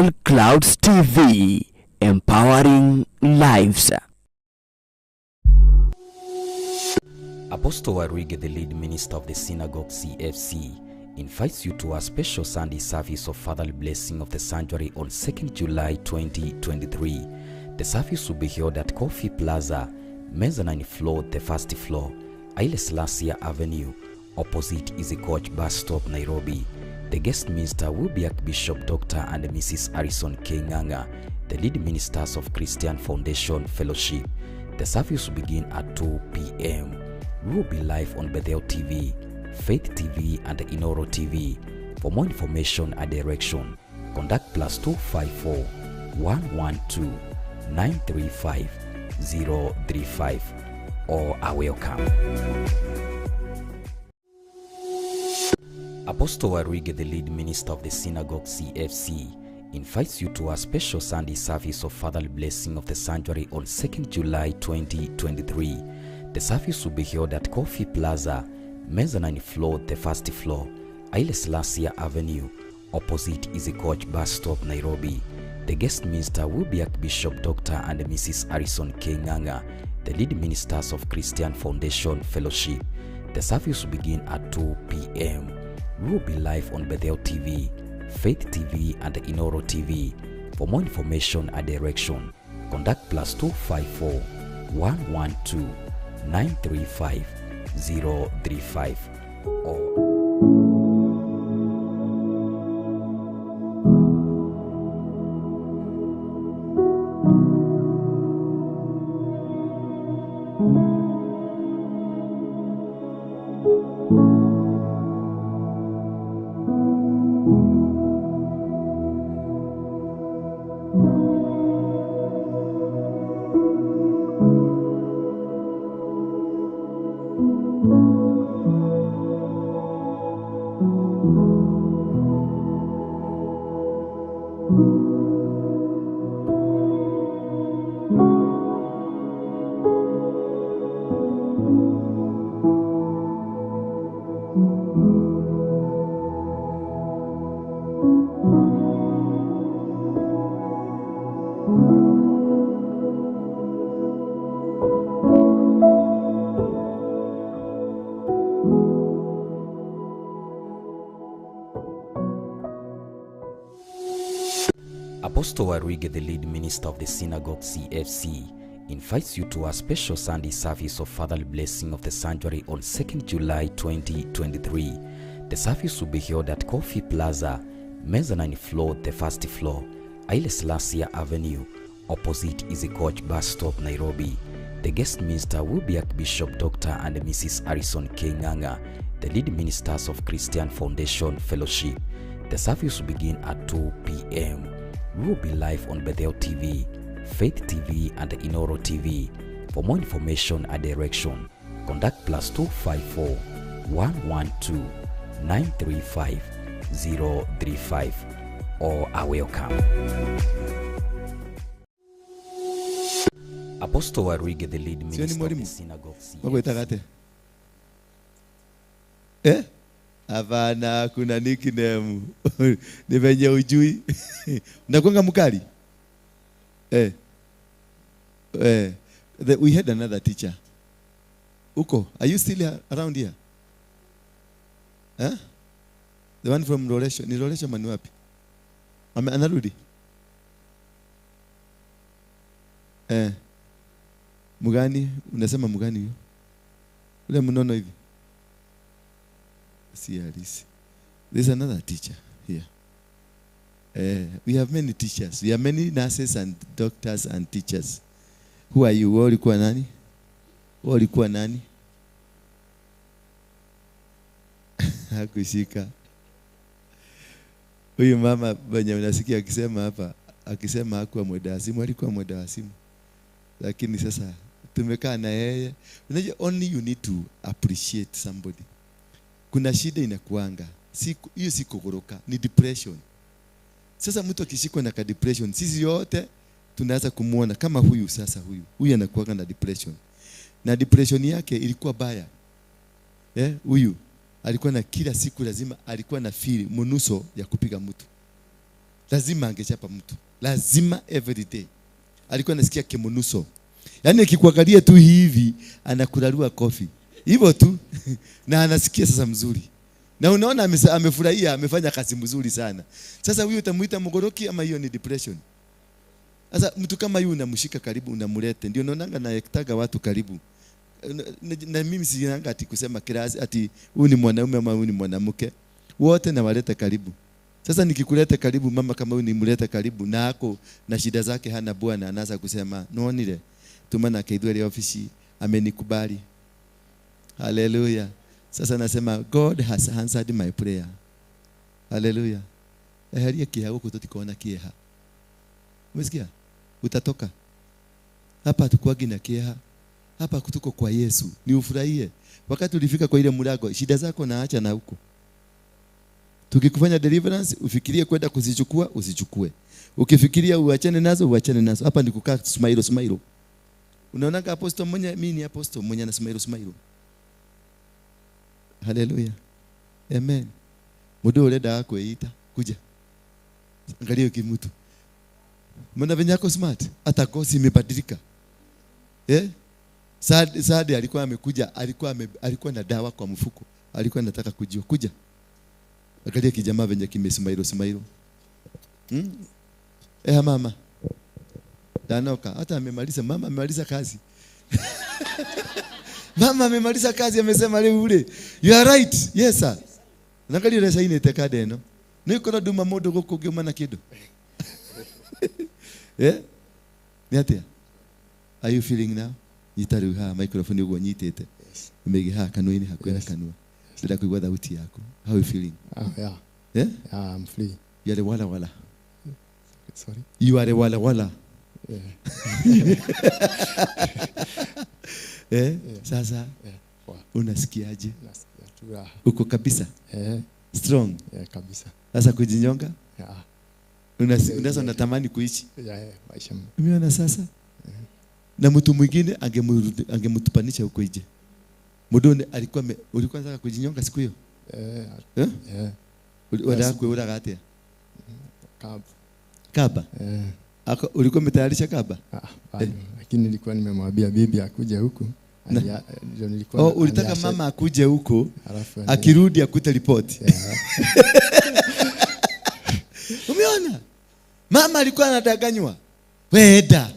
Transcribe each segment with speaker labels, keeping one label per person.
Speaker 1: Bethel Clouds TV, empowering lives.
Speaker 2: Apostle Waruinge, the lead minister of the Synagogue CFC, invites you to a special Sunday service of Fatherly Blessing of the Sanctuary on 2nd July 2023. The service will be held at Coffee Plaza, mezzanine floor, the first floor, Haile Selassie Avenue, opposite Easy Coach Bus Stop, Nairobi. The guest minister will be Archbishop Dr. and Mrs. Harrison K. Nganga, the lead ministers of Christian Foundation Fellowship. The service will begin at 2 p.m. We will be live on Bethel TV, Faith TV, and Inoro TV. For more information and direction, contact +254 112 935 035 or are welcome. Apostle Waruinge, the lead minister of the Synagogue CFC, invites you to a special Sunday service of Fatherly Blessing of the Sanctuary on 2nd July 2023. The service will be held at Coffee Plaza, mezzanine floor, the first floor, Haile Selassie Avenue, opposite Easy Coach Bus Stop, Nairobi. The guest minister will be Archbishop Dr. and Mrs. Harrison K. Nganga, the lead ministers of Christian Foundation Fellowship. The service will begin at 2 p.m. We will be live on Bethel TV, Faith TV, and Inoro TV. For more information and direction, contact +254 112 935 035 or Apostle Waruinge, the lead minister of the Synagogue CFC, invites you to a special Sunday service of Fatherly Blessing of the Sanctuary on 2nd July 2023. The service will be held at Coffee Plaza, mezzanine floor, the first floor, Haile Selassie Avenue, opposite Easy Coach Bus Stop, Nairobi. The guest minister will be Archbishop Dr. and Mrs. Harrison K. Nganga, the lead ministers of Christian Foundation Fellowship. The service will begin at 2 p.m. We will be live on Bethel TV, Faith TV, and Inoro TV. For more information and direction, contact +254 112 935 035 or are welcome. Apostle Waruinge, the lead
Speaker 3: Sio ni
Speaker 2: minister of the
Speaker 3: mwalimu?
Speaker 2: Synagogue
Speaker 3: Wakuitaka
Speaker 2: CFC.
Speaker 3: ate? Eh? Hapana, kuna nickname. Ni venye ujui. Unakuanga mkali? Eh. Eh. We had another teacher. Uko, are you still around here? Eh? The one from Loresho. Ni Loresho mani wapi? Ame, anarudi? Eh. Mugani, unasema mugani huyo? Ule mnono hivi. Si halisi. There's another teacher here. We have many teachers. We have many nurses and doctors and teachers. Who are you? Wewe ulikuwa nani? Wewe ulikuwa nani? Hakushika. Huyu mama mwenye unasikia akisema hapa, akisema hakuwa mwenda wazimu, alikuwa mwenda wazimu. Lakini sasa tumekaa na yeye. Unajua, only you need to appreciate somebody. Kuna shida inakuanga. Si, hiyo si kugoroka, ni depression. Sasa mtu akishikwa na ka depression, sisi yote tunaanza kumuona kama huyu sasa huyu. Huyu anakuanga na depression. Na depression yake ilikuwa baya. Huyu alikuwa na kila siku lazima alikuwa na feel mnuso ya kupiga mtu. Lazima angechapa mtu. Lazima every day. Alikuwa anasikia kimunuso. Yaani akikuangalia tu hivi anakurarua kofi. Hivyo tu. Na anasikia sasa mzuri. Na unaona amefurahia, amefanya kazi mzuri sana. Sasa huyu utamuita mgoroki ama hiyo ni depression? Sasa mtu kama huyu unamshika karibu, unamlete. Ndio unaonanga na ektaga watu karibu. Na mimi siinanga ati kusema kirasi ati huyu ni mwanaume ama huyu ni mwanamke. Wote nawaleta karibu. Sasa nikikuleta karibu mama kama huyu nimleta karibu na ako na shida zake hana bwana, anaanza kusema nonire tumana kaidwele ofisi amenikubali. Hallelujah. Sasa nasema God has answered my prayer. Hallelujah. Eheria kieha guku tutikuona kieha. Umesikia? Utatoka. Hapa hatukuagi na kieha. Hapa tuko kwa Yesu. Ni ufurahie. Wakati ulifika kwa ile mlango, shida zako naacha na huko. Tukikufanya deliverance, ufikirie kwenda kuzichukua, usichukue. Ukifikiria uachane nazo, uachane nazo. Hapa ni kukaa smile smile. Unaona apostle mwenye, mimi ni apostle mwenye na smile smile. Hallelujah. Amen. Mudu urenda kwĩita kuja. Angalia kimutu. Mbona venye ako smart? Hata kosi imebadilika. Eh? Saadi alikuwa amekuja, alikuwa na dawa kwa mfuko. Alikuwa anataka kujua. Kuja. Angalia kijamaa venye kimesmailo smailo. Eh mama. Danoka hata amemaliza, mama amemaliza kazi. Mama amemaliza kazi, amesema leo ule. You are right. Yes sir. Nangali ile saini tekade no. Niko nduma mundu guku ngiuma na kindu. Eh? Ni atia? Are you feeling now? Nyita riu haha microphone uguo nyitite. Umege haha kanua-inĩ hakuhĩ na kanua. Ndĩrenda kũigua thauti yaku. How are you feeling?
Speaker 4: Yeah.
Speaker 3: Eh?
Speaker 4: Yeah, I'm free.
Speaker 3: You are wala wala.
Speaker 4: Sorry?
Speaker 3: You are wala wala.
Speaker 4: Yeah.
Speaker 3: Eh?
Speaker 4: Yeah.
Speaker 3: Sasa
Speaker 4: Yeah. Poa.
Speaker 3: unasikiaje?
Speaker 4: Nasikia tu raha.
Speaker 3: Uko kabisa?
Speaker 4: Eh.
Speaker 3: Strong?
Speaker 4: Yeah, kabisa.
Speaker 3: Sasa kujinyonga?
Speaker 4: Yeah.
Speaker 3: Unaweza unatamani kuishi?
Speaker 4: Yeah, yeah, maisha.
Speaker 3: Umeona sasa?
Speaker 4: Yeah.
Speaker 3: Na mtu mwingine angemtupanisha huko nje. Mudone alikuwa ulikuwa unataka kujinyonga siku hiyo?
Speaker 4: Eh.
Speaker 3: Eh?
Speaker 4: Yeah.
Speaker 3: Unataka kuiuraga atia?
Speaker 4: Kaba.
Speaker 3: Kaba?
Speaker 4: Eh.
Speaker 3: Ako, ulikuwa umetayarisha kaba?
Speaker 4: Ah, bado. Lakini nilikuwa nimemwambia bibi akuje huku. Ndio nilikuwa
Speaker 3: Oh, ulitaka mama akuje huku, akirudi akute ripoti.
Speaker 4: Yeah.
Speaker 3: Umeona? Mama alikuwa anadanganywa. Wenda.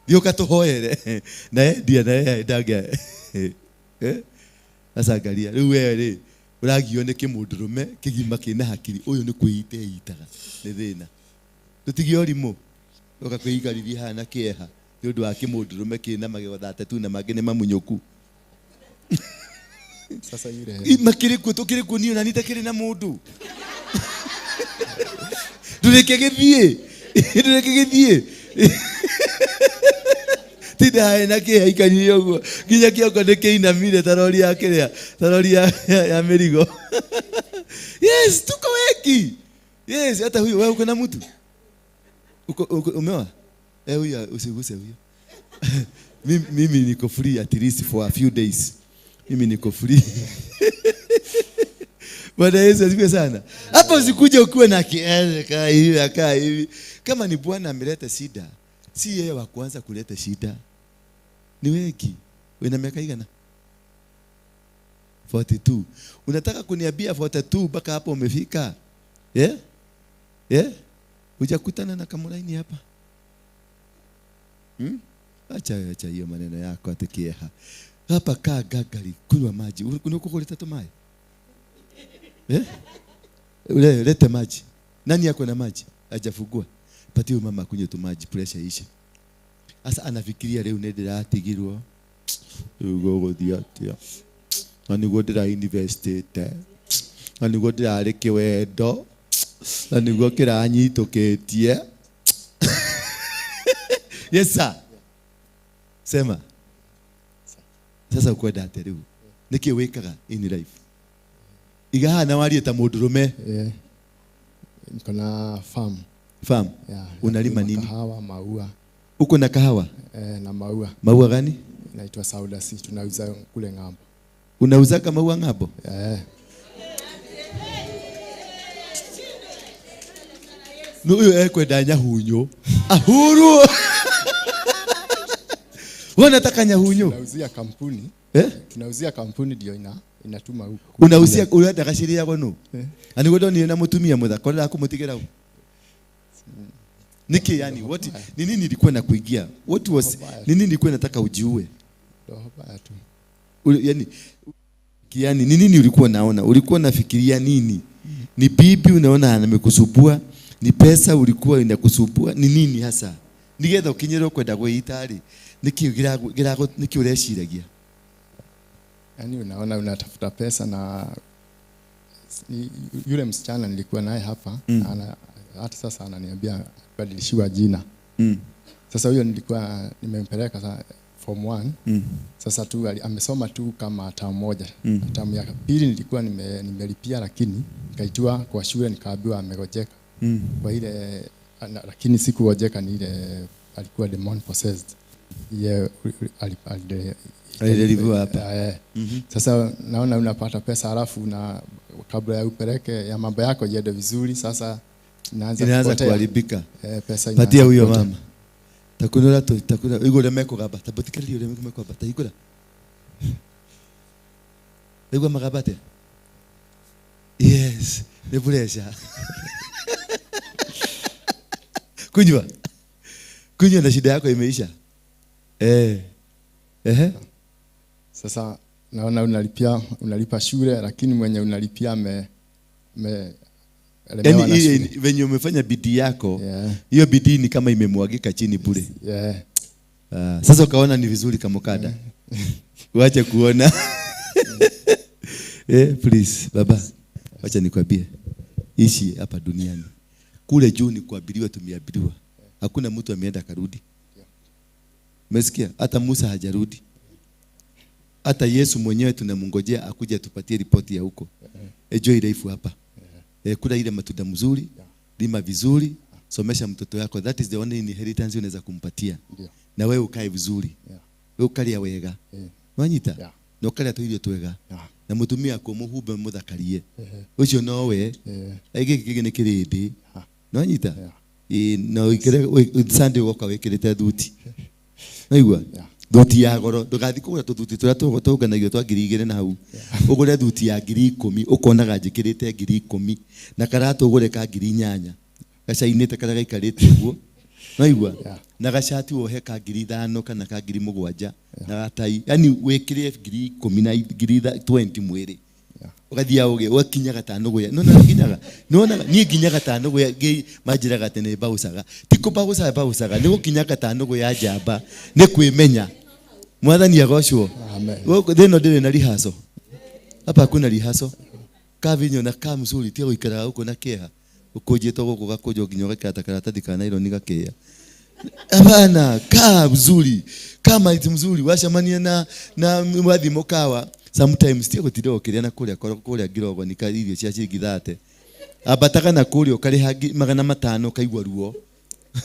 Speaker 3: Ndio katuhoere. Na yeye ndiye na yeye endaga. Eh? Sasa angalia, rĩu wewe rĩ, ũragio nĩ kĩmũndũrũme kĩgima kĩna hakiri, ũyũ nĩ kwĩita eitaga. Nĩ thĩna. Tũtige ũrimũ. Ũka kwĩikarithia haha na kĩeha nĩ ũndũ wa kĩmũndũrũme kĩna magego 32 na mangĩ nĩ mamunyũku.
Speaker 4: Sasa yule
Speaker 3: Makĩrĩ kuo, tũkĩrĩ kuo niĩ ona niĩ itakĩrĩ na mũndũ. Ndũreke gĩthiĩ. Ndũreke gĩthiĩ. Tinda hae na kĩeha ikarire ũguo nginya kĩongo nĩ kĩinamire ta rori ya kĩrĩa, ta rori ya mĩrigo. Yes, tuko wengi. Yes, hata huyu wewe uko na mtu? Uko umeoa? Eh, huyu usiguse huyo. Mimi niko free at least for a few days. Mimi niko free. Bwana Yesu asifiwe sana. Hapo usikuje ukiwa na kiele kaa hivi, kaa hivi. Kama ni Bwana ameleta shida, si yeye wa kwanza kuleta shida. Ni wengi. Una miaka igana? 42. Unataka kuniambia 42 mpaka hapo umefika? Eh? Eh? Hujakutana na kamulaini hapa? Acha hiyo maneno yako atekieha. Hapa kaa gagari, kunywa maji. Unakukuleta tu maji? Eh? Lete maji. Nani yako na maji? Hajafungua. Patie mama kunywe tu maji, pressure ishe. Sasa anafikiria leo ndĩratigirwo. Rĩu gũgũthiĩ atĩa? Na nĩguo ndĩra-investĩte. Na nĩguo ndĩrarĩ kĩwendo. Na nĩguo kĩranyitũkĩtie. Yes sir. Sema. Sasa ukwenda atĩa rĩu? Nĩkĩ wĩkaga in life? Iga haha na warie ta mũndũrũme.
Speaker 4: Yeah. Niko na farm.
Speaker 3: Farm?
Speaker 4: Yeah.
Speaker 3: Unalima nini?
Speaker 4: Kahawa, maua.
Speaker 3: Uko na kahawa?
Speaker 4: Eh, na maua.
Speaker 3: Maua gani?
Speaker 4: Inaitwa Saudasi, tunauza kule ng'ambo.
Speaker 3: Unauza maua ng'ambo?
Speaker 4: Eh.
Speaker 3: Ũyũ ekwenda nyahunyo ahurwo. Wewe unataka nyahunyo?
Speaker 4: Tunauzia kampuni.
Speaker 3: Eh?
Speaker 4: Tunauzia kampuni ndio inatuma huku.
Speaker 3: Unauzia urendaga cirĩagwo nũ? Na nĩguo ndonire na mũtumia mũthaka ũrenda kũmũtigĩra ũ? Niki yani what ni nini ilikuwa na kuingia? What was ni nini ilikuwa nataka ujiue?
Speaker 4: Roho baya tu.
Speaker 3: Yani yani ni nini ulikuwa unaona? Ulikuwa unafikiria nini? Ni bibi unaona amekusumbua? Ni pesa ulikuwa inakusumbua? Ni nini hasa? Nigetha ukinyerwo kwenda gwĩita rĩ, nĩkĩ nĩkĩ ũreciragia?
Speaker 4: Yaani unaona unatafuta pesa na yule msichana nilikuwa naye hapa, hata sasa ananiambia badilishiwa jina. Sasa huyo nilikuwa nimempeleka form 1. Sasa tu amesoma tu kama term moja. Term ya pili nilikuwa nimelipia, lakini nikaitiwa kwa shule nikaambiwa amegojeka. Kwa ile lakini sikugojeka, ni ile alikuwa demon possessed. Ye
Speaker 3: Alideliverwa hapa.
Speaker 4: Sasa naona unapata pesa halafu na kabla ya upeleke ya mambo yako iende vizuri, sasa inaanza
Speaker 3: Inaanza
Speaker 4: kupotea.
Speaker 3: kuharibika.
Speaker 4: Pesa
Speaker 3: Patia
Speaker 4: inaanza
Speaker 3: huyo
Speaker 4: kupotea.
Speaker 3: mama. Takunura tu takuna igure mekugamba tabutikiriria uria mekugamba taigura. Igua magamba atia? Yes, ni pressure. Kunywa. Kunywa na shida yako imeisha. Ehe.
Speaker 4: Sasa naona unalipa shule, lakini mwenye unalipia ame elemewa
Speaker 3: Yaani
Speaker 4: na
Speaker 3: ile
Speaker 4: shule.
Speaker 3: venye umefanya bidii yako, hiyo bidii ni kama imemwagika chini bure. Sasa ukaona ni vizuri kama kada. Uache kuona. Please baba, wacha nikwambie. Ishi hapa duniani. Kule juu ni kuabiriwa, tumeabiriwa. Hakuna mtu ameenda karudi. Umesikia? Hata Musa hajarudi. Hata Yesu mwenyewe tunamngojea akuje atupatie ripoti ya huko. Enjoy life hapa. Kula ile matunda mzuri, lima vizuri, somesha mtoto yako. That is the only inheritance unaweza kumpatia. Na wewe ukae vizuri. Wewe ukalia wega. Wanyita? Na ukalia tu irio twega. Na mutumia ako muhumbe muthakarie. Ucio nowe. Giki kingi ni kirindi. Nwanyita? Na wikire Sunday woka wikirite thuti. Naigua? Thuti ya goro, ndugathi kugura tuthuti turia tũnganagio twa ngiri igĩrĩ na hau. Ũgũre thuti ya ngiri ikũmi, ũkonaga njĩkĩrĩte ngiri ikũmi, na karatũ ũgũre ka ngiri inyanya. Gacainĩte karĩa gaikarĩte ũguo. Naigua? Na gacati wohe ka ngiri ithano kana ka ngiri mũgwanja, na gatai. Yaani wĩkĩre ngiri ikũmi na ngiri 20 mwĩrĩ. Ũgathiaga ũgakinya gatano gũya. No, no, nginyaga. No, no, niĩ nginya gatano gũya, manjĩraga atĩ nĩ mbaucaga. Ti kũmbauca mbaucaga, nĩ gũkinya gatano gũya njamba, nĩ kwĩmenya. Mwathani agocwo.
Speaker 4: Amen.
Speaker 3: Gũkũ thĩna ndĩrĩ na rehearsal. Hapa hakuna rehearsal. Kavinyo na ka mzuri tia gũikaraga gũkũ na kĩeha. Ũkũnjĩtwo gũkũ gakũnjwo nginya ũgekĩra ta karatathi ka naironi gakĩĩa. Hapana, kaa mzuri. Kaa maiti mzuri, wacemania na wathi mũkawa. Sometimes tia gũtinda ũkĩrĩa na kũrĩa koro kũrĩa ngirogo ni ka irio cia ciringi thate. Ambataga na kũrĩa ũkarĩha magana matano ũkaigua ruo.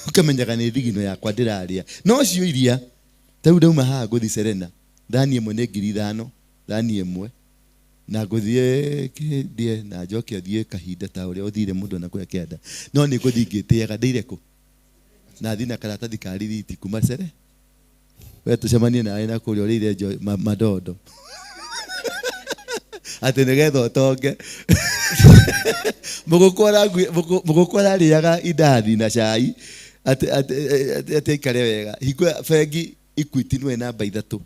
Speaker 3: Ũkamenyaga nĩ thigino yakwa ndĩrarĩa. No cio iria, ta rĩu ndauma haha ngũthiĩ Serena, thani ĩmwe nĩ ngiri ithano, thani ĩmwe. Na ngũthiĩ ndĩe na njoke thiĩ kahinda ta ũrĩa ũthire mũndũ na kũrĩa kĩanda. No nĩ ngũthiĩ ngĩtĩaga ndĩire kũ? Na thiĩ na karatathi ka rithiti kuma Serena. We tũcemanie nawe na kũrĩa ũrĩire madondo. Atĩ nĩgetha ũtonge. Mũgũkũ ararĩaga indathi na cai, atĩ aikare wega. Hingo ya bengi Equity nĩwe namba ithatũ.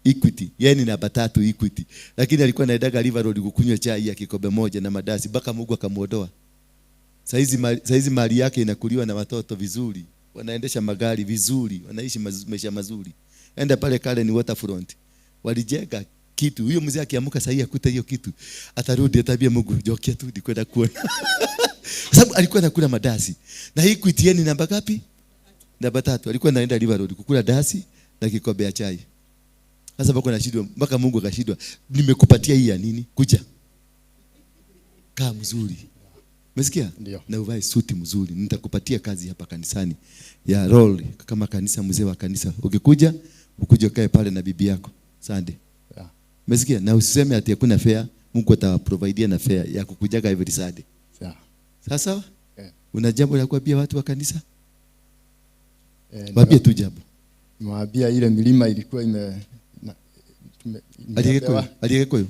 Speaker 3: Equity, yeye ni namba 3 Equity. Lakini alikuwa anaendaga River Road kukunywa chai ya kikombe moja na madasi mpaka Mungu akamuondoa. Saizi mali yake inakuliwa na watoto vizuri. Wanaendesha magari vizuri, wanaishi maisha mazuri. Enda pale Karen Waterfront. Walijenga kitu. Huyo mzee akiamka sahi akuta hiyo kitu, atarudi atabia Mungu, jokia tu ndikwenda kuona. Kwa sababu alikuwa anakula madasi. Na hii Equity ni namba ngapi? Namba 3. Alikuwa anaenda River Road kukula dasi na kikombe ya chai. Sasa mpaka anashindwa, mpaka Mungu akashindwa. Nimekupatia hii ya nini? Kuja. Kaa mzuri. Umesikia?
Speaker 4: Ndio.
Speaker 3: Na uvae suti mzuri. Nitakupatia kazi hapa kanisani ya role kama kanisa, mzee wa kanisa. Ukikuja, ukuje ukae pale na bibi yako Sunday. Umesikia? Na usiseme ati hakuna fare. Mungu atawaprovidea na fare ya kukujaga every Sunday. Sasa? Una jambo la kuambia watu wa kanisa? Waambie tu jambo.
Speaker 4: Niwaambia ile milima ilikuwa
Speaker 3: Aliyeko Aliyeko.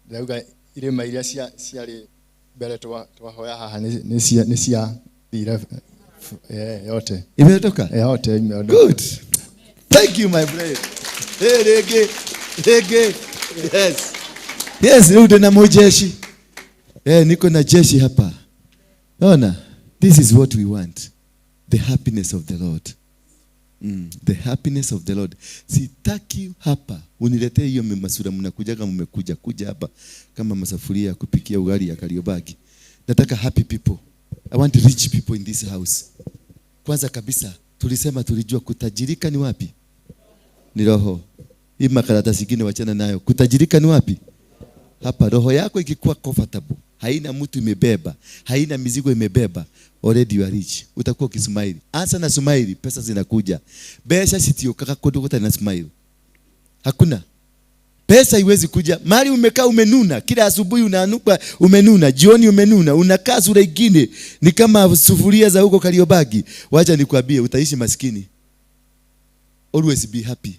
Speaker 4: Ndauga irima iria ciarĩ mbere twahoya haha nĩ cia thire yote.
Speaker 3: Imeondoka?
Speaker 4: Yote imeondoka.
Speaker 3: Good. Thank you, my friend. Hey, rege. Rege. Yes. Yes, rudi na mujeshi. Niko na jeshi hapa. Ona, this is what we want. The happiness of the Lord. The happiness of the Lord. Sitaki hapa uniletee hiyo masura mnakujaga mmekuja kuja hapa kama masafuria ya kupikia ugali ya Kariobangi. Nataka happy people. I want rich people in this house. Kwanza kabisa tulisema tulijua kutajirika ni wapi? Ni roho. Hii makaratasi nyingine wachana nayo. Kutajirika ni wapi? Hapa roho yako ikikuwa comfortable, haina mtu imebeba, haina mizigo imebeba, already you are rich. Utakuwa ukismile. Anza na smile, pesa zinakuja. Pesa sitiokaga kundu gutari na smile. Hakuna. Pesa iwezi kuja. Mali umekaa umenuna, kila asubuhi unaanuka umenuna, jioni umenuna, unakaa sura ingine ni kama sufuria za huko Kariobangi. Wacha nikwambie utaishi maskini. Always be happy.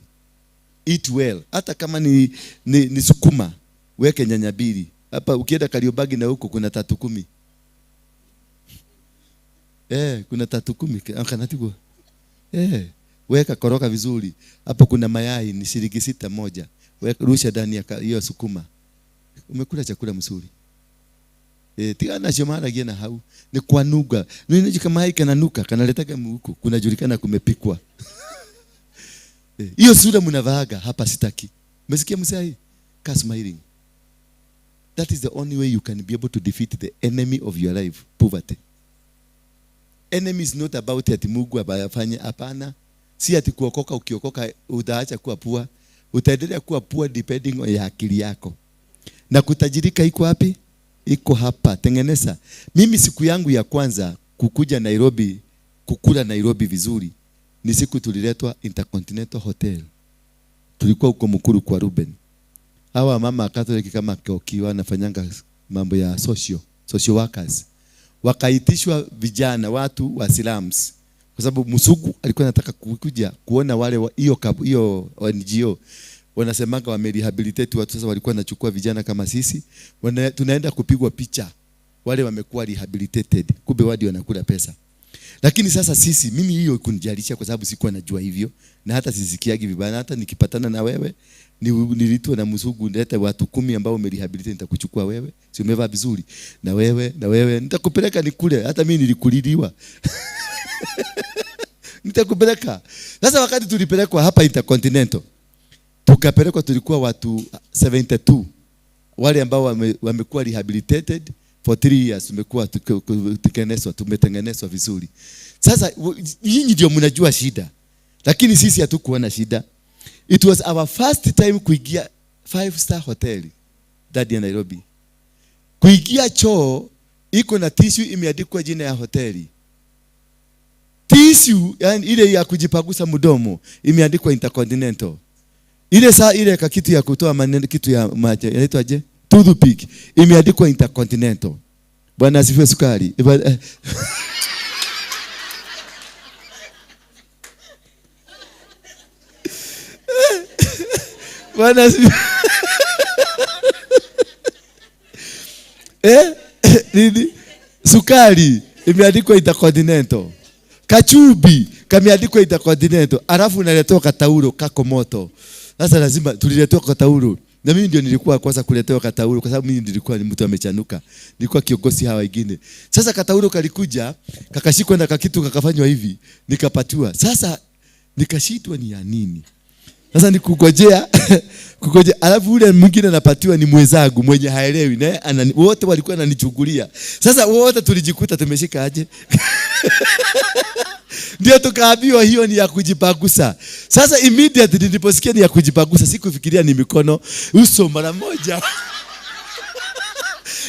Speaker 3: Eat well. Hata kama ni sukuma, weke nyanya mbili. Hapa ukienda Kariobangi na huko kuna 3.10. Kuna 3.10. Kanatigo. Weka koroka vizuri. Hapo kuna mayai ni shilingi 6 moja. Weka rusha ndani ya hiyo sukuma. Umekula chakula mzuri. Tigana shomara gena hau ni kwanuga. Nini kama hai kananuka kanaletaka huko kunajulikana kumepikwa. Hiyo sura mnavaaga hapa sitaki. Umesikia msai? Ka smiling. That is the only way you can be able to defeat the enemy of your life, poverty. Enemy is not about ati Mungu abayafanye, hapana. Si ati kuokoka, ukiokoka utaacha kuwa poor. Utaendelea kuwa poor depending on ya akili yako. Na kutajirika iko wapi? Iko hapa. Tengeneza. Mimi siku yangu ya kwanza kukuja Nairobi, kukula Nairobi vizuri, ni siku tuliletwa Intercontinental Hotel. Tulikuwa huko Mukuru kwa Ruben. Hawa mama Catholic kama Koki wanafanyanga mambo ya social workers. Wakaitishwa vijana watu wa slums. Kwa sababu Musugu alikuwa anataka kuja kuona wale hiyo NGO wanasemanga wame rehabilitate watu. Sasa walikuwa wanachukua vijana kama sisi, tunaenda kupigwa picha wale wamekuwa rehabilitated, kumbe wadi wanakula pesa. Lakini sasa sisi, mimi hiyo kunijalisha kwa sababu sikuwa najua hivyo, na hata sisikiagi vibaya. Hata nikipatana na wewe nilitwa na Musugu, nilete watu 10 ambao umerehabilitate, nitakuchukua wewe, si umevaa vizuri, na wewe na wewe nitakupeleka nikule, hata mimi nilikuliliwa. Nitakupeleka. Sasa wakati tulipelekwa hapa Intercontinental, tukapelekwa, tulikuwa watu 72 wale ambao wamekuwa rehabilitated for 3 years, tumekuwa tumetengenezwa vizuri. Sasa nyinyi ndio mnajua shida, lakini sisi hatukuona shida. It was our first time kuingia 5-star hotel ndani ya Nairobi. Kuingia choo iko na tissue imeandikwa jina ya hoteli. Tissue, yani ile ya kujipagusa mdomo imeandikwa Intercontinental. Ile saa ile kitu ya kutoa maneno, kitu ya maji inaitwa je? Toothpick imeandikwa Intercontinental. Bwana asifiwe sukari. Bwana asifiwe. Nini? Sukari imeandikwa Intercontinental. Kachubi kameandikwa Intercontinental. Alafu unaletewa katauro kako moto. Sasa lazima tuliletewa katauro. Na mimi ndio nilikuwa kwanza kuletewa katauro kwa sababu mimi nilikuwa ni mtu amechanuka. Nilikuwa kiongozi hawa wengine. Sasa katauro kalikuja, kakashikwa na kakitu kakafanywa hivi, nikapatiwa. Sasa nikashitwa ni ya nini? Sasa nikugojea kugojea, alafu ule mwingine anapatiwa ni mwenzangu mwenye haelewi, naye wote walikuwa wananichukulia. Sasa wote tulijikuta tumeshika aje? Ndio tukaambiwa hiyo ni ya kujipagusa. Sasa immediately niliposikia ni ya kujipagusa, sikufikiria ni mikono, uso mara moja.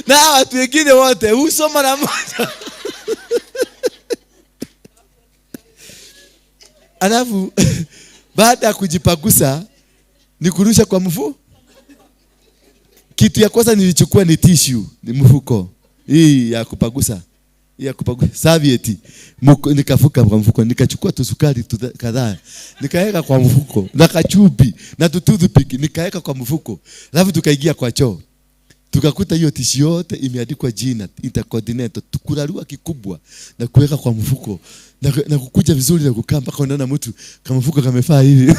Speaker 3: Na watu wengine wote uso mara moja. Alafu baada ya kujipagusa nikurusha kwa mfu. Kitu ya kwanza nilichukua ni tissue, ni mfuko hii ya kupagusa. Ya kupagua serviette. Nikafuka kwa mfuko, nikachukua tusukari kadhaa, nikaweka kwa mfuko, na kachubi na toothpick nikaweka kwa mfuko. Alafu tukaingia kwa choo. Tukakuta hiyo tissue yote imeandikwa jina Intercontinental, tukurarua kikubwa na kuweka kwa mfuko na kukuja vizuri na kukaa mpaka unaona mtu kama mfuko kamefaa hivi.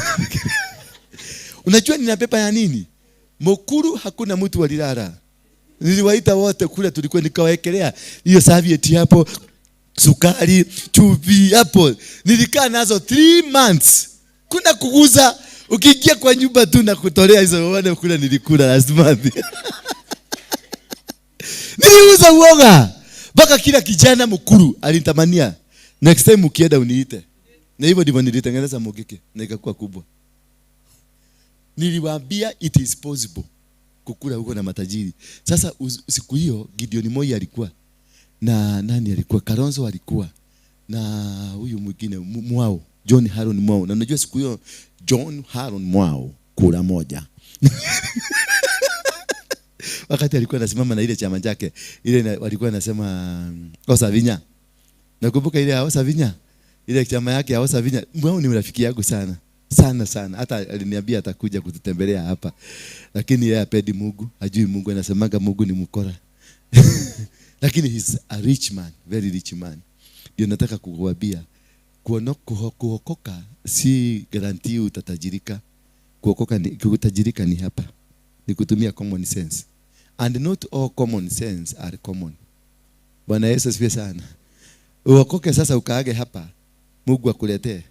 Speaker 3: Unajua ninabeba ya nini? Mukuru hakuna mtu walilala. Niliwaita wote kule tulikuwa, nikawaekelea hiyo serviette hapo, sukari, chumvi hapo. Nilikaa nazo 3 months. Kuna kuguza, ukiingia kwa nyumba tu na kutolea hizo, uone kule nilikula last month. Niliuza uoga. Mpaka kila kijana Mukuru alitamania, next time ukienda uniite. Na hivyo ndivyo nilitengeneza Mungiki na ikakuwa kubwa. Niliwaambia it is possible kukula huko na matajiri. Sasa siku hiyo Gideon Moi alikuwa na nani alikuwa? Kalonzo alikuwa na huyu mwingine Mwau, John Haron Mwau. Na unajua siku hiyo John Haron Mwau kura moja. Wakati alikuwa anasimama na ile chama chake, ile walikuwa wanasema Osavinya. Nakumbuka ile Osavinya, ile chama yake ya Osavinya. Mwau ni rafiki yangu sana. Sana sana. Hata aliniambia atakuja kututembelea hapa. Lakini yeye hapendi Mungu, hajui Mungu, anasemaga Mungu ni mkora. Lakini he's a rich man, very rich man. Ndio nataka kukuambia, kuokoka si guarantee utatajirika. Kuokoka ni, kutajirika ni hapa. Ni kutumia common sense. And not all common sense are common. Bwana Yesu asifiwe sana. Uokoke sasa ukaage hapa, Mungu akuletee.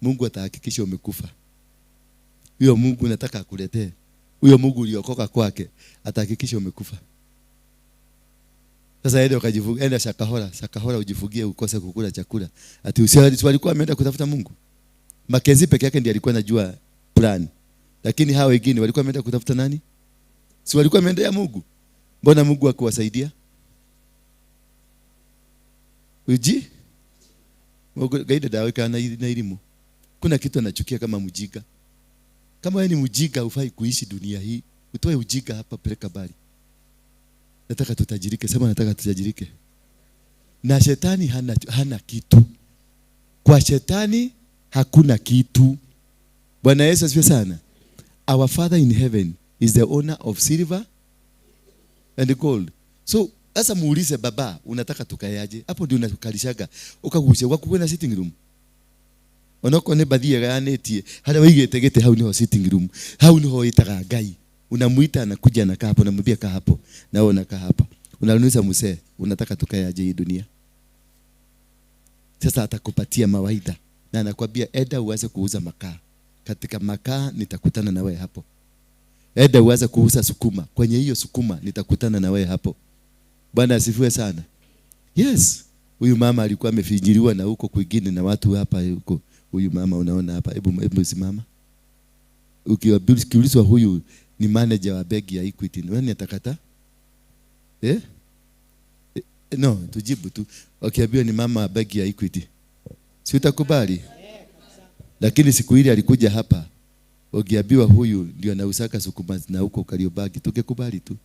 Speaker 3: Mungu atahakikisha umekufa. Huyo Mungu nataka akuletee. Huyo Mungu uliokoka kwake atahakikisha umekufa. Sasa ende ukajifugie, enda Shakahora, Shakahora ujifugie ukose kukula chakula. Ati walikuwa wameenda kutafuta Mungu. Makenzi peke yake ndiye alikuwa anajua plan. Lakini hao wengine walikuwa wameenda kutafuta nani? Si walikuwa wameenda ya Mungu. Mbona Mungu hakuwasaidia? Uji? Mungu gaida dawe kana na elimu. Kuna kitu anachukia kama mjinga. Kama wewe ni mjinga hufai kuishi dunia hii. Utoe ujinga hapa, peleka bali. Nataka tutajirike, sema nataka tutajirike. Na shetani hana kitu. Kwa shetani hakuna kitu. Bwana Yesu asifiwe sana. Our Father in heaven is the owner of silver and gold. So sasa muulize baba, unataka tukayaje? Hapo ndio unakalishaga. Ukagusia wako na sitting room. Onoko ne bathie gayanetie haria wigite gite hau niho sitting room. Hau niho itaga Ngai. Unamuita anakuja anakaa hapo, unamwambia kaa hapo na wewe unakaa hapa. Unanunuza mzee, unataka tukayaje hii dunia? Sasa atakupatia mawaidha na anakuambia enda uanze kuuza makaa. Katika makaa nitakutana na wewe hapo. Enda uanze kuuza sukuma. Kwenye hiyo sukuma nitakutana na wewe hapo. Bwana asifiwe sana. Yes. Huyu mama alikuwa amefinyiliwa na huko kwingine na watu hapa huko. Huyu mama unaona hapa, hebu simama. Ukiulizwa huyu ni manager wa benki ya Equity, nani atakata? No, tujibu tu. Ukiambiwa ni mama wa benki ya Equity, si utakubali? Lakini siku ile alikuja hapa, ukiambiwa huyu ndio anausaka sukuma na huko Kariobangi, tungekubali tu.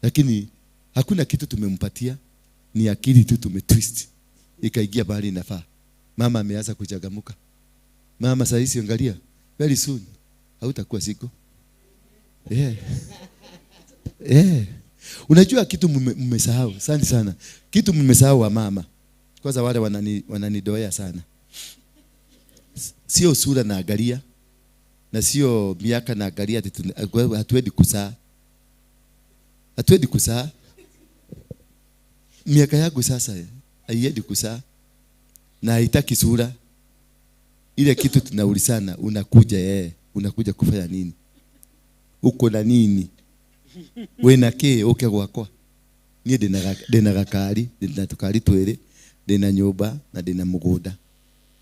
Speaker 3: Lakini hakuna kitu tumempatia, ni akili tu tumetwist ikaingia bahali inafaa. Mama ameanza kuchagamuka. Mama saa hizi angalia, very soon hautakuwa siko. Unajua kitu mmesahau, asante sana. Kitu mmesahau wa mama. Kwanza wale wananidoea sana. Sio sura na angalia na sio miaka na angalia, hatuendi kusaa. Hatuendi kusaa. Miaka yangu sasa haiendi kusaa. Na haitaki sura. Ile kitu tunaulizana, unakuja unakuja kufanya nini? Uko na nini? We na ke uke gwakwa. Nie ndina gakari, ndina tukari twiri, ndina nyumba na ndina mugunda.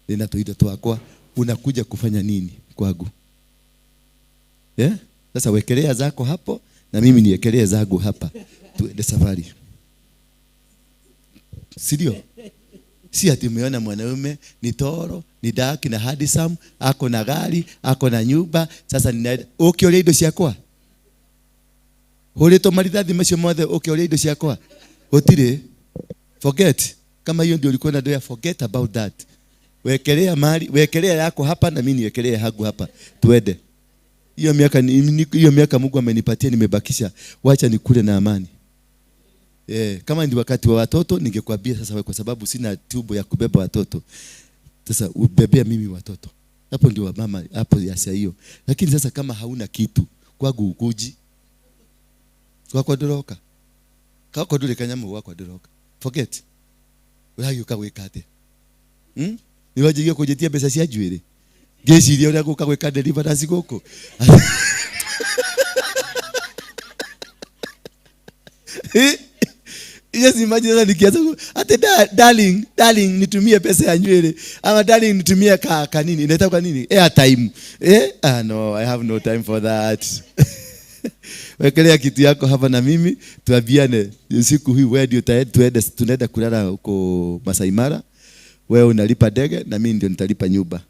Speaker 3: Ndina tuindo twakwa. Unakuja kufanya nini kwangu? Sasa wekelea zako hapo na mimi niekelee zangu hapa. Tuende safari. Si ndio? Si ati umeona mwanaume ni toro, ni dark na handsome, ako na gari, ako na nyumba, sasa ninaenda ukioria indo ciakwa. Huritwo marithathi macio mothe ukioria indo ciakwa. Gutire. Forget. Kama hiyo ndio ulikuwa unadoya, forget about that. Wekelea mali, wekelea yako hapa na mimi niwekelee hagu hapa. Tuende. Hiyo miaka hiyo miaka Mungu amenipatia nimebakisha. Wacha nikule na amani. Kama ndi wakati wa watoto ningekwambia sasa, kwa sababu sina tubo ya kubeba watoto. Sasa ubebea mimi watoto. Hapo ndio mama hapo ya saa hiyo. Lakini sasa kama hauna kitu kwangu ukuji. Kwa doroka. Kwa dole kanyamu kwa doroka. Forget. Uragiuka gwika atia? Niwanjigie kunjitia mbeca cia njuĩrĩ. Ngĩciria ũrĩa gũka gwĩka deliverance gũkũ. Yes, imagine sasa nikianza ati darling, darling nitumie pesa ya nywele ama darling nitumie ka nini? Inaitwa kwa nini? Airtime. No, I have no time for that. Wekelea kitu yako hapa na mimi tuambiane usiku hii wewe ndio tunaenda kulala huko Masai Mara. Wewe unalipa ndege na mimi ndio nitalipa nyumba.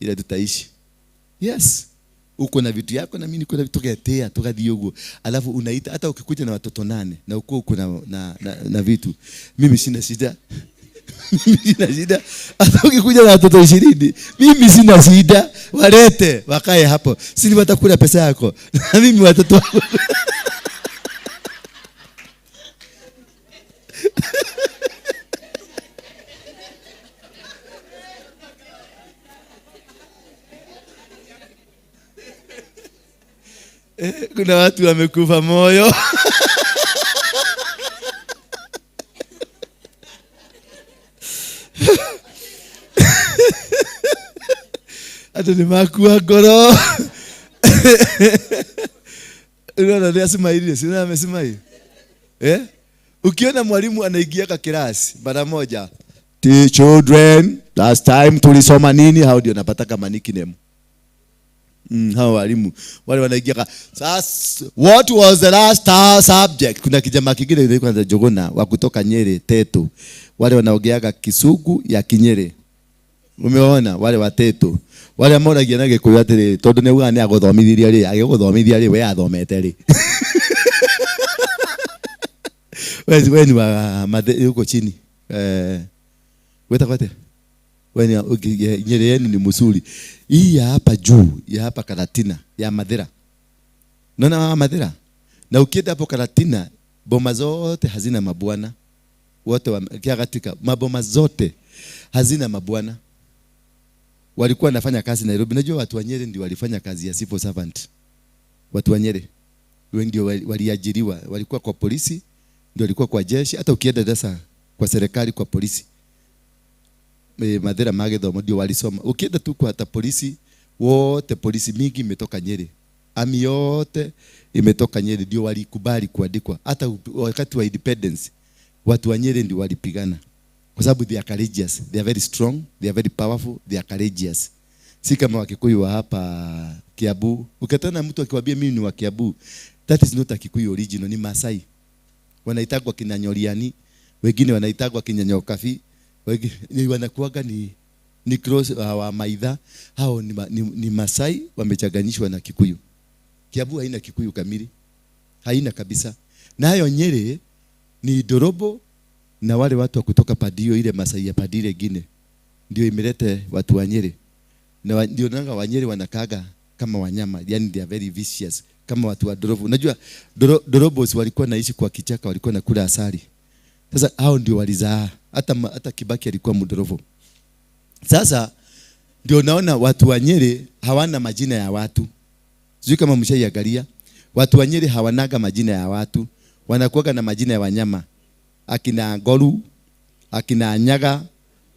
Speaker 3: Ila tutaishi. Yes. Uko na vitu yako na mimi niko na vitu tugetea tugathie uguo. Alafu unaita hata ukikuja na watoto 8 na uko uko na vitu. Mimi sina shida. Mimi sina shida. Hata ukikuja na watoto 20, mimi sina shida. Walete wakae hapo. Si watakula pesa yako. Na mimi watoto wangu. Kuna watu wamekufa moyo. Hata ni makua ngoro. Unaona ndio asema hili, si unaona amesema hili? Ukiona mwalimu anaingia kwa class mara moja, "The children, last time tulisoma nini?" Hao ndio napata kama nickname. Hao walimu wale wanaingia sasa, what was the last subject? Kuna kijamaa kingine kilikuwa na Jogona wa kutoka Nyeri Teto. Wale wanaongeaga Kisugu ya Kinyeri. Umeona wale wa Teto. Wale moragia na Gikuyu atiri tondu ni uga ni aguthomithirie ri, agiguthomithia ri we athomete ri. Wewe ni wa huko chini. Weta kwate. Wewe Nyeri yenu ni msuri. Hii ya hapa juu, ya hapa Karatina, ya Mathira. Unaona mama Mathira? Na ukienda hapo Karatina, boma zote hazina mabwana. Wote kia katika maboma zote hazina mabwana. Walikuwa wanafanya kazi Nairobi. Unajua watu wa Nyeri ndio walifanya kazi ya civil servant. Watu wa Nyeri wengi waliajiriwa, walikuwa kwa polisi, ndio walikuwa kwa jeshi, hata ukienda sasa kwa serikali kwa polisi. Mathira magithomo ndio walisoma. Ukienda tu kwa hata polisi wote, polisi mingi imetoka Nyeri. Ami yote imetoka Nyeri, ndio walikubali kuandikwa. Hata wakati wa independence watu wa Nyeri ndio walipigana. Kwa sababu they are courageous, they are very strong, they are very powerful, they are courageous. Si kama Wakikuyu wa hapa Kiambu. Ukatana mtu akiwaambia mimi ni wa Kiambu, that is not a Kikuyu original, ni Masai. Wanaitagwa Kinanyoriani, wengine wanaitagwa Kinyanyokafi. Wengine wanakuwaga ni cross wa Maitha. Hao ni Masai wamechanganyishwa na Kikuyu. Kiambu haina Kikuyu kamili. Haina kabisa. Na hayo Nyeri ni Dorobo na wale watu wa kutoka Padio, ile Masai ya Padire gine. Ndio imelete watu wa Nyeri. Na ndio nanga wa Nyeri wanakaga kama wanyama, yani they are very vicious kama watu wa Dorobo. Unajua Dorobos walikuwa naishi kwa kichaka, walikuwa nakula asali. Sasa hao ndio walizaa. Hata Kibaki alikuwa Mdorobo. Sasa ndio naona watu wa Nyeri hawana majina ya watu. Sijui kama mshaiangalia. Watu wa Nyeri hawanaga majina ya watu. Wanakuwa na majina ya wanyama. Akina Ngoru, akina Nyaga,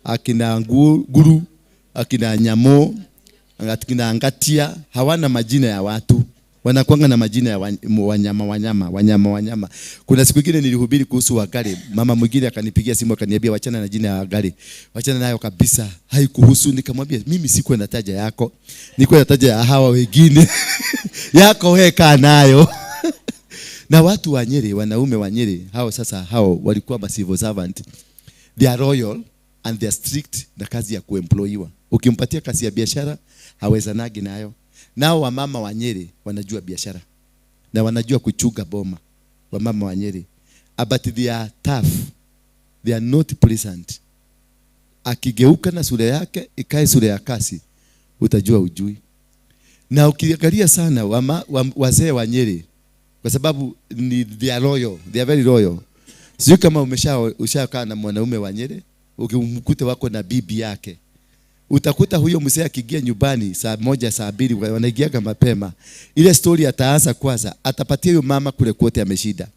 Speaker 3: akina Nguru, akina Nyamo, akina Ngatia, hawana majina ya watu. Wanakuanga na majina ya wanyama, wanyama, wanyama, wanyama. Kuna siku nyingine nilihubiri kuhusu Wagari. Mama mwingine akanipigia simu akaniambia wachana na jina ya Wagari. Wachana nayo kabisa. Haikuhusu. Nikamwambia mimi sikuwa nataja yako. Nilikuwa nataja ya hawa wengine. Yako wewe kaa nayo. Na watu wa Nyeri, wanaume wa Nyeri, hao sasa hao walikuwa ma civil servant. They are royal and they are strict na kazi ya kuemployiwa. Ukimpatia kazi ya biashara hawezanagi nayo. Nao wamama wa Nyeri wanajua biashara na wanajua kuchunga boma. Wamama wa Nyeri, but they are tough. They are not pleasant. Akigeuka na sura yake ikae sura ya kasi, utajua ujui. Na ukiangalia sana wazee wa Nyeri, kwa sababu ni they are loyal, they are very loyal. Sijui kama ushakaa na mwanaume wa Nyeri, ukimkuta wako na bibi yake, utakuta huyo mzee akiingia nyumbani saa 1 saa 2, wanaingiaga mapema. Ile story ataanza kwanza, atapatia huyo mama kule kote ameshinda.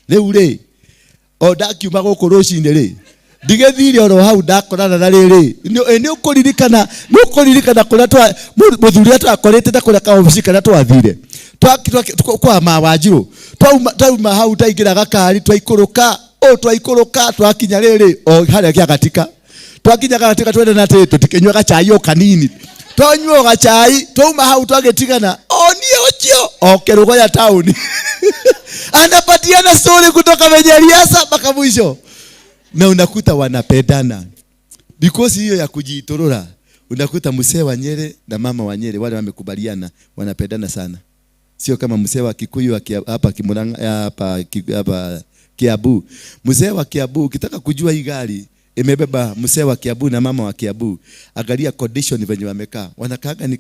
Speaker 3: Leo le o ndakiuma gũkũ rũcinĩ rĩ, ndigĩthire oro hau ndakorana na rĩrĩ. Nĩ ũkũririkana, nĩ ũkũririkana kũrĩa mũthuri ũrĩa twakorĩte na kũrĩa kaobici karĩa twathire. Kwa ma Wanjirũ. Twauma hau twaingĩra gakari, twaikũrũka, twaikũrũka, twakinya rĩrĩ, o harĩa gĩagatika. Twakinya gagatika twende na tĩ, tũtikĩnyua gacai o kanini. Twanyua gacai, twauma hau twagĩtigana. O niĩ ũcio, o Kerugoya town. Anapatiana story kutoka venye alianza mpaka mwisho. Na unakuta wanapendana. Because hiyo ya kujitorora, unakuta mzee wa Nyeri na mama wa Nyeri wale wamekubaliana, wanapendana sana. Sio kama mzee wa Kikuyu hapa Kimurang'a, hapa Kiambu. Mzee wa Kiambu, ukitaka kujua hii gari imebeba mzee wa Kiambu na mama wa Kiambu, angalia condition venye wamekaa. Wanakaaga ni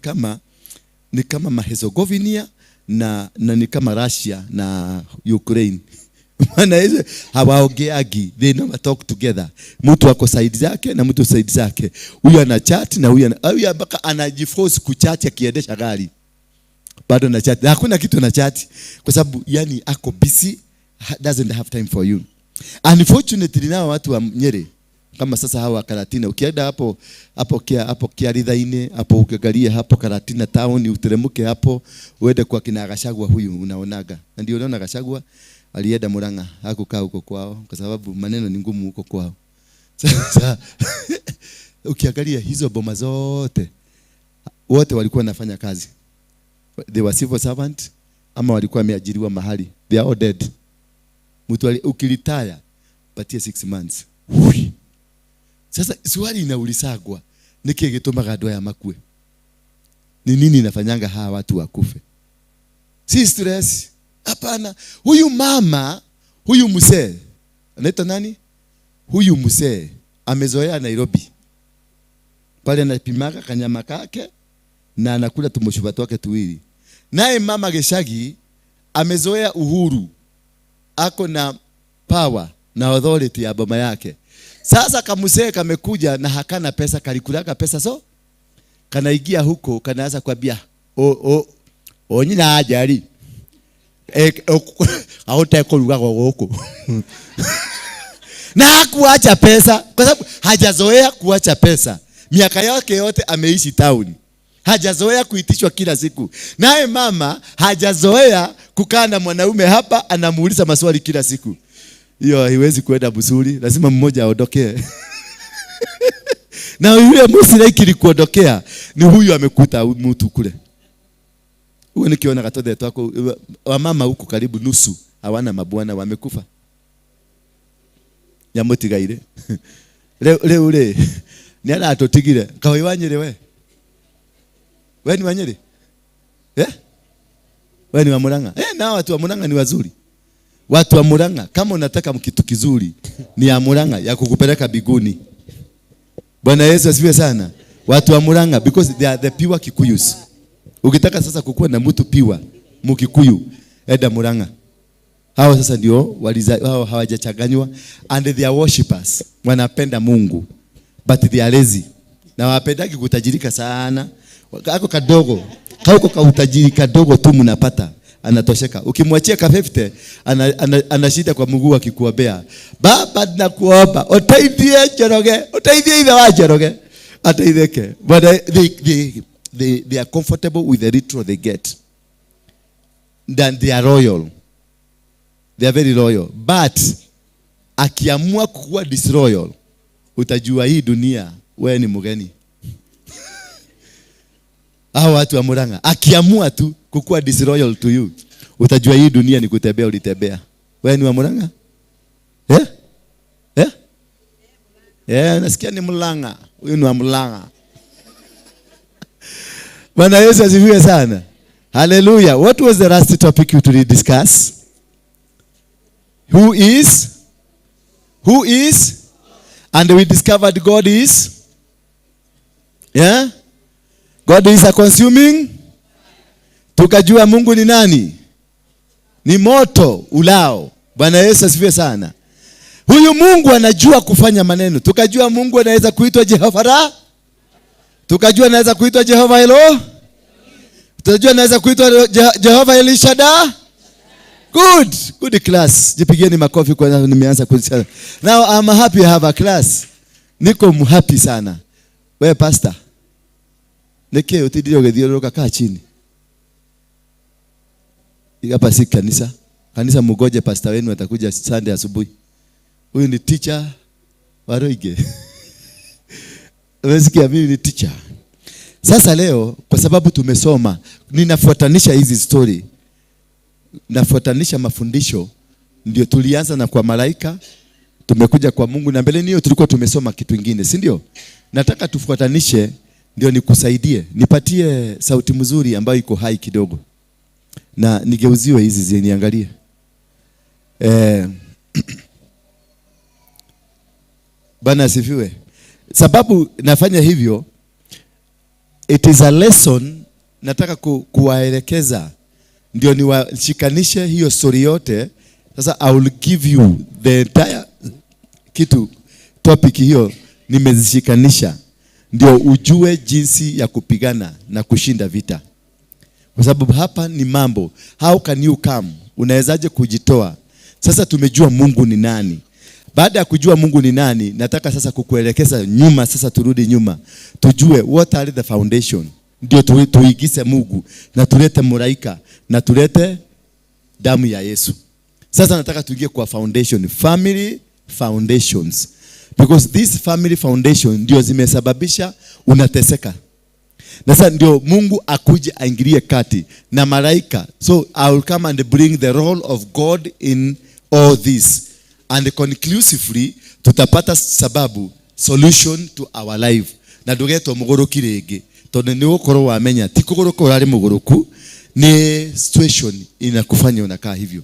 Speaker 3: kama Maherzegovina na ni kama Russia na Ukraine. Maana hizo hawaongeagi, they never talk together. Mtu ako side zake na mtu side zake. Huyu ana chat na huyu huyu mpaka anajiforce kuchat akiendesha gari. Bado ana chat. Hakuna kitu ana chat kwa sababu yani ako busy, doesn't have time for you. Unfortunately nao watu wa Nyeri kama sasa hawa Karatina, ukienda hapo, hapo Kiarithaini, hapo ukiangalia hapo Karatina town, uteremke hapo uende kwa kina Gachagua huyu unaonaga. Na ndio unaona Gachagua alienda Murang'a, hakukaa huko kwao kwa sababu maneno ni ngumu huko kwao. Sasa ukiangalia hizo boma zote, wote walikuwa wanafanya kazi. They were civil servant ama walikuwa wameajiriwa mahali. They are all dead. Mtu ukilitaya patie 6 months. Hui. Sasa swali inaulizagwa, niki gitumaga andũ aya makue? Ni nini inafanyanga hawa watu wakufe? Si stress. Hapana. Huyu mama, huyu mzee, anaitwa nani? Huyu mzee amezoea Nairobi. Pale anapimaga kanyama kake na anakula tumushuba twake tuwili. Naye mama Gicagi amezoea uhuru. Ako na power na authority ya boma yake. Sasa kamzee kamekuja na hakana pesa, kalikulaga pesa so kanaingia huko kanaanza kuambia o nyina ajali. Hautaki kuruga huko. Na hakuacha pesa kwa sababu hajazoea kuacha pesa. Miaka yake yote ameishi town. Hajazoea kuitishwa kila siku. Naye mama hajazoea kukaa na mwanaume hapa anamuuliza maswali kila siku. Hiyo haiwezi kwenda vizuri, lazima mmoja aondokee. Na yule msi kuondokea ni huyu amekuta mtu kule. Huyo nikiona katoto wako wamama huko karibu nusu hawana mabwana, wamekufa. Nyamutigaire. Leo le ni ana atotigire. Kawe wa Nyeri we. We ni wa Nyeri? We ni wa Murang'a. Na watu wa Murang'a ni wazuri. Watu wa Murang'a, kama unataka kitu kizuri ni ya Murang'a ya kukupeleka biguni. Bwana Yesu asifiwe sana. Watu wa Murang'a because they are the pure Kikuyus. Ukitaka sasa kukua na mtu pure Mkikuyu, enda Murang'a. Hao sasa ndio hao hawajachanganywa and they are worshipers. Wanapenda Mungu but they are lazy. Na hawapendagi kutajirika sana. Kako kadogo, kako ka utajiri kadogo tu mnapata, anatosheka. Ukimwachia ka 50 anashida kwa mguu akikuombea. Baba nakuomba uteithie Njoroge, uteithie ithe wa Njoroge. Ateitheke. But they are comfortable with the little they get. Then they are loyal. They are very loyal. But akiamua kuwa disloyal, utajua hii dunia wewe ni mgeni. Hao watu wa Murang'a, akiamua tu kukuwa disloyal to you, utajua hii dunia ni kutembea ulitembea. Wewe ni wa Murang'a? Nasikia ni Murang'a. Huyu ni wa Murang'a. Bwana Yesu asifiwe sana. Hallelujah. What was the last topic you to discuss? Who is? Who is? And we discovered God is, yeah? God is a consuming. Tukajua Mungu ni nani? Ni moto ulao. Bwana Yesu asifiwe sana. Huyu Mungu anajua kufanya maneno. Tukajua Mungu anaweza kuitwa Jehova Ra. Tukajua anaweza kuitwa Jehova Elo. Tukajua anaweza kuitwa Jehova Elishada. Good, good class. Jipigieni makofi kwa nimeanza kusikia. Now I'm happy I have a class. Niko happy sana. Wewe pastor. Neke utidire ugithiũrũrũka, kaa chini. Hapa si kanisa. Kanisa mugoje pastor wenu atakuja Sunday asubuhi. Huyu ni teacher Waruinge. Umesikia, mimi ni teacher. Sasa leo kwa sababu tumesoma, ninafuatanisha hizi story. Nafuatanisha mafundisho. Ndio tulianza na kwa malaika, tumekuja kwa Mungu, na mbele hiyo tulikuwa tumesoma kitu kingine, si ndio? Nataka tufuatanishe ndio nikusaidie, nipatie sauti mzuri ambayo iko hai kidogo. Na nigeuziwe hizi ziniangalie. Bwana asifiwe. Sababu nafanya hivyo, it is a lesson, nataka kuwaelekeza ndio niwashikanishe hiyo story yote. Sasa I will give you the entire kitu, topic hiyo nimezishikanisha ndio ujue jinsi ya kupigana na kushinda vita. Kwa sababu hapa ni mambo, how can you come? Unawezaje kujitoa? Sasa tumejua Mungu ni nani. Baada ya kujua Mungu ni nani, nataka sasa kukuelekeza nyuma. Sasa turudi nyuma, tujue what are the foundation. Ndio tuigise Mungu na tulete malaika na tulete damu ya Yesu. Sasa nataka tuingie kwa foundation, family foundations. Because this family foundation ndio zimesababisha unateseka. Na sasa ndio Mungu akuje aingilie kati na malaika. So I will come and bring the role of God in all this. And conclusively tutapata sababu, solution to our life. Na ndugetwo mũgũrũki rĩngĩ, tondũ nĩ ũgũkorwo wamenya ti kũgũrũka ũrarĩ mũgũrũku, ni situation inakufanya unakaa hivyo.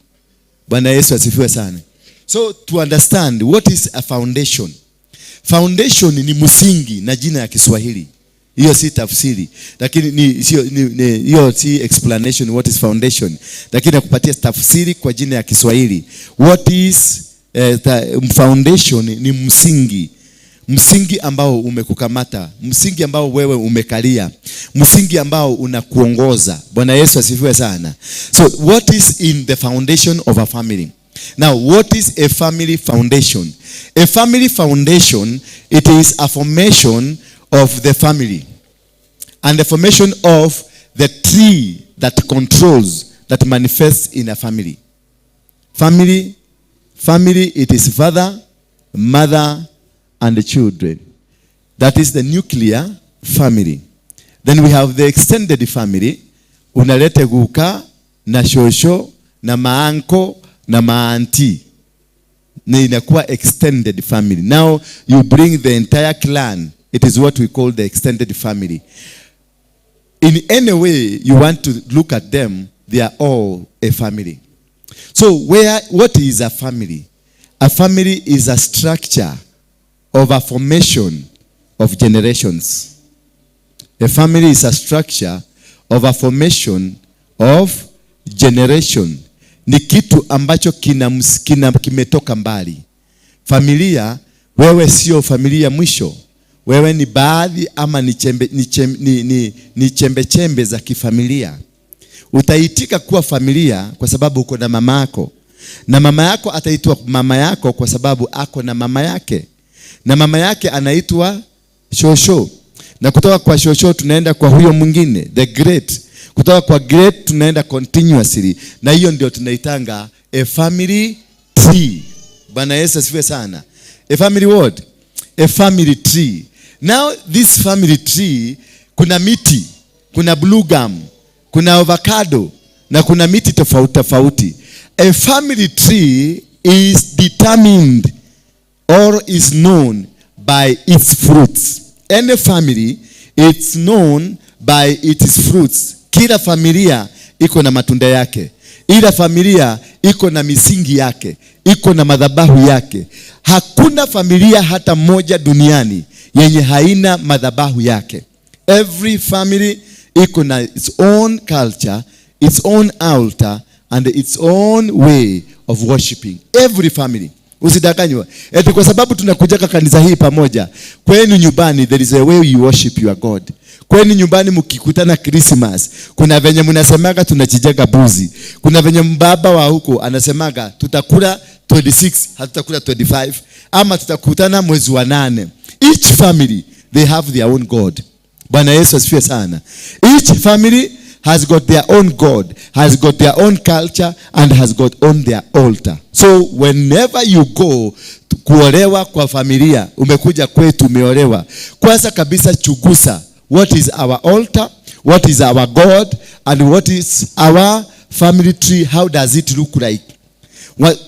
Speaker 3: Bwana Yesu asifiwe sana. So to understand what is a foundation. Foundation ni msingi na jina ya Kiswahili. Hiyo si tafsiri, lakini ni sio ni hiyo si explanation what is foundation, lakini nakupatia tafsiri kwa jina ya Kiswahili. What is the foundation? Ni msingi. Msingi ambao umekukamata, msingi ambao wewe umekalia, msingi ambao unakuongoza. Bwana Yesu asifiwe sana. So what is in the foundation of a family? Now, what is a family foundation? A family foundation, it is a formation of the family and the formation of the tree that controls, that manifests in a family. Family, it is father, mother, and the children. That is the nuclear family. Then we have the extended family. Unalete guka na shosho na maanko na maanti. Na inakuwa extended family. Now you bring the entire clan. It is what we call the extended family. In any way you want to look at them, they are all a family. So what is a family? A family is a structure of a formation of generations. A family is a structure of a formation of generation. Ni kitu ambacho kimetoka mbali. Familia, wewe sio familia mwisho. Wewe ni baadhi ama ni chembe chembe za kifamilia. Utaitika kuwa familia kwa sababu uko na mama yako. Na mama yako ataitwa mama yako kwa sababu ako na mama yake. Na mama yake anaitwa shosho. Na kutoka kwa shosho tunaenda kwa huyo mwingine, the great. Kutoka kwa great tunaenda continuously. Na hiyo ndio tunaitanga a family tree. Bwana Yesu asifiwe sana. A family what? A family tree. Now this family tree, kuna miti, kuna blue gum, kuna avocado, na kuna miti tofauti tofauti. A family tree is determined or is known by its fruits. Any family, it's known by its fruits. Kila familia iko na matunda yake. Ila familia iko na misingi yake, iko na madhabahu yake. Hakuna familia hata moja duniani yenye haina madhabahu yake. Every family iko na its own culture, its own altar and its own way of worshiping. Every family. Usidanganywe eti kwa sababu tunakujaka kanisa hii pamoja. Kwenu nyumbani there is a way you worship your God. Kwenu nyumbani mkikutana Christmas, kuna venye mnasemaga tunachijaga buzi. Kuna venye mbaba wa huko anasemaga tutakula 26, hatutakula 25, ama tutakutana mwezi wa 8. Each family they have their own God. Bwana Yesu asifiwe sana. Each family has got their own God, has got their own culture, and has got on their altar. So whenever you go kuolewa kwa familia, umekuja kwetu umeolewa, kwanza kabisa chugusa what is our altar, what is our God, and what is our family tree, how does it look like?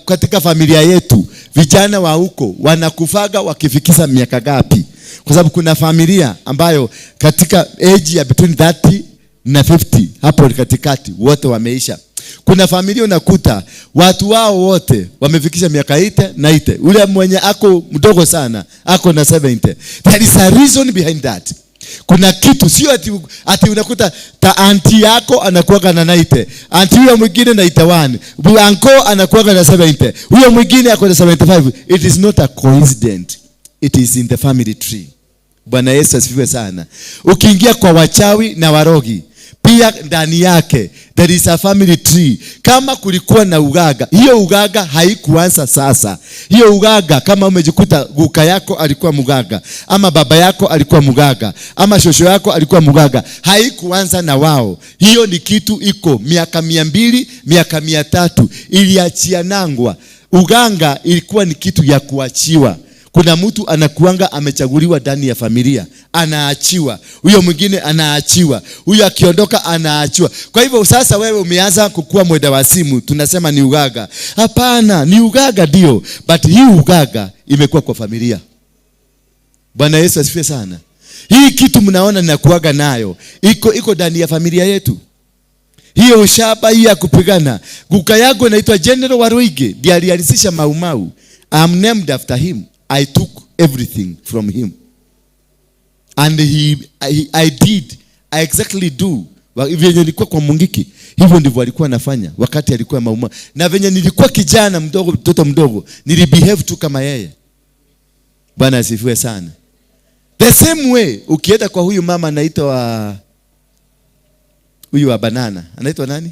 Speaker 3: Katika familia yetu, vijana wa huko wanakufaga wakifikisha miaka gapi? Kwa sababu kuna familia ambayo katika age ya between 30 na 50, hapo katikati wote wameisha. Kuna familia unakuta watu wao wote wamefikisha miaka 8 na 8. Ule mwenye ako mdogo sana ako na 70. There is a reason behind that. Kuna kitu, sio ati unakuta ta anti yako anakuwa na 90, anti huyo mwingine na 81, uncle anakuwa na 70, huyo mwingine ako na 75. It is not a coincidence. It is in the family tree. Bwana Yesu asifiwe sana. Ukiingia kwa wachawi na warogi, pia ndani yake there is a family tree. Kama kulikuwa na ugaga, hiyo ugaga haikuanza sasa. Hiyo ugaga, kama umejikuta guka yako alikuwa mugaga, ama baba yako alikuwa mugaga, ama shosho yako alikuwa mugaga, haikuanza na wao. Hiyo ni kitu iko miaka 200, miaka 300 iliachianangwa. Uganga ilikuwa ni kitu ya kuachiwa. Kuna mtu anakuanga amechaguliwa ndani ya familia, anaachiwa. Huyo mwingine anaachiwa. Huyo akiondoka anaachiwa. Kwa hivyo sasa wewe umeanza kukua mwenda wa simu, tunasema ni ugaga. Hapana, ni ugaga ndio, but hii ugaga imekuwa kwa familia. Bwana Yesu asifiwe sana. Hii kitu mnaona ninakuaga nayo, iko ndani ya familia yetu. Hiyo ushaba hii ya kupigana. Guka yangu anaitwa General Waruige, ndiye alianzisha Mau Mau. I'm named after him. I took everything from him. And I did, I exactly do. Venye nilikuwa kwa Mungiki, hivyo ndivyo alikuwa anafanya wakati alikuwa Mau Mau. Na venye nilikuwa kijana mdogo, mtoto mdogo, nilibehave tu kama yeye. Bwana asifiwe sana. The same way, ukienda kwa huyu mama anaitwa huyu wa banana, anaitwa nani?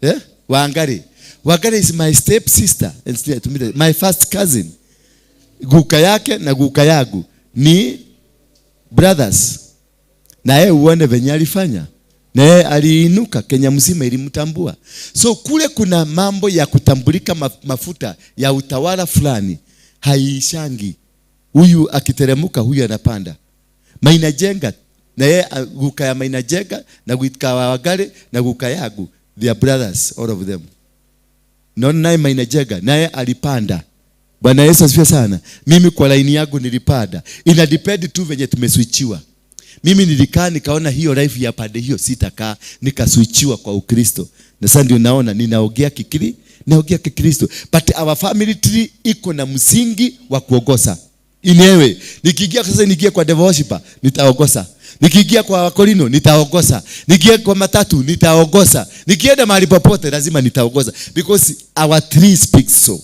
Speaker 3: Yeah? Wangari. Wangari is my step sister, my first cousin. Guka yake na guka yangu ni brothers. Na yeye uone venye alifanya. Na yeye aliinuka, Kenya mzima ilimtambua. So kule kuna mambo ya kutambulika mafuta ya utawala fulani haiishangi. Huyu akiteremuka huyu anapanda. Maina Jenga na yeye guka ya Maina Jenga na guka wa Wangari na guka yangu, they are brothers all of them. Naona naye Maina Jenga naye alipanda. Bwana Yesu asifiwe sana. Mimi kwa laini yangu nilipanda. Ina depend tu venye tumeswichiwa. Mimi nilikaa nikaona hiyo life ya pande hiyo sitakaa, nikaswichiwa kwa Ukristo. Na sasa ndio naona ninaongea kikiri, naongea Kikristo. But our family tree iko na msingi wa kuongoza. Inewe, nikiingia sasa, nikiingia kwa devil worshiper, nitaongoza. Nikiingia kwa Wakorino, nitaongoza. Nikiingia kwa matatu, nitaongoza. Nikienda mahali popote lazima nitaongoza, because our tree speaks so.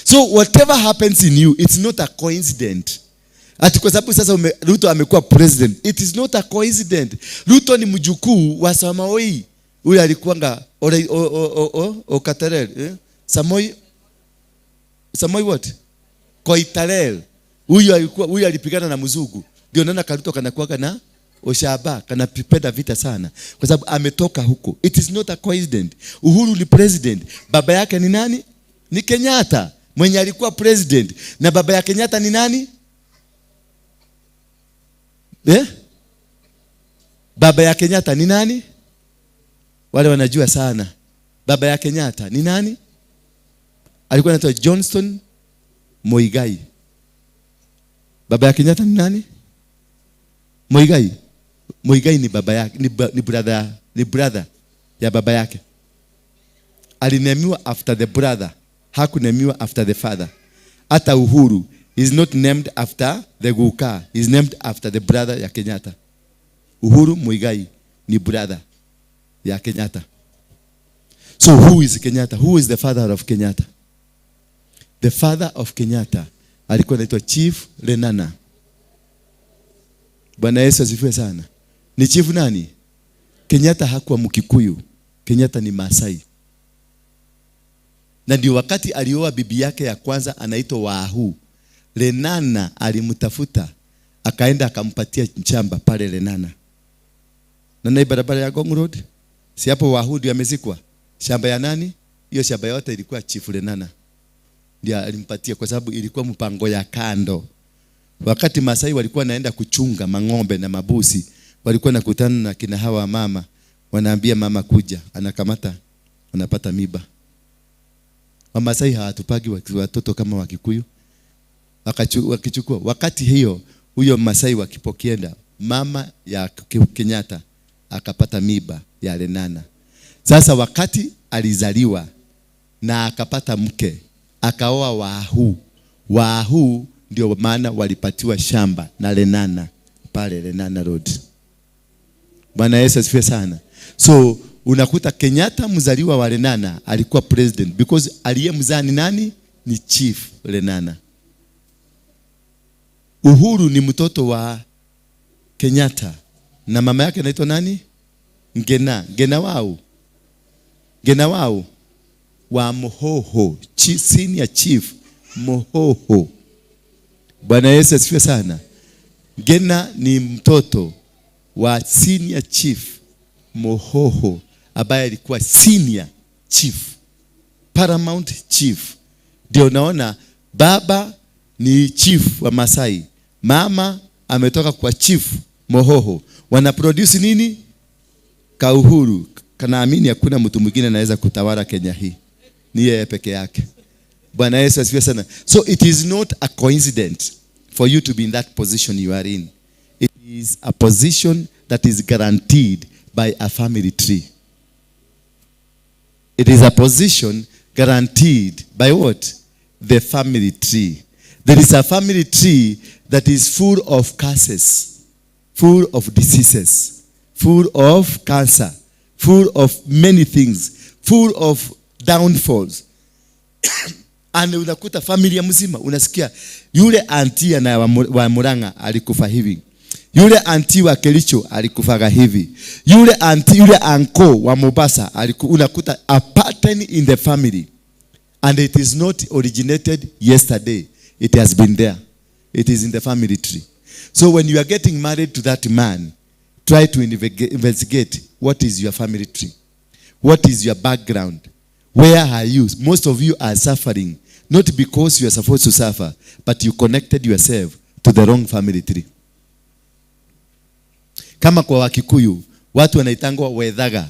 Speaker 3: So whatever happens in you, it's not a coincidence. Ati kwa sababu sasa Ruto amekuwa president, it is not a coincidence. Ruto ni mjukuu wa Samoei. Huyu alikuwanga Okaterel, eh? Samoi, Samoi what? Koitalel. Huyu alikuwa, huyu alipigana na mzungu. Ndio naona Karuto kanakuwaga na Oshaba, kanapenda vita sana. Kwa sababu ametoka huko. It is not a coincidence. Uhuru ni president. Baba yake ni nani? Ni Kenyatta, mwenye alikuwa president. Na baba ya Kenyatta ni nani? Eh? Baba ya Kenyatta ni nani? Wale wanajua sana. Baba ya Kenyatta ni nani? Alikuwa anaitwa Johnston Muigai. Baba ya Kenyatta ni nani? Muigai. Muigai ni baba yake, ni brother ya baba yake. Alinemiwa after the brother, hakunemiwa after the father. Hata Uhuru is not named after the guka, is named after the brother ya Kenyatta. Uhuru Muigai ni brother ya Kenyatta. So who is Kenyatta? Who is the father of Kenyatta? The father of Kenyatta alikuwa anaitwa Chief Lenana. Bwana Yesu asifiwe sana. Ni chief nani? Kenyatta hakuwa Mkikuyu. Kenyatta ni Masai. Na ndio wakati alioa bibi yake ya kwanza anaitwa Wahu. Lenana alimtafuta, akaenda akampatia shamba pale Lenana. Na na barabara ya Ngong Road, si hapo Wahu ndio amezikwa. Shamba ya nani? Hiyo shamba yote ilikuwa Chief Lenana. Ndio alimpatia kwa sababu ilikuwa mpango ya kando. Wakati Masai walikuwa naenda kuchunga mang'ombe na mabusi, walikuwa nakutana na kina hawa mama, wanaambia mama kuja, anakamata, anapata miba. Wamasai hawatupagi watoto kama Wakikuyu. Wakichukua wakati hiyo, huyo Masai wakipokienda, mama ya Kenyatta akapata miba ya Lenana. Sasa wakati alizaliwa na akapata mke, akaoa Wahu. Wahu ndio maana walipatiwa shamba na Lenana pale Lenana Road. Bwana Yesu asifiwe sana. So unakuta Kenyatta mzaliwa wa Lenana alikuwa president because aliyemzaa ni nani? Ni Chief Lenana. Uhuru ni mtoto wa Kenyatta na mama yake anaitwa nani? Ngena. Ngena wao. Ngena wao wa Mohoho, senior chief Mohoho. Bwana Yesu asifiwe sana. Ngena ni mtoto wa senior chief Mohoho ambaye alikuwa senior chief, paramount chief. Ndio naona baba ni chief wa Masai, mama ametoka kwa chief Mohoho. Wana produce nini? Kauhuru. Kanaamini hakuna mtu mwingine anaweza kutawala Kenya hii, ni yeye peke yake. Bwana Yesu asifiwe sana. So it is not a coincidence for you to be in that position you are in. It is a position that is guaranteed by a family tree. It is a position guaranteed by what? The family tree. There is a family tree that is full of curses, full of diseases, full of cancer, full of many things, full of downfalls. And unakuta familia mzima, unasikia yule auntie na wa Murang'a alikufa hivi, yule auntie wa Kericho alikufaga hivi, yule auntie, yule uncle wa Mombasa unakuta a pattern in the family. And it is not originated yesterday. It has been there. It is in the family tree. So when you are getting married to that man, try to investigate what is your family tree. What is your background? Where are you? Most of you are suffering, not because you are supposed to suffer, but you connected yourself to the wrong family tree. Kama kwa Wakikuyu, watu wanaitangwa Wethaga.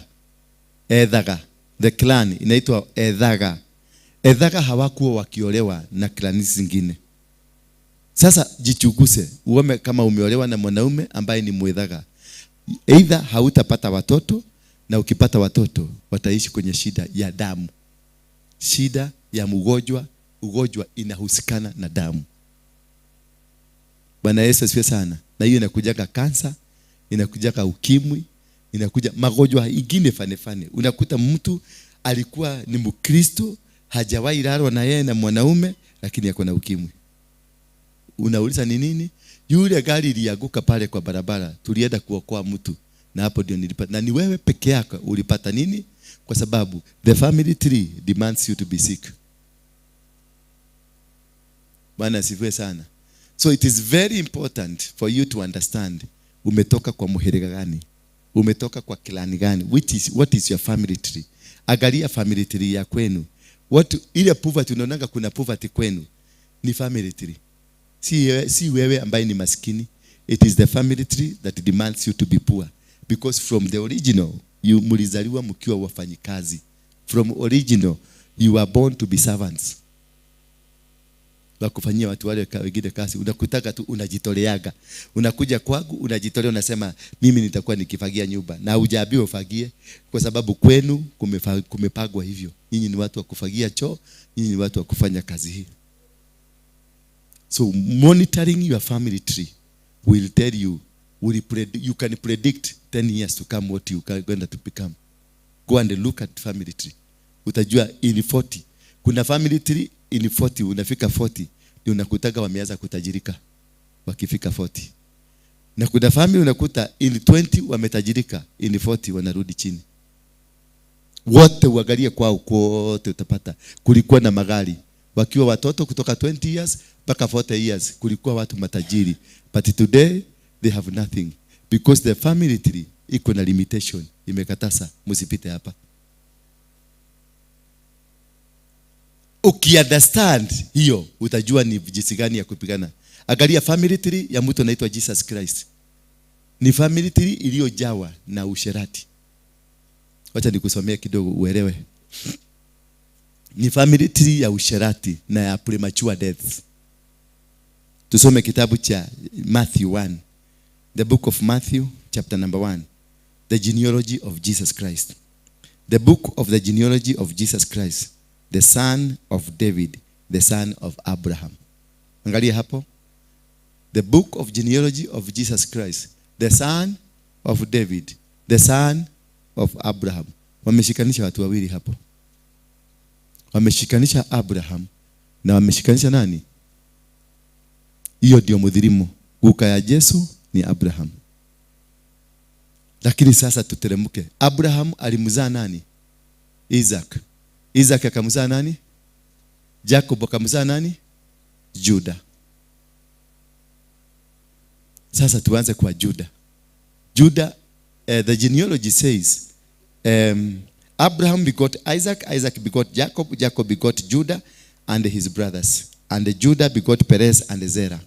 Speaker 3: Ethaga. The clan inaitwa Ethaga. Ethaga hawakuwa wakiolewa na clan zingine. Sasa jichunguze, uone kama umeolewa na mwanaume ambaye ni Mwethaga. Either hautapata watoto, na ukipata watoto wataishi kwenye shida ya damu. Shida ya mgonjwa, ugonjwa inahusikana na damu. Bwana Yesu asifiwe sana. Na hiyo inakujaga kansa, inakujaga ukimwi, inakuja magonjwa ingine fane fane. Unakuta mtu alikuwa ni Mkristo, hajawahi lalwa na yeye na mwanaume, lakini ako na ukimwi. Unauliza ni nini? Yule gari ilianguka pale kwa barabara, tulienda kuokoa mtu, na hapo ndio nilipata. Na ni wewe peke yako ulipata nini? Kwa sababu the family tree demands you to be sick. Bwana asifiwe sana. So it is very important for you to understand umetoka kwa muhirika gani, umetoka kwa clan gani, what is your family tree. Angalia family tree ya kwenu. What ile poverty unaonanga kuna poverty kwenu ni family tree. Si wewe ambaye ni maskini. It is the family tree that demands you to be poor. Because from the original, you mulizaliwa mkiwa wafanyikazi. From original, you were born to be servants. Wa kufanyia watu wale wengine kazi. Unakutaka tu unajitoleaga. Unakuja kwangu unajitolea, unasema mimi nitakuwa nikifagia nyumba. Na hujaambiwa ufagie kwa sababu kwenu kumepagwa hivyo. Nyinyi ni watu wa kufagia choo, nyinyi ni watu wa kufanya kazi hii. So monitoring your family tree will tell you, you can predict 10 years to come what you are going to become. Go and look at family tree. Utajua in 40. Kuna family tree in 40, unafika 40 ndio unakutaga wameanza kutajirika wakifika 40. Na kuna family unakuta in 20 wametajirika, in 40 wanarudi chini. Wote uangalie kwao kote utapata kulikuwa na magari wakiwa watoto kutoka 20 years mpaka 40 years, kulikuwa watu matajiri, but today they have nothing because the family tree iko na limitation, imekataza msipite hapa. Ukiunderstand hiyo utajua ni jinsi gani ya kupigana. Angalia family tree ya mtu anaitwa Jesus Christ. Ni family tree iliyojawa na usherati. Wacha nikusomee kidogo uelewe. Ni family tree ya usherati na ya premature death. Tusome kitabu cha Matthew 1. The book of Matthew chapter number 1. The genealogy of Jesus Christ. The book of the genealogy of Jesus Christ, the son of David, the son of Abraham. Angalia hapo. The book of genealogy of Jesus Christ, the son of David, the son of Abraham. Wameshikanisha watu wawili hapo. Wameshikanisha Abraham na wameshikanisha nani? Hiyo ndio mudhirimu. Guka ya Yesu ni Abraham. Lakini sasa tuteremke. Abraham alimzaa nani? Isaac. Isaac akamzaa nani? Jacob akamzaa nani? Judah. Sasa tuanze kwa Judah. Judah, the genealogy says, Abraham begot Isaac, Isaac begot Jacob, Jacob begot Judah and his brothers. And Judah begot Perez and Zerah.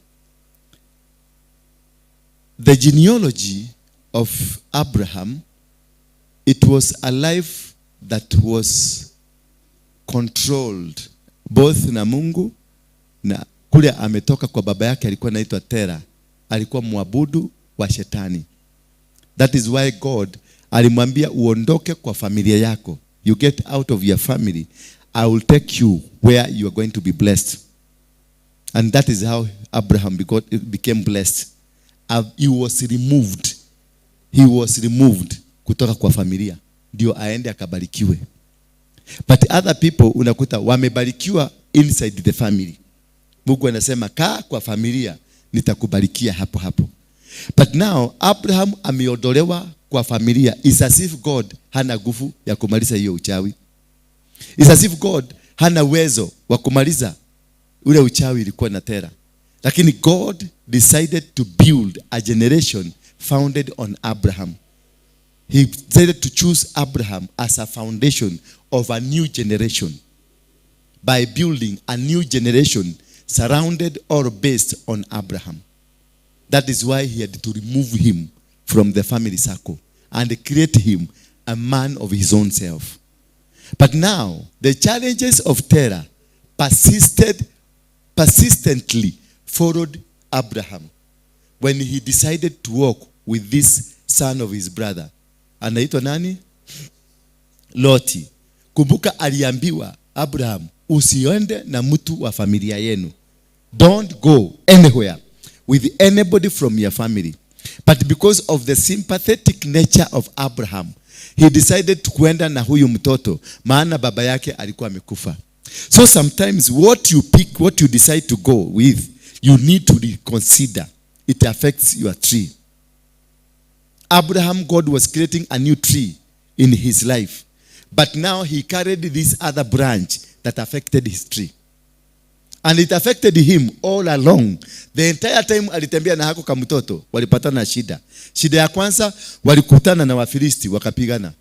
Speaker 3: The genealogy of Abraham, it was a life that was controlled both na Mungu na kule ametoka kwa baba yake alikuwa anaitwa Tera, alikuwa mwabudu wa shetani. That is why God alimwambia uondoke kwa familia yako. You get out of your family, I will take you where you are going to be blessed. And that is how Abraham became blessed. He was removed. He was removed kutoka kwa familia ndio aende akabarikiwe. But other people unakuta wamebarikiwa inside the family. Mungu anasema kaa kwa familia nitakubarikia hapo hapo. But now Abraham ameondolewa kwa familia. It's as if God hana nguvu ya kumaliza hiyo uchawi. It's as if God hana uwezo wa kumaliza ule uchawi ilikuwa na Tera. Lakini God decided to build a generation founded on Abraham. He decided to choose Abraham as a foundation of a new generation by building a new generation surrounded or based on Abraham. That is why he had to remove him from the family circle and create him a man of his own self. But now, the challenges of Terah persistently followed Abraham when he decided to walk with this son of his brother. Anaitwa nani? Loti. Kumbuka aliambiwa Abraham, usiende na mtu wa familia yenu. Don't go anywhere with anybody from your family. But because of the sympathetic nature of Abraham, he decided to kuenda na huyu mtoto, maana baba yake alikuwa amekufa. So sometimes what you pick, what you decide to go with, you need to reconsider. It affects your tree. Abraham, God was creating a new tree in his life. But now he carried this other branch that affected his tree. And it affected him all along. The entire time alitembea na hako kamtoto, walipatana na shida. Shida ya kwanza, walikutana na Wafilisti, wakapigana.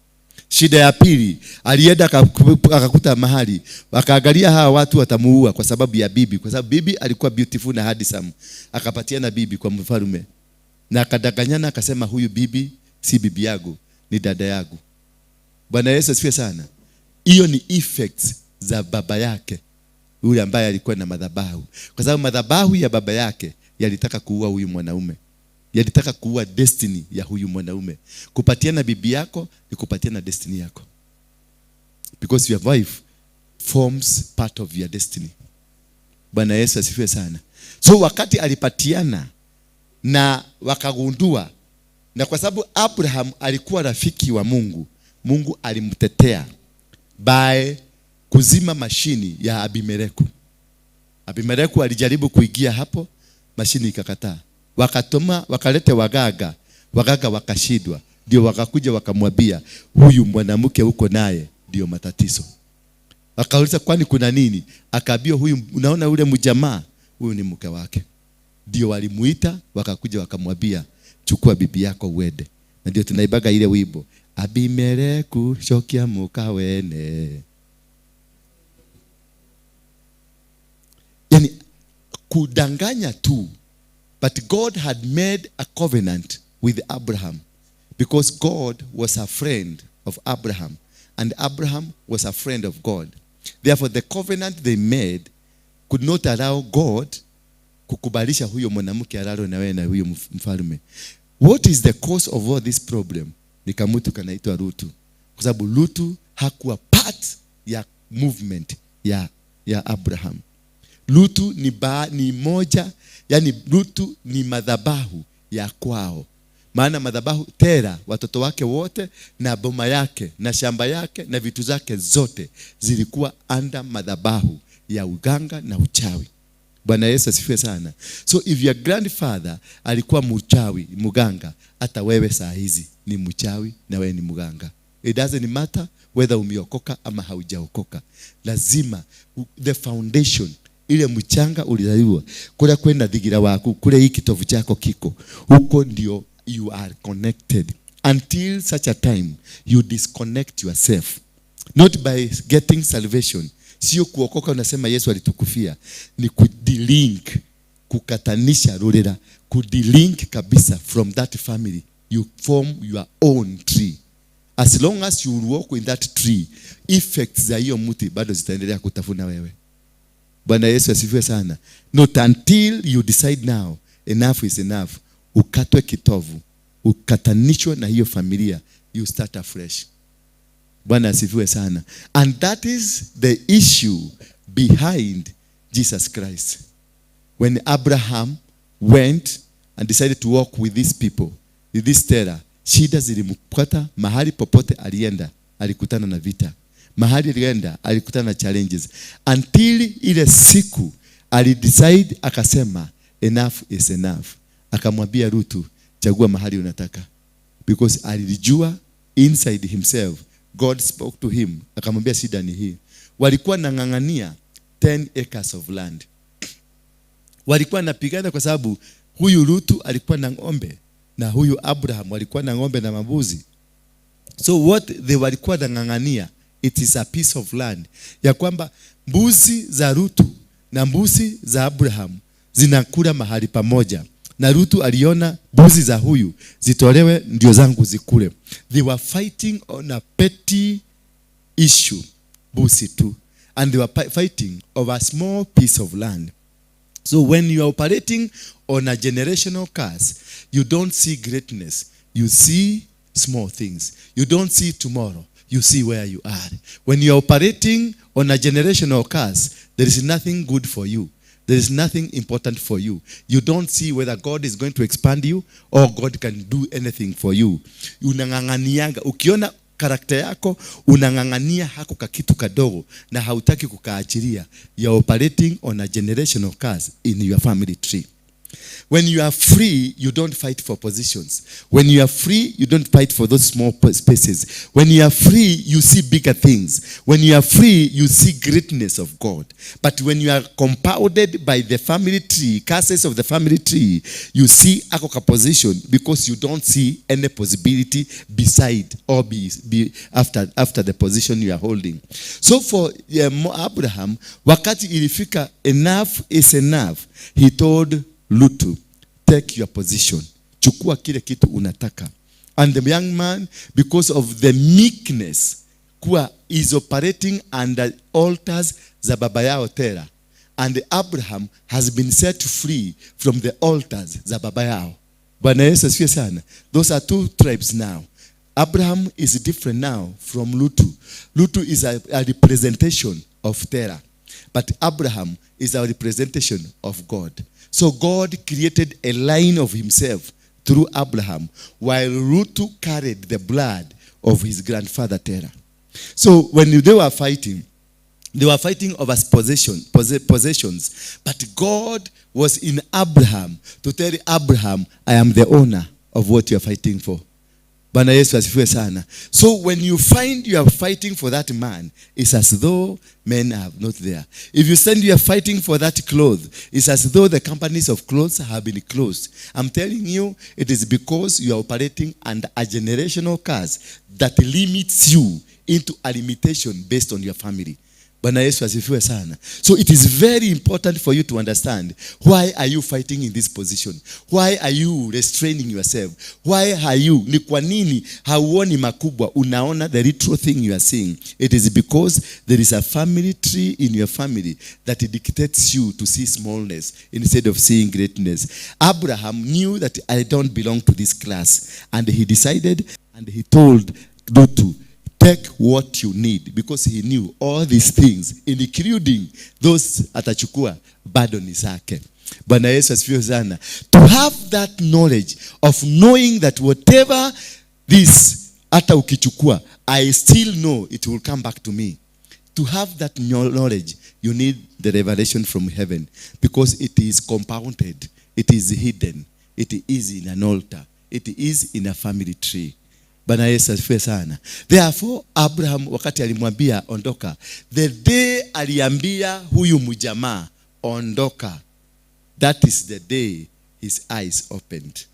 Speaker 3: Shida ya pili, alienda akakuta mahali, wakaangalia hawa watu watamuua kwa sababu ya bibi, kwa sababu bibi alikuwa beautiful na handsome. Akapatiana bibi kwa mfalme. Na akadanganyana akasema huyu bibi si bibi yangu, ni dada yangu. Bwana Yesu asifiwe sana. Hiyo ni effects za baba yake. yule ambaye alikuwa na madhabahu, kwa sababu madhabahu ya baba yake yalitaka kuua huyu mwanaume, yalitaka kuua destiny ya huyu mwanaume. Kupatiana bibi yako ni kupatiana destiny yako, because your wife forms part of your destiny. Bwana Yesu asifiwe sana. So wakati alipatiana na wakagundua, na kwa sababu Abraham alikuwa rafiki wa Mungu, Mungu alimtetea by kuzima mashini ya Abimeleku. Abimeleku alijaribu kuingia hapo, mashini ikakataa. Wakatuma wakalete waganga, waganga wakashindwa, ndio wakakuja wakamwambia huyu mwanamke uko naye ndio matatizo. Akauliza, kwani kuna nini? Akaambiwa, huyu unaona ule mjamaa, huyu ni mke wake. Ndio walimuita, wakakuja wakamwambia, chukua bibi yako uende. Na ndio tunaibaga ile wimbo, Abimeleku shokia mukawene. Yani kudanganya tu. But God had made a covenant with Abraham, because God was a friend of Abraham and Abraham was a friend of God. Therefore the covenant they made could not allow God kukubalisha huyo mwanamke alalo na wewe na huyo mfalme. What is the cause of all this problem? Ni kamutu kanaitwa Rutu. Kwa sababu Rutu hakuwa part ya movement ya Abraham. Lutu ni moja, yani Lutu ni madhabahu ya kwao. Maana madhabahu Tera, watoto wake wote na boma yake na shamba yake na vitu zake zote zilikuwa under madhabahu ya uganga na uchawi. Bwana Yesu asifiwe sana. So if your grandfather alikuwa mchawi, muganga, hata wewe saa hizi ni mchawi na wewe ni muganga. It doesn't matter whether umeokoka ama haujaokoka. Lazima the foundation, ile mchanga ulizaliwa, kule kwenda dhigira wako, kule hiki kitovu chako kiko, huko ndio you are connected. Until such a time you disconnect yourself. Not by getting salvation. Sio kuokoka unasema Yesu alitukufia. Ni kudelink, kukatanisha rurera, kudelink kabisa from that family. You form your own tree. As long as you walk in that tree, effects za hiyo mti bado zitaendelea kutafuna wewe. Bwana Yesu asifiwe sana. Not until you decide now, enough is enough. Ukatwe kitovu, ukatanishwe na hiyo familia, you start afresh. Bwana asifiwe sana. And that is the issue behind Jesus Christ. When Abraham went and decided to walk with these people, with this Terah, shida zilimpata mahali popote alienda, alikutana na vita. Mahali alienda, alikutana na challenges. Until ile siku, alidecide akasema, enough is enough. Akamwambia Rutu, chagua mahali unataka. Because alijua inside himself, God spoke to him. Akamwambia shida ni hii. Walikuwa nang'ang'ania 10 acres of land. Walikuwa napigana kwa sababu huyu Rutu alikuwa na ng'ombe na huyu Abraham alikuwa na ng'ombe na mambuzi. So what they walikuwa nang'ang'ania, it is a piece of land. Ya kwamba mbuzi za Rutu na mbuzi za Abraham zinakula mahali pamoja. Na Rutu aliona mbuzi za huyu zitolewe ndio zangu zikule. They were fighting on a petty issue, mbuzi tu. And they were fighting over a small piece of land. So when you are operating on a generational curse, you don't see greatness. You see small things. You don't see tomorrow. You see where you are. When you are operating on a generational curse, there is nothing good for you. There is nothing important for you. You don't see whether God is going to expand you or God can do anything for you. Unang'ang'anianga. Ukiona karakta yako, unang'ang'ania hako kakitu kadogo na hautaki kukaachilia. You are operating on a generational curse in your family tree. When you are free, you don't fight for positions. When you are free, you don't fight for those small spaces. When you are free, you see bigger things. When you are free, you see greatness of God. But when you are compounded by the family tree, curses of the family tree, you see a position because you don't see any possibility beside or be after the position you are holding. So for Abraham, wakati ilifika enough is enough, he told Lutu, take your position. Chukua kile kitu unataka. And the young man, because of the meekness, kuwa is operating under altars za baba yao Tera, And Abraham has been set free from the altars za baba yao. Bwana Yesu asifiwe sana. Those are two tribes now. Abraham is different now from Lutu. Lutu is a representation of Terah. But Abraham is a representation of God. So God created a line of himself through Abraham, while Lutu carried the blood of his grandfather Terah. So when they were fighting, they were fighting over possessions. But God was in Abraham to tell Abraham, I am the owner of what you are fighting for. Bwana Yesu asifiwe sana. So when you find you are fighting for that man, it's as though men are not there. If you send you are fighting for that cloth, it's as though the companies of clothes have been closed. I'm telling you, it is because you are operating under a generational curse that limits you into a limitation based on your family. Bwana Yesu asifiwe sana. So it is very important for you to understand, why are you fighting in this position? Why are you restraining yourself? Why are you? Ni kwa nini hauoni makubwa? Unaona the little thing you are seeing. It is because there is a family tree in your family that dictates you to see smallness instead of seeing greatness. Abraham knew that I don't belong to this class. And he decided, and he told Lutu, take what you need, because he knew all these things, including those atachukua, bado ni zake. Bwana Yesu asifiwe sana. To have that knowledge of knowing that whatever this hata ukichukua, I still know it will come back to me. To have that knowledge, you need the revelation from heaven, because it is compounded, it is hidden, it is in an altar, it is in a family tree. Bwana Yesu asifiwe sana. Therefore, Abraham wakati alimwambia ondoka, the day aliambia huyu mjamaa ondoka, that is the day his eyes opened.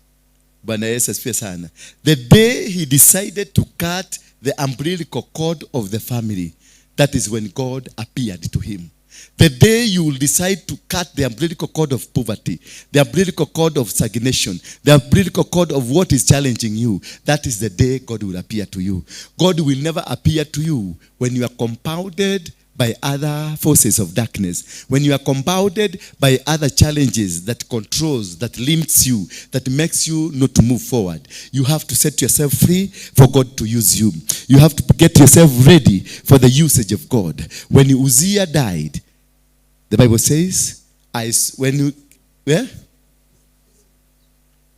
Speaker 3: Bwana Yesu asifiwe sana. The day he decided to cut the umbilical cord of the family, that is when God appeared to him. The day you will decide to cut the umbilical cord of poverty, the umbilical cord of stagnation, the umbilical cord of what is challenging you, that is the day God will appear to you. God will never appear to you when you are compounded by other forces of darkness, when you are compounded by other challenges that controls, that limits you, that makes you not to move forward. You have to set yourself free for God to use you. You have to get yourself ready for the usage of God. When Uzziah died, the Bible says, I, when, you, yeah?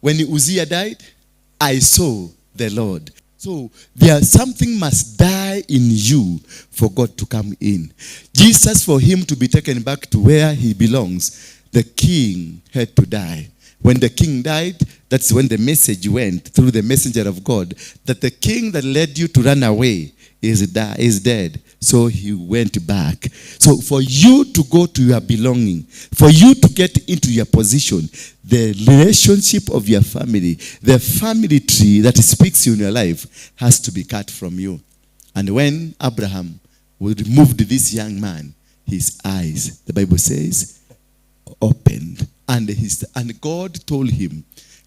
Speaker 3: When Uzziah died, I saw the Lord. So there something must die in you for God to come in. Jesus, for him to be taken back to where he belongs, the king had to die. When the king died, that's when the message went through the messenger of God that the king that led you to run away is dead. So he went back. So for you to go to your belonging, for you to get into your position, the relationship of your family, the family tree that speaks in your life has to be cut from you. And when Abraham removed this young man, his eyes, the Bible says, opened. And God told him,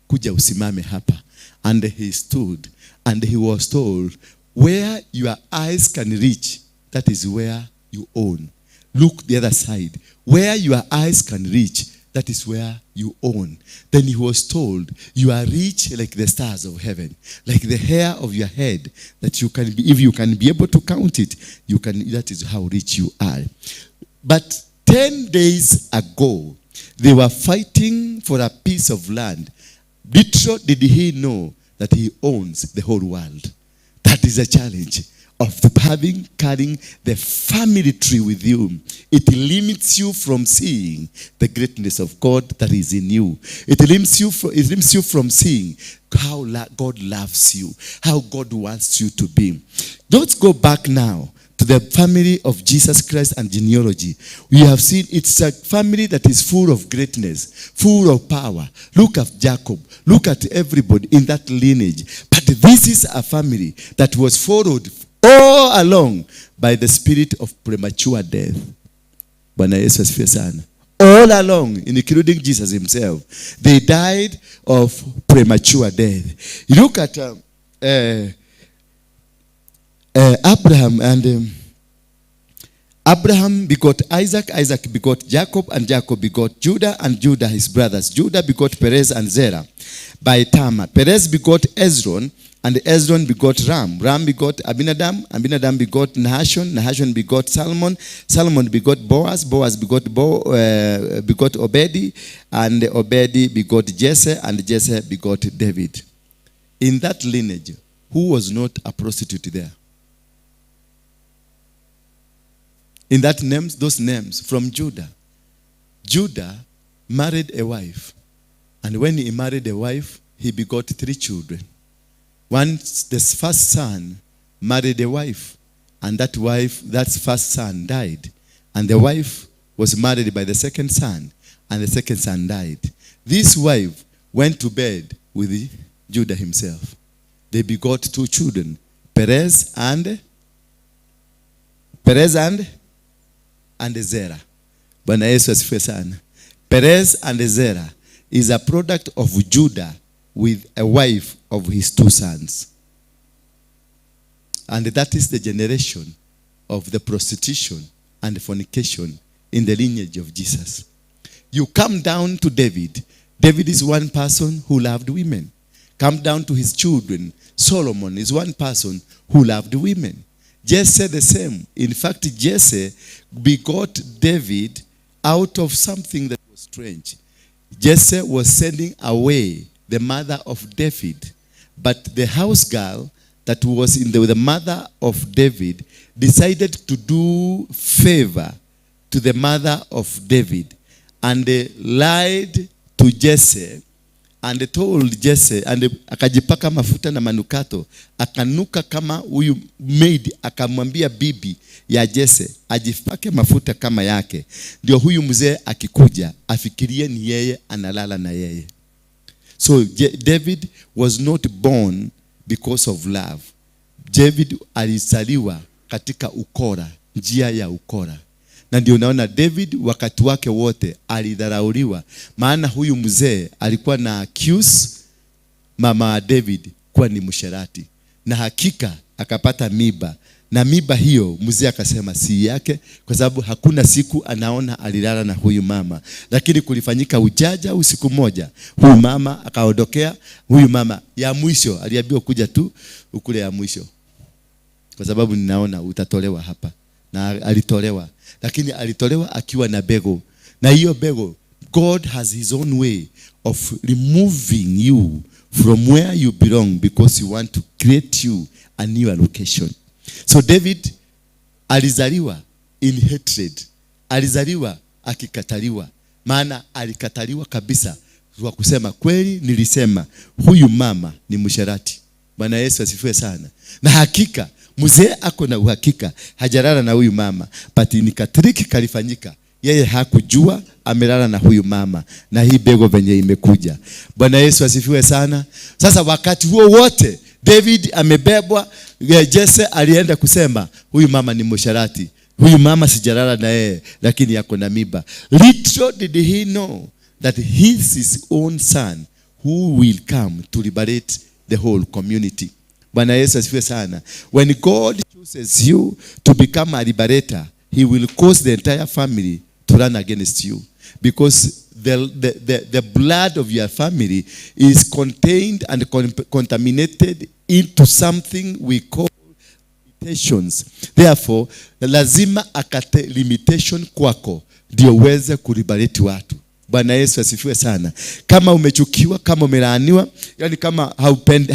Speaker 3: kuja usimame hapa. And he stood, and he was told, where your eyes can reach, that is where you own. Look the other side. Where your eyes can reach, that is where you own. Then he was told, you are rich like the stars of heaven, like the hair of your head, that you can be, if you can be able to count it, you can. That is how rich you are. But 10 days ago, they were fighting for a piece of land. Little did he know that he owns the whole world. That is a challenge of carrying the family tree with you. It limits you from seeing the greatness of God that is in you. It limits you from, it limits you from seeing how God loves you, how God wants you to be. Let's go back now to the family of Jesus Christ and genealogy. We have seen it's a family that is full of greatness, full of power. Look at Jacob. Look at everybody in that lineage. But this is a family that was followed all along by the spirit of premature death. Bwana Yesu asifiwe sana. All along, including Jesus himself, they died of premature death. You look at Abraham and Abraham begot Isaac, Isaac begot Jacob, and Jacob begot Judah, and Judah his brothers. Judah begot Perez and Zerah by Tamar. Perez begot Ezron, and Ezron begot Ram. Ram begot Abinadab, Abinadab begot Nahashon, Nahashon begot Salmon, Salmon begot Boaz, Boaz begot Obedi, and Obedi begot Jesse, and Jesse begot David. In that lineage, who was not a prostitute there? In that names, those names from Judah. Judah married a wife. And when he married a wife, he begot 3 children. One, the first son married a wife. And that wife, that first son died. And the wife was married by the second son. And the second son died. This wife went to bed with Judah himself. They begot 2 children, Perez and Zerah. Bwana Yesu asifiwe sana. Perez and Zerah is a product of Judah with a wife of his 2 sons. And that is the generation of the prostitution and fornication in the lineage of Jesus. You come down to David. David is one person who loved women. Come down to his children. Solomon is one person who loved women. Jesse the same. In fact, Jesse begot David out of something that was strange. Jesse was sending away the mother of David. But the house girl that was in the mother of David decided to do favor to the mother of David. And they lied to Jesse and told Jesse, and akajipaka mafuta na manukato, akanuka kama huyu maid, akamwambia bibi ya Jesse ajipake mafuta kama yake, ndio huyu mzee akikuja afikirie ni yeye analala na yeye. So David was not born because of love. David alizaliwa katika ukora, njia ya ukora. Na ndio unaona David wakati wake wote alidharauliwa, maana huyu mzee alikuwa na accuse mama David kuwa ni msherati. Na hakika akapata miba. Na miba hiyo mzee akasema si yake, kwa sababu hakuna siku anaona alilala na huyu mama. Lakini kulifanyika ujaja usiku moja, huyu mama akaondokea. Huyu mama ya mwisho aliambiwa kuja tu ukule ya mwisho, kwa sababu ninaona utatolewa hapa. Na alitolewa, lakini alitolewa akiwa na bego. Na hiyo bego, God has his own way of removing you from where you belong, because he want to create you a new allocation. So David alizaliwa in hatred. Alizaliwa akikataliwa. Maana alikataliwa kabisa kwa kusema kweli, nilisema huyu mama ni msherati. Bwana Yesu asifiwe sana. Na hakika mzee ako na uhakika hajalala na huyu mama, but ni katriki kalifanyika. Yeye hakujua amelala na huyu mama, na hii bego venye imekuja. Bwana Yesu asifiwe sana. Sasa wakati huo wote David amebebwa, Jesse alienda kusema huyu mama ni msherati, huyu mama sijalala na yeye, lakini yako na miba. Little did he know that he is his own son who will come to liberate the whole community. Bwana Yesu asifiwe sana. When God chooses you to become a liberator, he will cause the entire family to run against you, because the blood of your family is contained and contaminated into something we call limitations. Therefore, lazima akate limitation kwako ndio uweze kuliberate watu. Bwana Yesu asifiwe sana. Kama umechukiwa, kama umelaaniwa, yani kama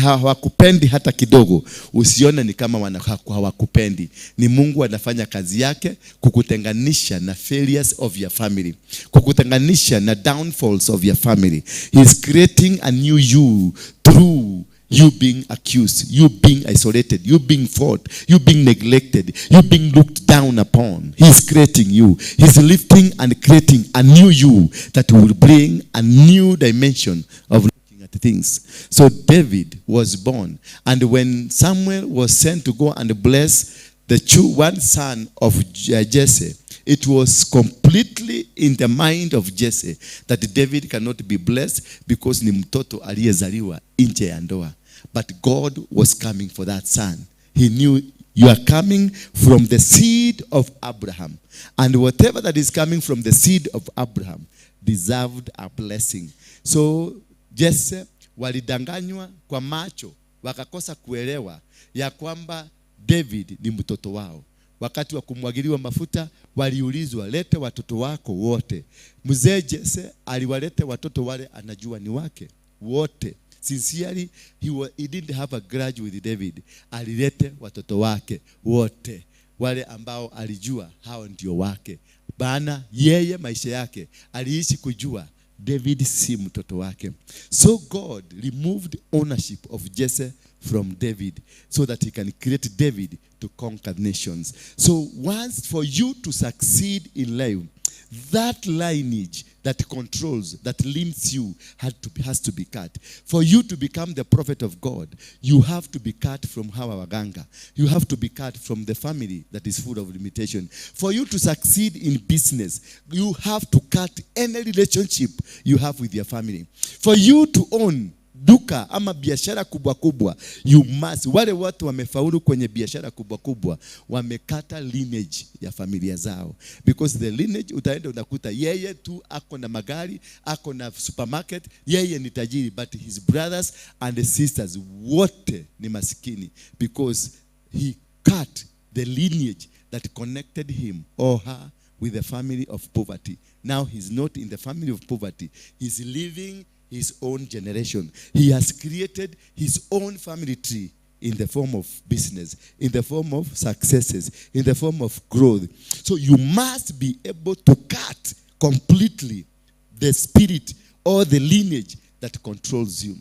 Speaker 3: hawakupendi hata kidogo, usione ni kama hawakupendi. Ni Mungu anafanya kazi yake kukutenganisha na failures of your family, kukutenganisha na downfalls of your family. He is creating a new you through you being accused, you being isolated, you being fought, you being neglected, you being looked down upon. He's creating you. He's lifting and creating a new you that will bring a new dimension of looking at things. So David was born. And when Samuel was sent to go and bless the one son of Jesse, it was completely in the mind of Jesse that David cannot be blessed because ni mtoto aliyezaliwa nje ya ndoa. But God was coming for that son. He knew You are coming from the seed of Abraham. And whatever that is coming from the seed of Abraham deserved a blessing. So Jesse walidanganywa kwa macho, wakakosa kuelewa ya kwamba David ni mtoto wao. Wakati wa kumwagiliwa mafuta waliulizwa, lete watoto wako wote. Mzee Jesse aliwalete watoto wale anajua ni wake wote. Sincerely, he didn't have a grudge with David. Alilete watoto wake wote, wale ambao alijua hao ndio wake. Bana yeye maisha yake aliishi kujua David si mtoto wake. So God removed ownership of Jesse from David so that he can create David to conquer nations. So once for you to succeed in life, that lineage that controls, that limits you, has to be cut. For you to become the prophet of God, you have to be cut from hawa waganga. You have to be cut from the family that is full of limitation. For you to succeed in business, you have to cut any relationship you have with your family. For you to own duka ama biashara kubwa kubwa, you must, wale watu wamefaulu kwenye biashara kubwa kubwa wamekata lineage ya familia zao, because the lineage utaenda unakuta yeye tu ako na magari, ako na supermarket, yeye ni tajiri, but his brothers and sisters wote ni masikini, because he cut the lineage that connected him or her with the family of poverty. Now he's not in the family of poverty. He's living his own generation. He has created his own family tree in the form of business, in the form of successes, in the form of growth. So you must be able to cut completely the spirit or the lineage that controls you.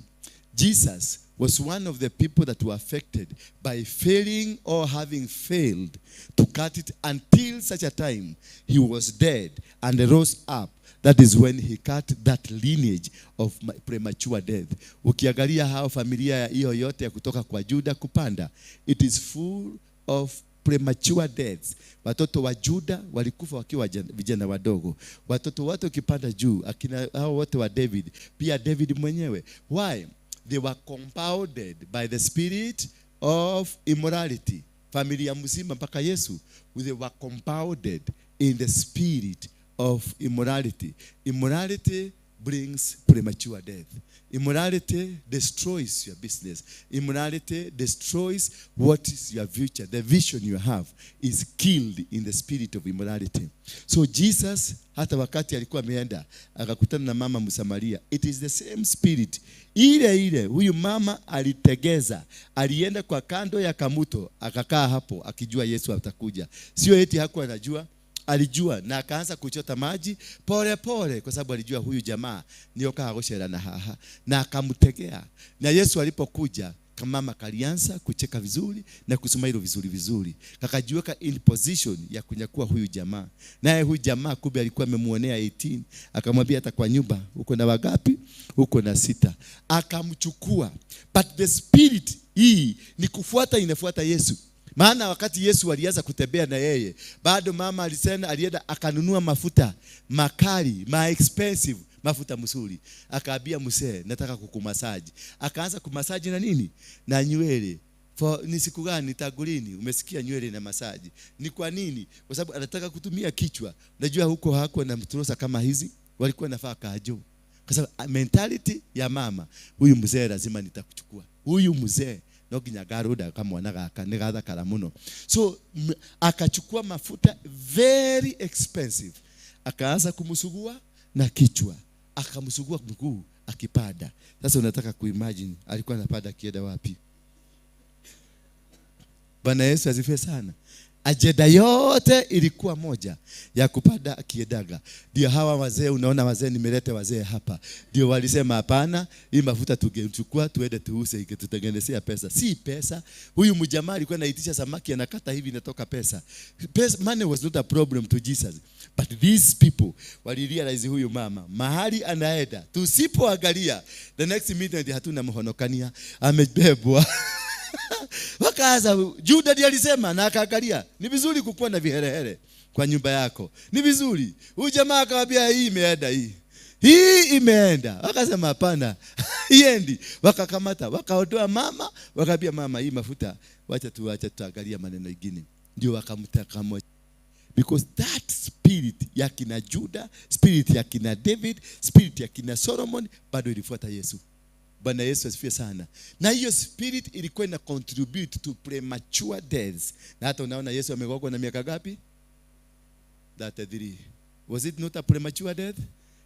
Speaker 3: Jesus was one of the people that were affected by failing or having failed to cut it until such a time he was dead and rose up. That is when he cut that lineage of premature death. Ukiangalia hao familia hiyo yote ya kutoka kwa Juda kupanda, it is full of premature deaths. Watoto wa Juda walikufa wakiwa vijana wadogo. Watoto wote ukipanda juu, akina hao wote wa David, pia David mwenyewe. Why? They were compounded by the spirit of immorality. Familia mzima mpaka Yesu, they were compounded in the spirit of immorality. Immorality brings premature death. Immorality destroys your business. Immorality destroys what is your future. The vision you have is killed in the spirit of immorality. So Jesus, hata wakati alikuwa ameenda, akakutana na mama Msamaria, it is the same spirit. Ile ile, huyu mama alitegeza, alienda kwa kando ya kamuto, akakaa hapo, akijua Yesu atakuja. Sio eti hakuwa anajua, alijua na akaanza kuchota maji pole pole, kwa sababu alijua huyu jamaa nioka agoshera na haha, na akamtegea. Na Yesu alipokuja, kamama kalianza kucheka vizuri na kusoma vizuri vizuri, kakajiweka in position ya kunyakua huyu jamaa. Naye huyu jamaa kumbe alikuwa amemuonea 18, akamwambia hata kwa nyumba uko na wagapi? Uko na 6. Akamchukua. But the spirit hii ni kufuata, inafuata Yesu. Maana wakati Yesu alianza kutembea na yeye, bado mama alisema, alienda akanunua mafuta makali, ma expensive, mafuta mzuri. Akaambia mzee, nataka kukumasaji. Akaanza kumasaji na nini? Na nywele. For ni siku gani tagulini umesikia nywele na masaji? Ni kwa nini? Kwa sababu anataka kutumia kichwa. Unajua huko hakuwa na mturosa kama hizi, walikuwa nafaa kajo. Kwa sababu mentality ya mama, huyu mzee lazima nitakuchukua. Huyu mzee no nginya ngaruda kamwana gaka ni gathakara muno. So akachukua mafuta very expensive, akaanza kumsugua na kichwa, akamsugua mguu akipanda. Sasa unataka kuimagine alikuwa anapanda akienda wapi? Bwana Yesu asifiwe sana. Ajenda yote ilikuwa moja ya kupanda akiedaga. Ndio hawa wazee, unaona wazee, nimeleta wazee hapa. Ndio walisema hapana, hii mafuta tungechukua tuende tuuse ikitutengenezea pesa. Si pesa. Huyu mjamaa alikuwa anaitisha samaki anakata hivi inatoka pesa. Pesa, money was not a problem to Jesus. But these people walirealize huyu mama mahali anaenda, tusipoangalia the next minute hatuna mhonokania, amebebwa. Wakaanza, Juda ndiye alisema na akaangalia, ni vizuri kukuwa na viherehere kwa nyumba yako. Ni vizuri. Huyu jamaa akamwambia hii imeenda hii. Hii imeenda. Wakasema hapana, iendi. Wakakamata, wakaondoa mama, wakaambia mama, hii mafuta wacha tu, wacha tutaangalia maneno ingine. Ndio wakamtaka, because that spirit ya kina Juda, spirit ya kina David, spirit ya kina Solomon bado ilifuata Yesu. Bwana Yesu asifiwe sana. Na hiyo spirit ilikuwa ina contribute to premature deaths. Na hata unaona Yesu amekuwa na miaka ngapi? 33. Was it not a premature death?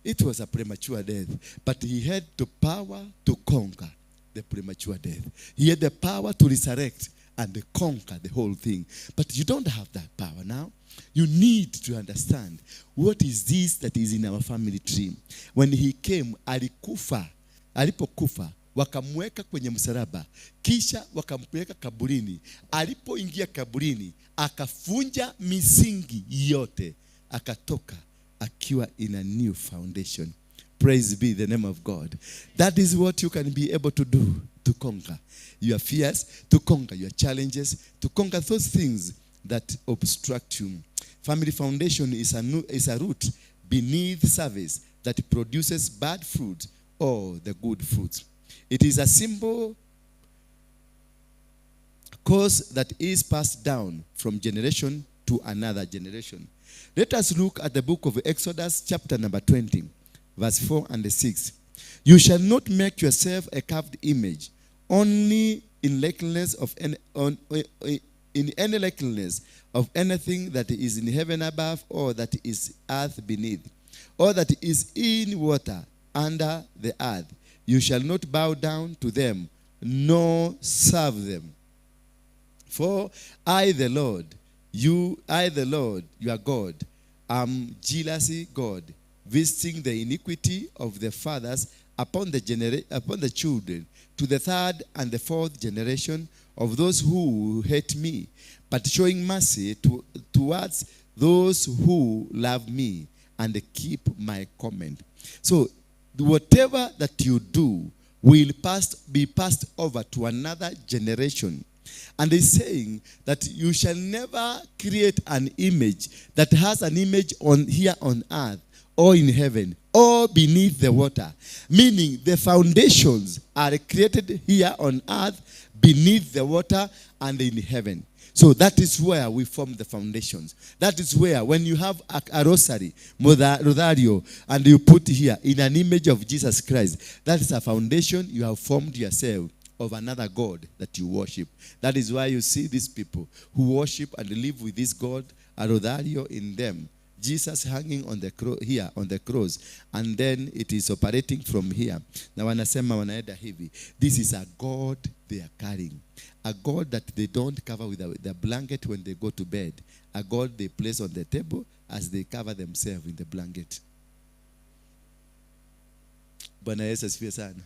Speaker 3: It was a premature death. But he had the power to conquer the premature death. He had the power to resurrect and conquer the whole thing. But you don't have that power now. You need to understand what is this that is in our family tree. When he came, alikufa. Alipokufa, wakamweka kwenye msalaba, kisha wakampeleka kaburini. Alipoingia kaburini, akavunja misingi yote, akatoka akiwa in a new foundation. Praise be the name of God. That is what you can be able to do to conquer your fears, to conquer your challenges, to conquer those things that obstruct you. Family foundation is a root beneath surface that produces bad fruit or the good fruit. It is a simple curse that is passed down from generation to another generation. Let us look at the book of Exodus, chapter number 20, verse 4 and 6. You shall not make yourself a carved image, only in likeness of any, on, in any likeness of anything that is in heaven above, or that is earth beneath, or that is in water under the earth. You shall not bow down to them, nor serve them. For I, the Lord, you, I, the Lord, your God, am jealousy God, visiting the iniquity of the fathers upon the children, to the third and the fourth generation of those who hate me, but showing mercy towards those who love me and keep my command. So, whatever that you do will be passed over to another generation. And he's saying that you shall never create an image that has an image on here on earth or in heaven or beneath the water. Meaning the foundations are created here on earth, beneath the water, and in heaven. So that is where we form the foundations. That is where when you have a rosary, rosario, and you put here in an image of Jesus Christ, that is a foundation you have formed yourself of another God that you worship. That is why you see these people who worship and live with this God, a rosario in them. Jesus hanging on the here on the cross, and then it is operating from here. Na wanasema wanaenda hivi. This is a God they are carrying. A God that they don't cover with the blanket when they go to bed. A God they place on the table as they cover themselves in the blanket. Bwana Yesu asifiwe sana.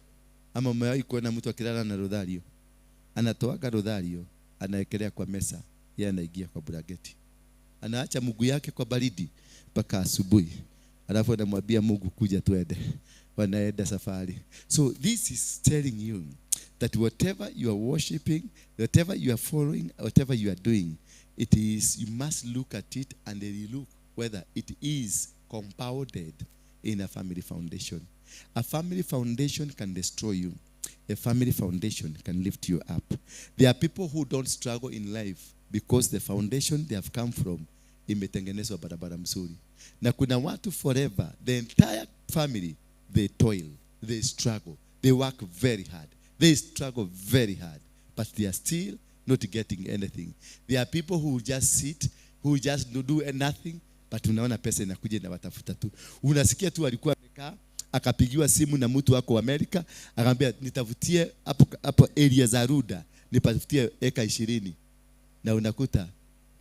Speaker 3: Ama umewahi kuona mtu akilala na rosario? Anatoaga rosario, anaekelea kwa mesa, yeye anaingia kwa blanketi. Anaacha mguu yake kwa baridi mpaka asubuhi. Alafu anamwambia Mungu, kuja tuende. Wanaenda safari. So this is telling you that whatever you are worshiping, whatever you are following, whatever you are doing, you must look at it and then look whether it is compounded in a family foundation. A family foundation can destroy you. A family foundation can lift you up. There are people who don't struggle in life because the foundation they have come from imetengenezwa barabara mzuri. Na kuna watu forever, the entire family, they toil, they struggle, they work very hard, they struggle very hard, but they are still not getting anything. There are people who just sit, who just do nothing, but unaona pesa inakuja na watafuta tu. Unasikia tu alikuwa amekaa, akapigiwa simu na mtu wako wa Amerika, akamwambia nitafutie hapo hapo area za Ruda, nipatie eka 20. Na unakuta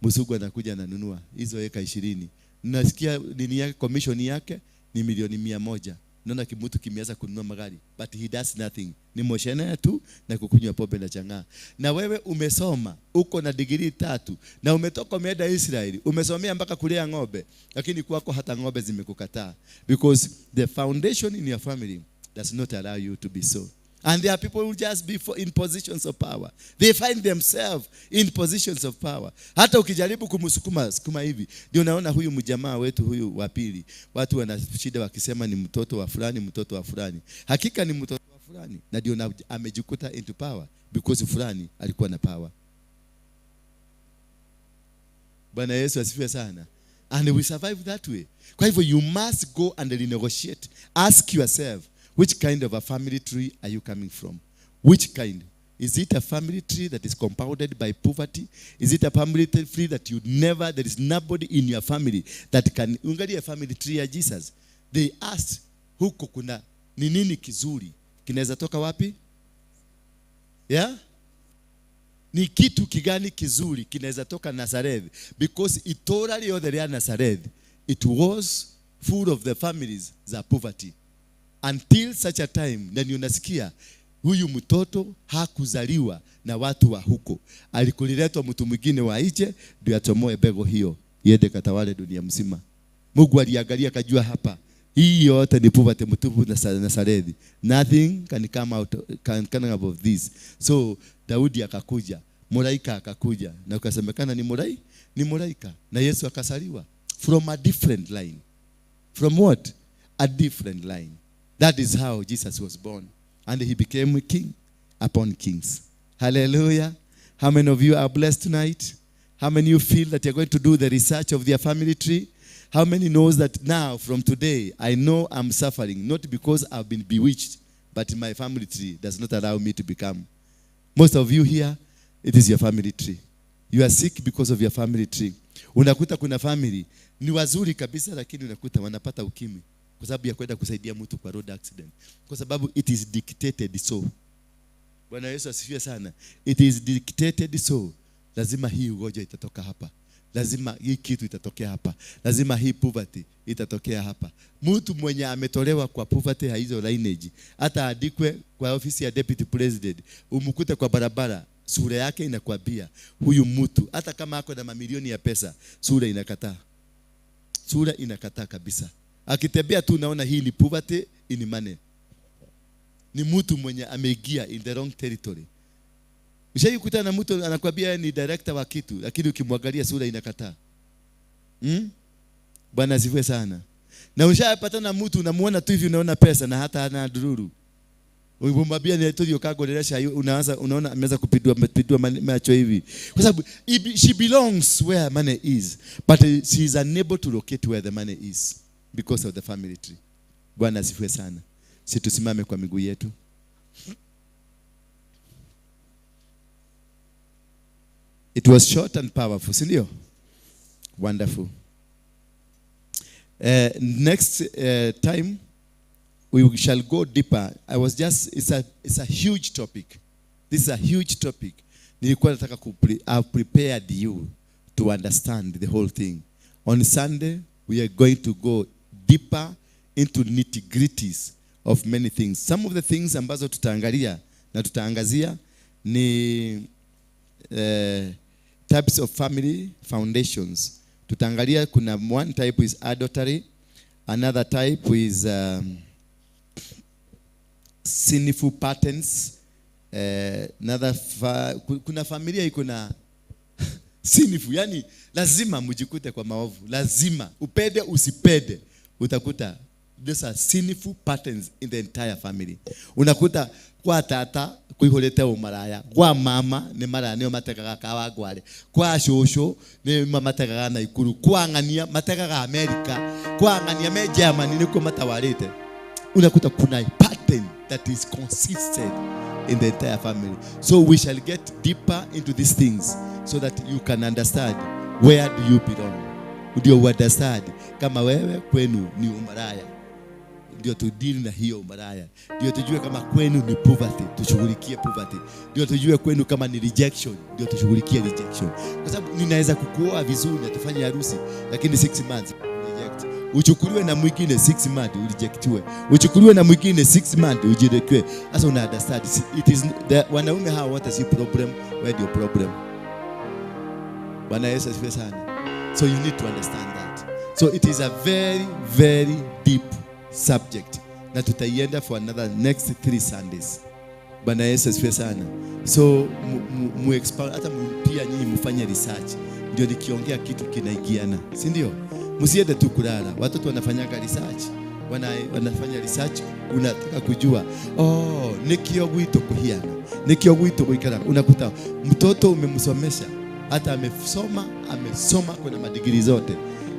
Speaker 3: mzungu anakuja ananunua hizo eka 20. Nasikia nini yake, commission yake ni milioni 100. Naona kimutu kimeanza kununua magari, but he does nothing. Ni moshene tu na kukunywa pombe na chang'aa. Na wewe umesoma, uko na degree 3, na umetoka umeenda Israeli, umesomea mpaka kulea ng'ombe, lakini kwako hata ng'ombe zimekukataa, because the foundation in your family does not allow you to be so. And there are people who just be in positions of power. They find themselves in positions of power. Hata ukijaribu kumsukuma sukuma hivi, ndio unaona huyu mjamaa wetu huyu wa pili, watu wana shida wakisema ni mtoto wa fulani, mtoto wa fulani. Hakika ni mtoto wa fulani, na ndio amejikuta into power because fulani alikuwa na power. Bwana Yesu asifiwe sana. And we survive that way. Kwa hivyo you must go and renegotiate. Ask yourself, which kind of a family tree are you coming from? Which kind? Is it a family tree that is compounded by poverty? Is it a family tree that you never, there is nobody in your family that can, ungalia family tree ya Jesus. They asked, huko kuna, ni nini kizuri? Kinaweza toka wapi? Yeah? Ni kitu kigani kizuri kinaweza toka Nazareth? Because itora riothe ria Nazareth, it was full of the families za poverty. Until such a time, na unasikia huyu mtoto hakuzaliwa na watu wa huko. Alikuletwa mtu mwingine wa nje ndio atomoe bego hiyo iende katawale dunia mzima. Mungu aliangalia akajua hapa hii yote ni poverty mtupu na Nazareth. Nothing can come out, can come out of this. So Daudi akakuja, malaika akakuja, na ukasemekana ni malaika, ni malaika, na Yesu akasaliwa from a different line. From what? A different line. That is how Jesus was born. And he became a king upon kings. Hallelujah. How many of you are blessed tonight? How many of you feel that you're going to do the research of their family tree? How many knows that now, from today, I know I'm suffering, not because I've been bewitched, but my family tree does not allow me to become. Most of you here, it is your family tree. You are sick because of your family tree. Unakuta kuna family, ni wazuri kabisa, lakini unakuta wanapata ukimwi kwa sababu ya kwenda kusaidia mtu kwa road accident. Kwa sababu it is dictated so. Bwana Yesu asifiwe sana. It is dictated so. Lazima hii ugonjwa itatoka hapa. Lazima hii kitu itatokea hapa. Lazima hii poverty itatokea hapa. Mtu mwenye ametolewa kwa poverty ya hizo lineage, hata andikwe kwa ofisi ya deputy president, umkute kwa barabara, sura yake inakwambia huyu mtu, hata kama ako na mamilioni ya pesa, sura inakataa. Sura inakataa kabisa. Akitembea tu unaona hii ni poverty in money. Ni mtu mwenye ameingia in the wrong territory. Ushaikutana na mtu anakuambia ni director wa kitu, lakini ukimwangalia sura inakataa. Bwana asifiwe sana. Na ushapatana na mtu unamuona tu hivi unaona pesa na hata hana dururu. Ukimwambia ni tu ukagolea shai, unaanza unaona ameanza kupindua macho hivi. Kwa sababu she belongs where money is, but she is unable to locate where the money is because of the family tree. Bwana asifiwe sana. Si tusimame kwa miguu yetu. It was short and powerful, si ndio? Wonderful. Next time we shall go deeper. I was just, it's a huge topic. This is a huge topic. Nilikuwa nataka I've prepared you to understand the whole thing. On Sunday we are going to go deeper into nitty-gritties of many things. Some of the things ambazo tutaangalia na tutaangazia ni types of family foundations. Tutaangalia kuna one type is adultery, another type is sinful patterns, another kuna familia iko na sinful, yani lazima mjikute kwa maovu, lazima upende usipende utakuta these are sinful patterns in the entire family. Unakuta kwa tata kuihorete umaraya, kwa mama ni maraya nio matekaga Kawangware, kwa shosho ni matekaga Naikuru, kwa ng'ania matekaga America, kwa ng'ania me Germany niko matawarite. Unakuta kuna pattern that is consistent in the entire family. So we shall get deeper into these things so that you can understand where do you belong. Ndio understand kama wewe kwenu ni umaraya, ndio tudili na hiyo umaraya, ndio tujue kama kwenu ni poverty, tushughulikie poverty, ndio tujue kwenu kama ni rejection, ndio tushughulikie rejection. Kwa sababu ninaweza kukuoa vizuri na tufanye harusi, lakini 6 months reject. Uchukuliwe na mwingine 6 months urejectiwe, uchukuliwe na mwingine 6 months ujirekwe. Sasa una understand it is the wanaume hawa wote si problem, wewe ndio problem. Bwana Yesu asifiwe sana. So you need to understand that. So it is a very very deep subject na tutaienda for another next 3 Sundays. Bwana Yesu asifiwe sana. So mu expound hata pia nyinyi mfanye research, ndio nikiongea kitu kinaingiana, si ndio? Msiende tu kulala. Watoto wanafanyaga research, wanafanya research, unataka kujua, oh, nikio gwito kuhiana, nikio gwito kuikara. Unakuta mtoto umemsomesha, hata amesoma kuna madigiri zote,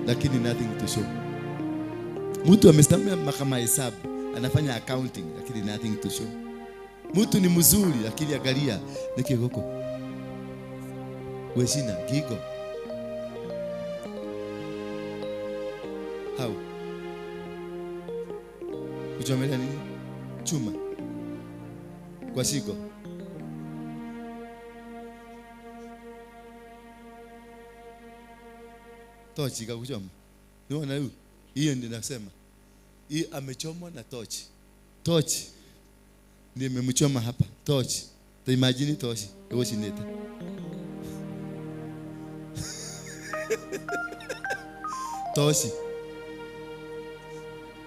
Speaker 3: lakini nothing to show. Mtu amesomea kama hesabu, anafanya accounting, lakini nothing to show. Mtu ni mzuri, lakini angalia nikigoko weshina gigo how kuchomelea nini chuma kwa shingo. Tochi ikakuchoma. Unaona huyu? Hiyo ndio nasema. Hii amechomwa na tochi. Tochi ndio imemchoma hapa. Tochi. Ta imagine tochi. Ego chinete. Tochi.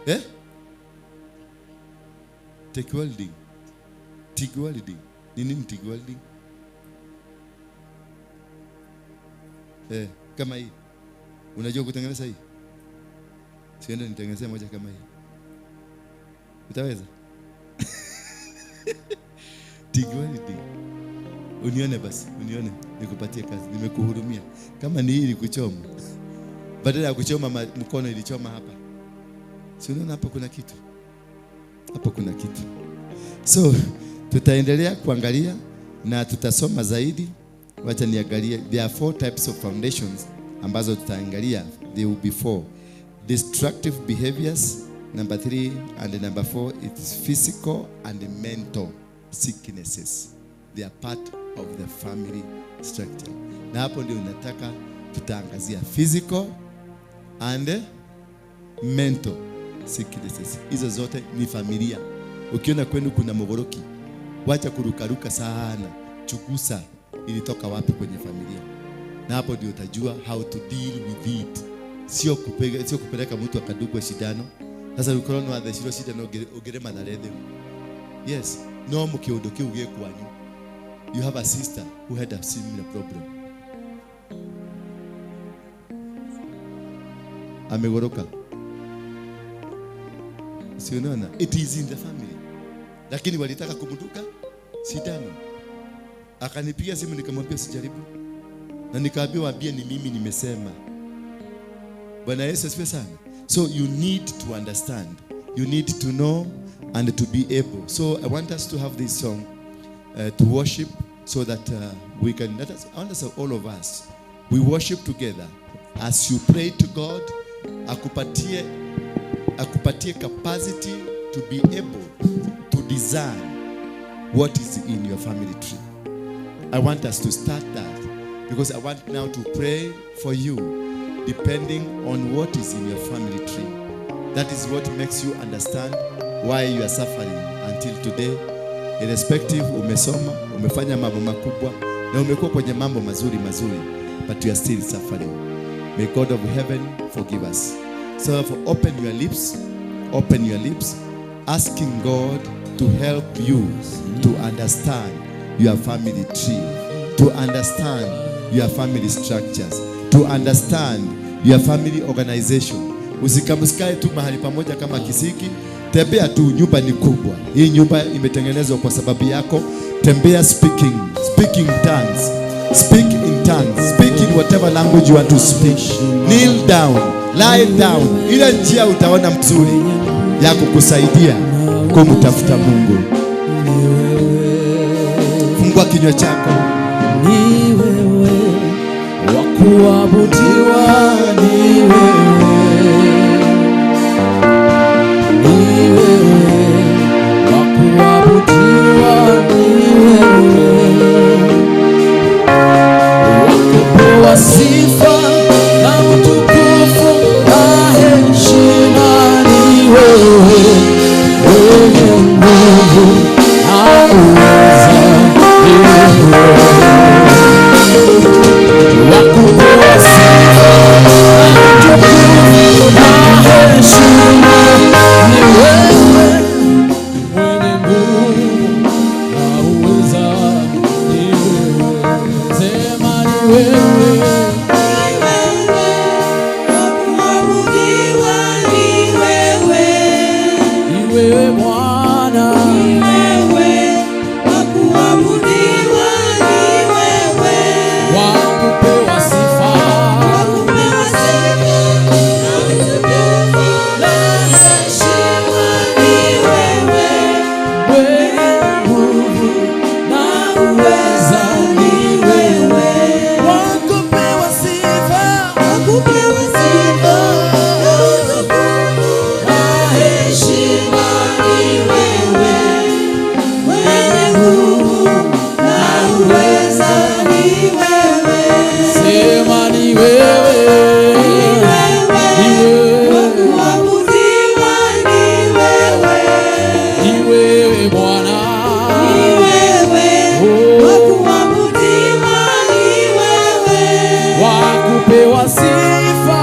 Speaker 3: Eh? Take welding. TIG welding. Nini ni TIG welding? Eh, kama hii. Unajua kutengeneza hii? Siende nitengenezee moja kama hii. Utaweza? TIG welding. Unione basi, unione nikupatie kazi, nimekuhurumia. Kama ni hii ilikuchoma. Badala ya kuchoma mkono ilichoma hapa. Si unaona hapa kuna kitu? Hapo kuna kitu. So, tutaendelea kuangalia na tutasoma zaidi. Wacha niangalie. There are 4 types of foundations ambazo tutaangalia. There will be 4. Destructive behaviors, number 3, and number 4, it is physical and mental sicknesses. They are part of the family structure. Na hapo ndio nataka tutaangazia physical and mental sicknesses. Hizo zote ni familia. Ukiona kwenu kuna mogoroki, wacha kurukaruka sana, chukusa ilitoka wapi kwenye familia. Na hapo ndio utajua how to deal with it. Sio kupeleka mtu akadugwe shidano. Sasa ukorona wa thecirwo shidano ugere matharethe. Yes, no mukiundu kiu gĩ kwanyu. You have a sister who had a similar problem. Amegoroka. Si unaona? It is in the family. Lakini walitaka kumduka sindano. Akanipigia simu nikamwambia sijaribu. Na nikaambiwa waambie ni mimi nimesema. Bwana Yesu asifiwe sana. So you need to understand. You need to know and to be able. So I want us to have this song to worship so that we can, let us, I want us, all of us, we worship together. As you pray to God, akupatie capacity to be able to discern what is in your family tree. I want us to start that because I want now to pray for you depending on what is in your family tree. That is what makes you understand why you are suffering until today. Irrespective, umesoma, umefanya mambo makubwa na umekuwa kwenye mambo mazuri mazuri, but you are still suffering. May God of heaven forgive us. So therefore, open your lips, asking God to help you to understand your family tree, to understand your family structures, to understand your family organization. Usikamsikae tu mahali pamoja kama kisiki. Tembea tu, nyumba ni kubwa. Hii nyumba imetengenezwa kwa sababu yako. Tembea speaking tongues. Speak in tongues. Speak in whatever language you want to speak. Kneel down, lie down. Ile njia utaona mzuri ya kukusaidia kumtafuta Mungu. Fungua kinywa chako.
Speaker 5: Ni wewe wa kuabudiwa, ni wewe. Ni wewe wa kuabudiwa, ni wewe. Wa kupewa sifa na utukufu na heshima, ni wewe mwenye nguvu na uweza, ni wewe. Wa kupewa sifa wewe. Ni wewe Bwana, wakupewa sifa na heshima ni wewe, mwenye nguvu na uweza ni wewe, wakupewa sifa na heshima ni wewe, mwenye nguvu na uweza ni wewe. Sema ni wewe, ni wewe, ni wewe Bwana, wakupewa sifa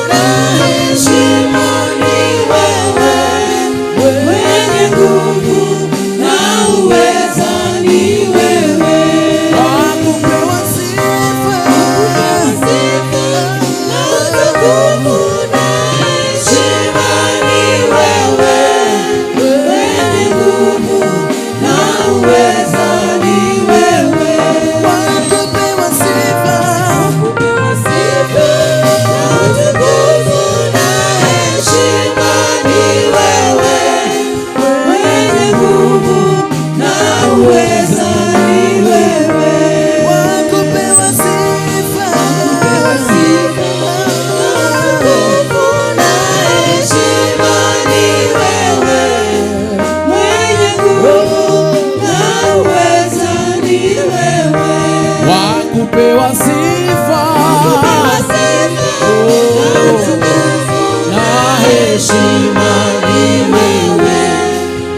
Speaker 5: na heshima ni wewe, mwenye nguvu na uweza ni wewe, wakupewa sifa na utukufu na heshima ni wewe, mwenye nguvu na uweza ni wewe, wakupewa sifa na utukufu na heshima ni wewe, mwenye nguvu na uweza ni wewe, wakupewa sifa na utukufu na heshima ni wewe, mwenye nguvu na uweza ni wewe, wakupewa sifa na heshima ni wewe,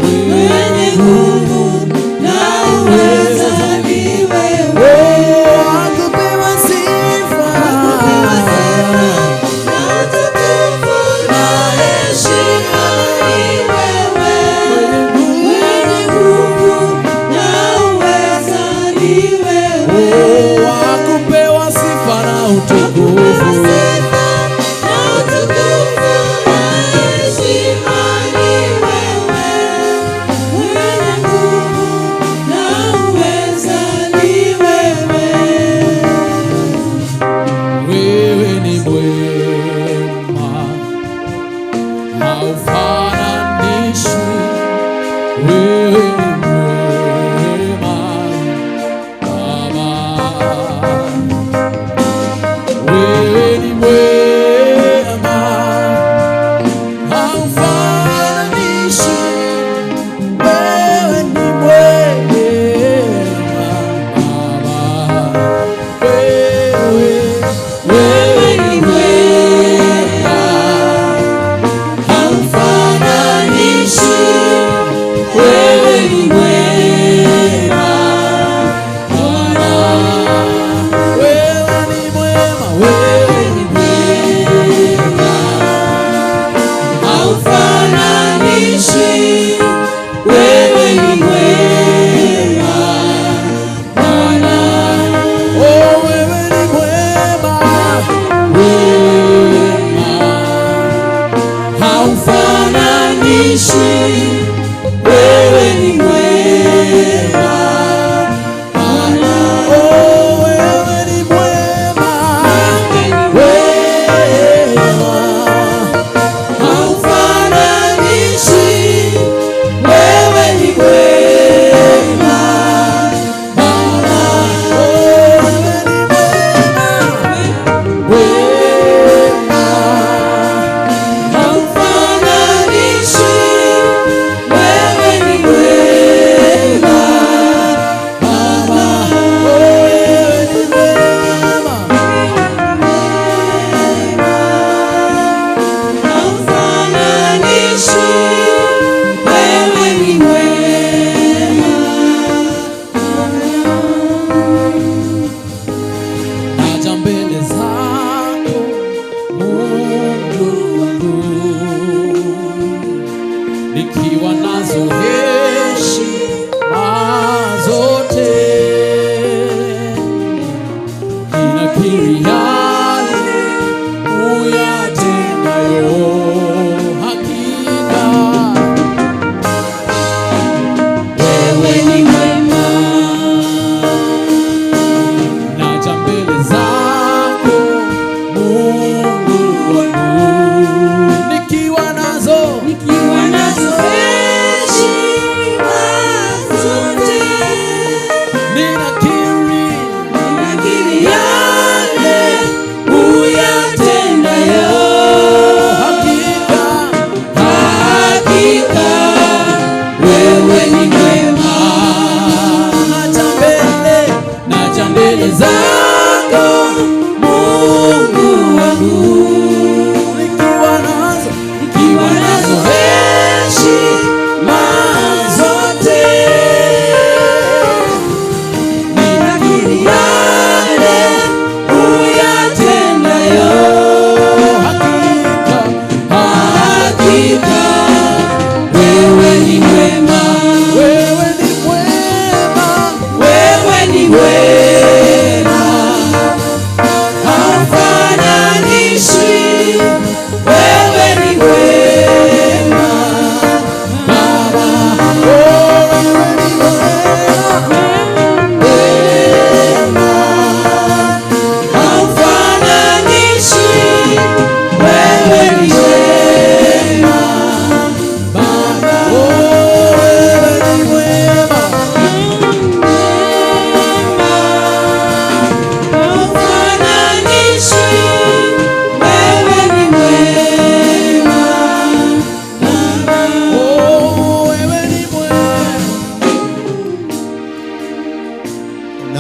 Speaker 5: mwenye nguvu na uweza ni wewe, wakupewa sifa na utukufu na heshima ni wewe, mwenye nguvu na uweza ni wewe, wakupewa sifa.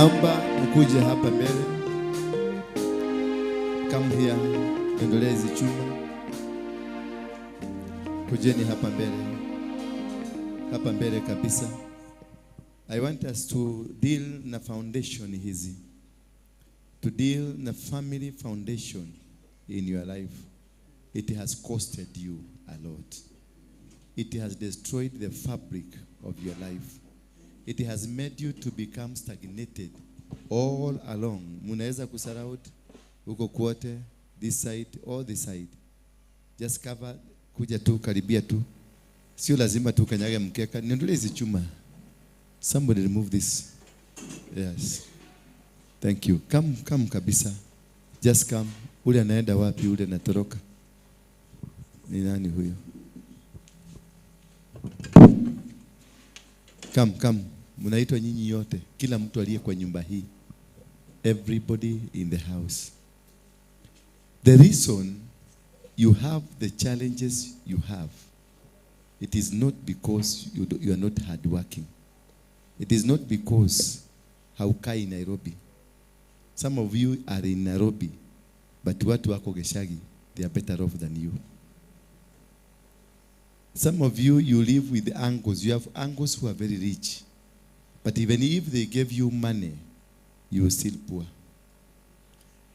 Speaker 3: Naomba mkuje hapa mbele. Come here, endelee hizi chuma. Kujeni hapa mbele. Hapa mbele kabisa. I want us to deal na foundation hizi. To deal na family foundation in your life. It has costed you a lot. It has destroyed the fabric of your life. It has made you to become stagnated all along. Munaweza kusurround huko kwote, this side or this side. Just cover, kuja tu, karibia tu. Sio lazima tu kanyage mkeka. Niondolee hizi chuma. Somebody remove this. Yes. Thank you. Come, come kabisa. Just come. Ule anaenda wapi? Ule anatoroka. Ni nani huyo? Come, come. Mnaitwa nyinyi yote. Kila mtu aliye kwa nyumba hii. Everybody in the house. The reason you have the challenges you have, it is not because you are not hardworking. It is not because haukai Nairobi. Some of you are in Nairobi, but watu wako Geshagi, they are better off than you. Some of you, you live with uncles. You have uncles who are very rich. But even if they gave you money, you are still poor.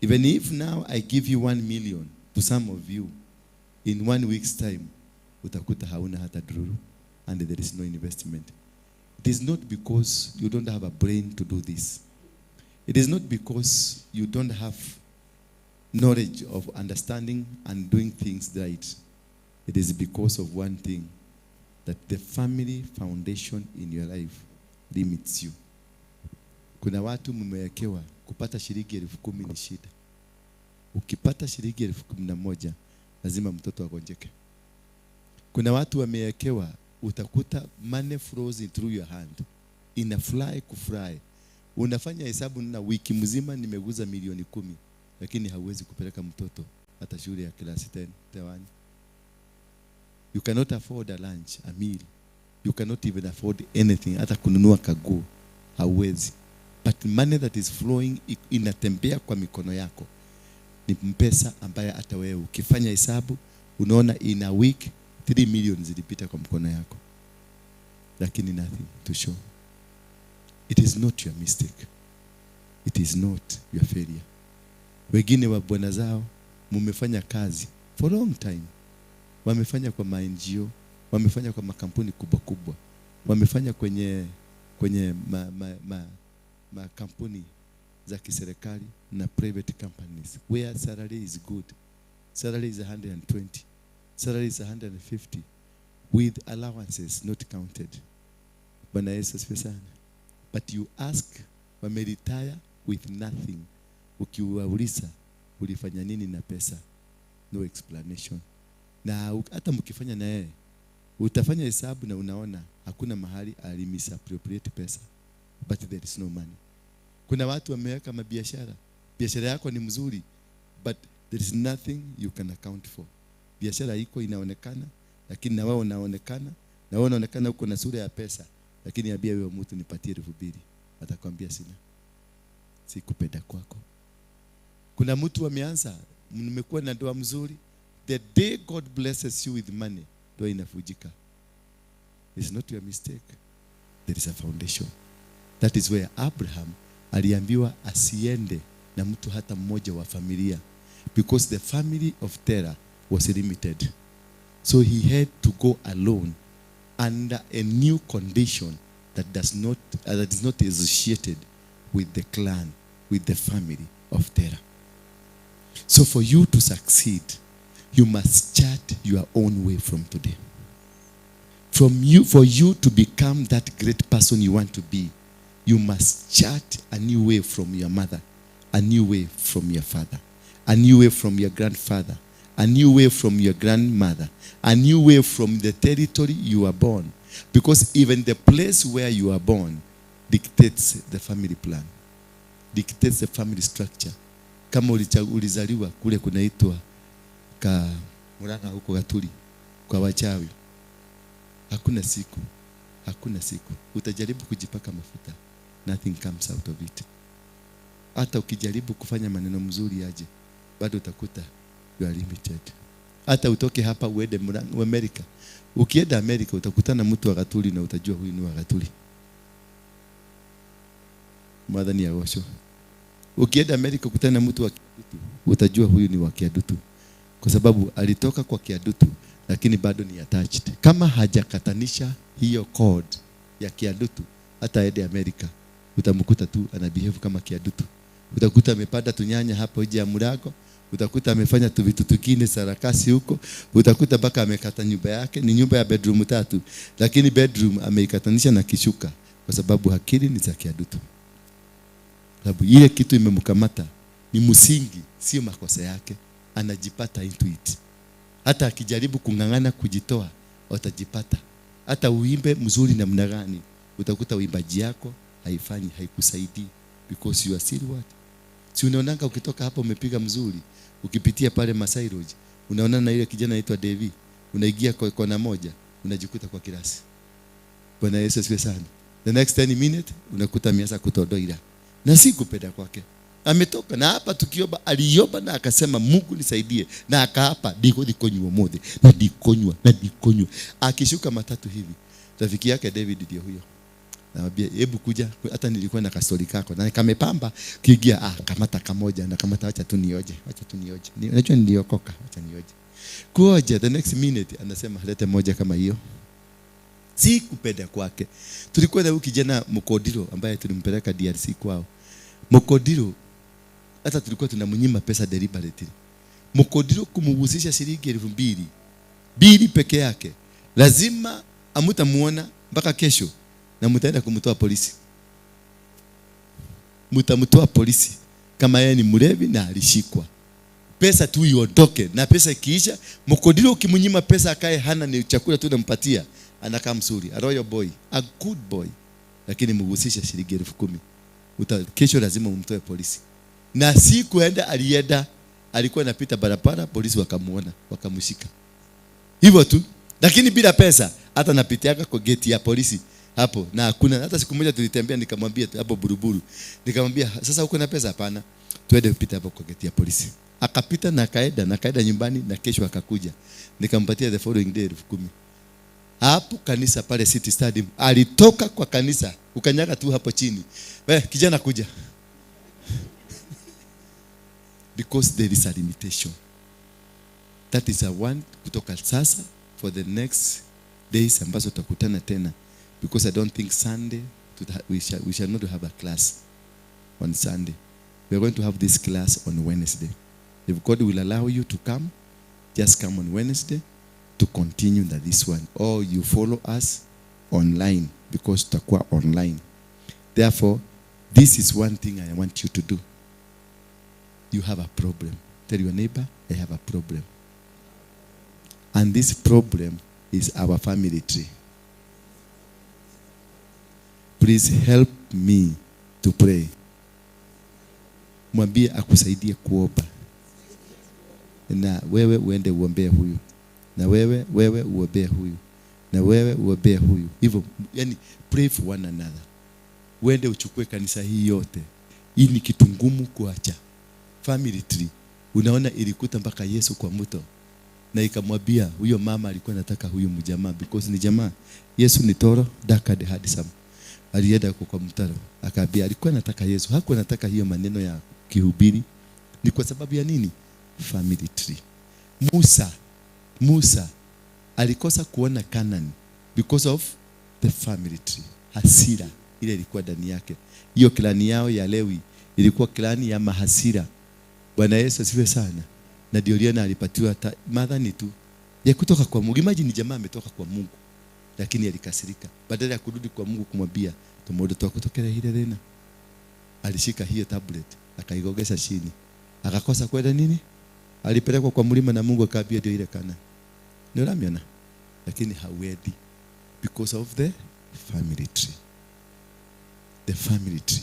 Speaker 3: Even if now I give you 1 million to some of you, in 1 week's time, utakuta hauna hata dururu, and there is no investment. It is not because you don't have a brain to do this. It is not because you don't have knowledge of understanding and doing things right. It is because of one thing, that the family foundation in your life limits you. Kuna watu mmewekewa kupata shilingi 10,000 ni shida. Ukipata shilingi 11,000 lazima mtoto agonjeke. Kuna watu wamewekewa, utakuta money flows through your hand. Ina fly kufly. Unafanya hesabu na wiki mzima nimeguza milioni 10, lakini hauwezi kupeleka mtoto hata shule ya class 10, tewani. You cannot afford a lunch, a meal. You cannot even afford anything. Hata kununua kaguo hauwezi. But money that is flowing inatembea kwa mikono yako. Ni pesa ambaye hata wewe ukifanya hesabu unaona in a week 3 million zilipita kwa mkono yako. Lakini nothing to show. It is not your mistake. It is not your failure. Wengine wa bwana zao mumefanya kazi for a long time. Wamefanya kwa ma NGO, wamefanya kwa makampuni kubwa kubwa, wamefanya kwenye makampuni za kiserikali na private companies where salary is good. Salary is 120, salary is 150 with allowances not counted. Bwana Yesu asifiwe sana. But you ask, wameretire with nothing. Ukiwauliza ulifanya nini na pesa? No explanation. Na hata mkifanya na yeye, utafanya hesabu na unaona hakuna mahali alimisappropriate pesa, but there is no money. Kuna watu wameweka mabiashara, biashara yako ni mzuri, but there is nothing you can account for. Biashara iko inaonekana, lakini na wewe unaonekana, na wewe unaonekana uko na sura ya pesa, lakini ambia wewe mtu nipatie 2,000, atakwambia sina. Sikupenda kwako. Kuna mtu ameanza, mmekuwa na ndoa mzuri, the day God blesses you with money, ndoa inafujika. It's not your mistake. There is a foundation. That is where Abraham aliambiwa asiende na mtu hata mmoja wa familia, because the family of Terah was limited. So he had to go alone under a new condition that does not that is not associated with the clan, with the family of Terah. So for you to succeed, you must chart your own way from today. For you to become that great person you want to be, you must chart a new way from your mother, a new way from your father, a new way from your grandfather, a new way from your grandmother, a new way from the territory you are born. Because even the place where you are born dictates the family plan, dictates the family structure. Kama ulizaliwa kule kunaitwa ka Murang'a huko Gaturi kwa wachawi, hakuna siku utajaribu kujipaka mafuta, nothing comes out of it. Hata ukijaribu kufanya maneno mzuri aje, bado utakuta you are limited. Hata utoke hapa uende Amerika, ukienda Amerika utakutana mtu wa Gatuli na utajua huyu ni wa Gatuli. Mwathani agocwo. Ukienda Amerika ukutana na mtu wa Kiadutu, utajua huyu ni wa Kiadutu, kwa sababu alitoka kwa Kiadutu lakini bado ni attached. Kama hajakatanisha hiyo cord ya Kiadutu, hata aende Amerika utamkuta tu ana behave kama Kiadutu. Utakuta amepanda tunyanya hapo nje ya mlango, utakuta amefanya tu vitu tukine sarakasi huko, utakuta mpaka amekata nyumba yake, ni nyumba ya bedroom 3, lakini bedroom ameikatanisha na kishuka, kwa sababu akili ni za Kiadutu. Sababu ile kitu imemkamata ni msingi, sio makosa yake, anajipata into it. Hata akijaribu kung'ang'ana kujitoa, utajipata. Hata uimbe mzuri namna gani, utakuta uimbaji yako haifanyi, haikusaidii, because you are still what? Si unaonanga ukitoka hapa umepiga mzuri, ukipitia pale Masai Lodge, unaonana na ile kijana anaitwa Devi, unaingia kwa kona moja, unajikuta kwa kirasi. Bwana Yesu asifiwe sana. The next 10 minutes unakuta ameanza kutodoira. Na si kupenda kwake. Ametoka na hapa tukiomba, aliomba na akasema Mungu nisaidie, na akaapa ndikonywa mothe, na ndikonywa, na ndikonywa. Akishuka matatu hivi, rafiki yake David ndio huyo. Namwambia hebu kuja, hata nilikuwa na kastori kako na kamepamba, kiingia kamata kamoja na kamata, acha tu nioje, acha tu nioje. Unajua niliokoka, acha nioje. Kuoje, the next minute anasema lete moja kama hiyo. Si kupenda kwake. Tulikuwa na huyu kijana Mkodiro ambaye tulimpeleka DRC kwao. Mkodiro hata tulikuwa tunamnyima pesa deliberately. Mkodiro kumuhusisha shilingi 2000 bili peke yake, lazima amutamuona mpaka kesho, na mtaenda kumtoa polisi. Mtamtoa polisi kama yeye ni mlevi na alishikwa. Pesa tu iondoke, na pesa ikiisha, Mkodiro ukimnyima pesa akae hana, ni chakula tu nampatia, anakaa mzuri, a royal boy, a good boy. Lakini mhusisha shilingi 10,000, kesho lazima umtoe polisi. Na si kuenda, alienda, alikuwa anapita barabara, polisi wakamuona, wakamshika. Hivyo tu, lakini bila pesa. Hata napitiaka kwa geti ya polisi hapo, na hakuna hata siku moja tulitembea, nikamwambia hapo Buruburu, nikamwambia sasa uko na pesa? Hapana, tuende kupita hapo kwa geti ya polisi. Akapita na kaenda, na kaenda nyumbani, na kesho akakuja, nikampatia the following day 10,000. Hapo kanisa pale City Stadium, alitoka kwa kanisa ukanyaga tu hapo chini, we kijana kuja. Because there is a limitation. That is a one kutoka sasa for the next days ambazo tutakutana tena, because I don't think Sunday we shall not have a class on Sunday. We are going to have this class on Wednesday. If God will allow you to come, just come on Wednesday to continue that this one, or you follow us online, because tutakuwa online. Therefore, this is one thing I want you to do. You have a problem. Tell your neighbor, I have a problem. And this problem is our family tree. Please help me to pray. Mwambie akusaidie kuomba. Na wewe uende uombee huyu. Na wewe uombee huyu. Na wewe uombee huyu. Hivyo, yani pray for one another. Uende uchukue kanisa hii yote. Hii ni kitu ngumu kuacha. Family tree. Unaona ilikuta mpaka Yesu kwa mto. Na ikamwambia huyo mama alikuwa anataka huyu mjamaa, because ni jamaa. Yesu ni toro, dark and handsome. Alienda kwa mtaro, akaambia alikuwa anataka Yesu, hakuwa anataka hiyo maneno ya kihubiri. Ni kwa sababu ya nini? Family tree. Musa alikosa kuona Canaan because of the family tree. Hasira ile ilikuwa ndani yake. Hiyo klani yao ya Lewi ilikuwa klani ya mahasira. Bwana Yesu asifiwe sana. Na ndio Liona alipatiwa madhani tu ya kutoka kwa Mungu. Imagine jamaa ametoka kwa Mungu, lakini alikasirika. Badala ya kurudi kwa Mungu kumwambia tumodo twakutokera hile tena, alishika hiyo tablet akaigogesha chini, akakosa kwenda nini? Alipelekwa kwa mlima na Mungu akaambia ndio ile Kana. Ni uramiona? Lakini hauendi because of the family tree. The family tree.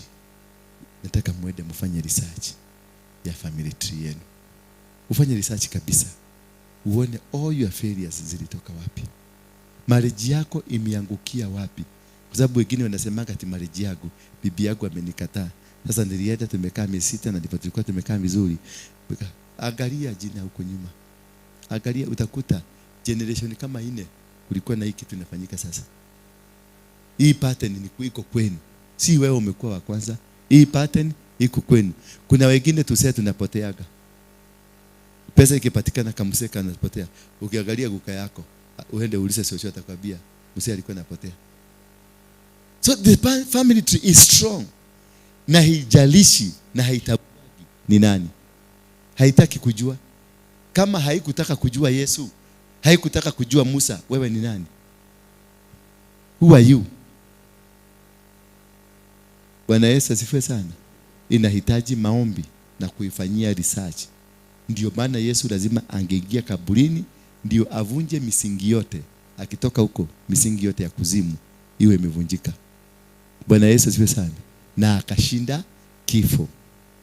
Speaker 3: Nataka muende mfanye research ya family tree yenu. Ufanye research kabisa. Uone all your failures zilitoka wapi. Marriage yako imeangukia wapi. Kwa sababu wengine wanasemanga ati marriage yangu, bibi yangu amenikataa. Sasa nilienda tumekaa miezi 6 na ndipo tulikuwa tumekaa vizuri. Angalia jina huko nyuma. Angalia utakuta generation kama 4 kulikuwa na hiki kitu inafanyika sasa. Hii pattern ni iko kwenu. Si wewe umekuwa wa kwanza. Hii pattern iko kwenu. Kuna wengine tuseme tunapoteaga. Pesa ikipatikana kamseka anapotea. Ukiangalia guka yako, uende uulize sio atakwambia msee alikuwa anapotea. So the family tree is strong. Na haijalishi na haitabaki ni nani. Haitaki kujua. Kama haikutaka kujua Yesu, haikutaka kujua Musa, wewe ni nani? Who are you? Bwana Yesu asifiwe sana. Inahitaji maombi na kuifanyia research. Ndio maana Yesu lazima angeingia kaburini ndio avunje misingi yote. Akitoka huko misingi yote ya kuzimu iwe imevunjika. Bwana Yesu asifiwe sana. Na akashinda kifo.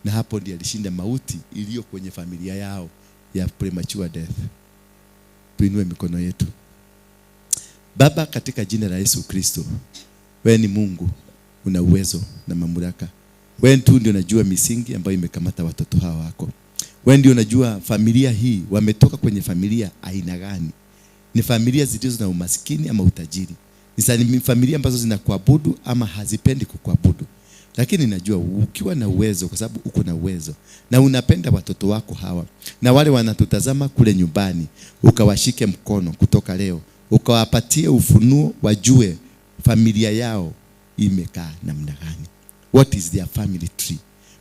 Speaker 3: Na hapo ndiye alishinda mauti iliyo kwenye familia yao ya premature death. Tuinue mikono yetu. Baba, katika jina la Yesu Kristo, wewe ni Mungu, una uwezo na mamlaka. Wewe tu ndio unajua misingi ambayo imekamata watoto hawa wako. Wewe ndio unajua familia hii wametoka kwenye familia aina gani. Ni familia zilizo na umaskini ama utajiri. Ni familia ambazo zinakuabudu ama hazipendi kukuabudu. Lakini najua ukiwa na uwezo, kwa sababu uko na uwezo na unapenda watoto wako hawa na wale wanatutazama kule nyumbani, ukawashike mkono kutoka leo, ukawapatie ufunuo, wajue familia yao imekaa namna gani. What is their family tree?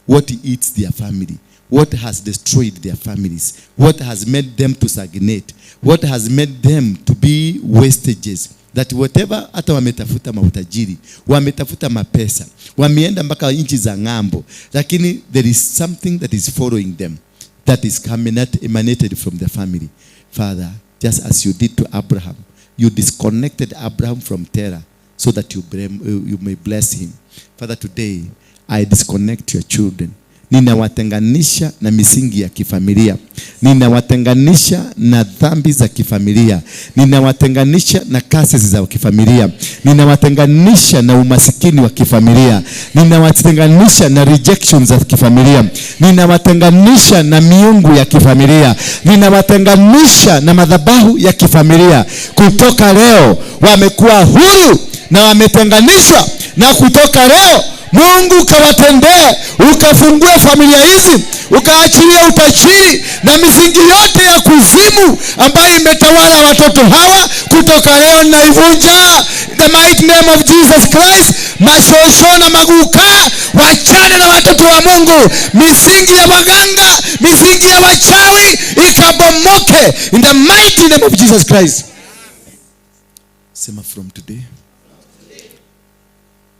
Speaker 3: What eats their family? What has destroyed their families? What has made them to stagnate? What has made them to be wastages? That whatever, hata wametafuta mautajiri, wametafuta mapesa, wameenda mpaka nchi za ng'ambo, lakini there is something that is following them that is coming, that emanated from the family. Father, just as you did to Abraham, you disconnected Abraham from Terah so that you may bless him. Father, today I disconnect your children. Ninawatenganisha na misingi ya kifamilia. Ninawatenganisha na dhambi za kifamilia. Ninawatenganisha na kasi za kifamilia. Ninawatenganisha na umasikini wa kifamilia. Ninawatenganisha na rejections za kifamilia. Ninawatenganisha na miungu ya kifamilia. Ninawatenganisha na madhabahu ya kifamilia. Kutoka leo wamekuwa huru na wametenganishwa, na kutoka leo Mungu ukawatendee, ukafungue familia hizi, ukaachilia utajiri na misingi yote ya kuzimu ambayo imetawala watoto hawa. Kutoka leo naivunja, the mighty name of Jesus Christ. Mashosho na maguka, wachane na watoto wa Mungu. Misingi ya waganga, misingi ya wachawi ikabomoke in the mighty name of Jesus Christ. Sema, from today,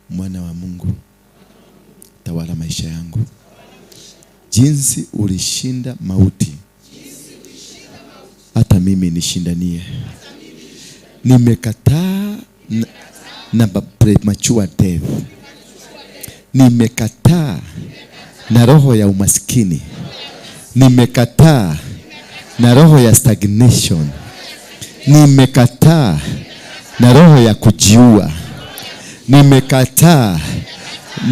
Speaker 3: mwana wa Mungu, tawala maisha yangu. Jinsi ulishinda mauti, hata mimi nishindanie. Nimekataa na premature death. Nimekataa na roho ya umaskini. Nimekataa na roho ya stagnation. Nimekataa na roho ya kujiua. Nimekataa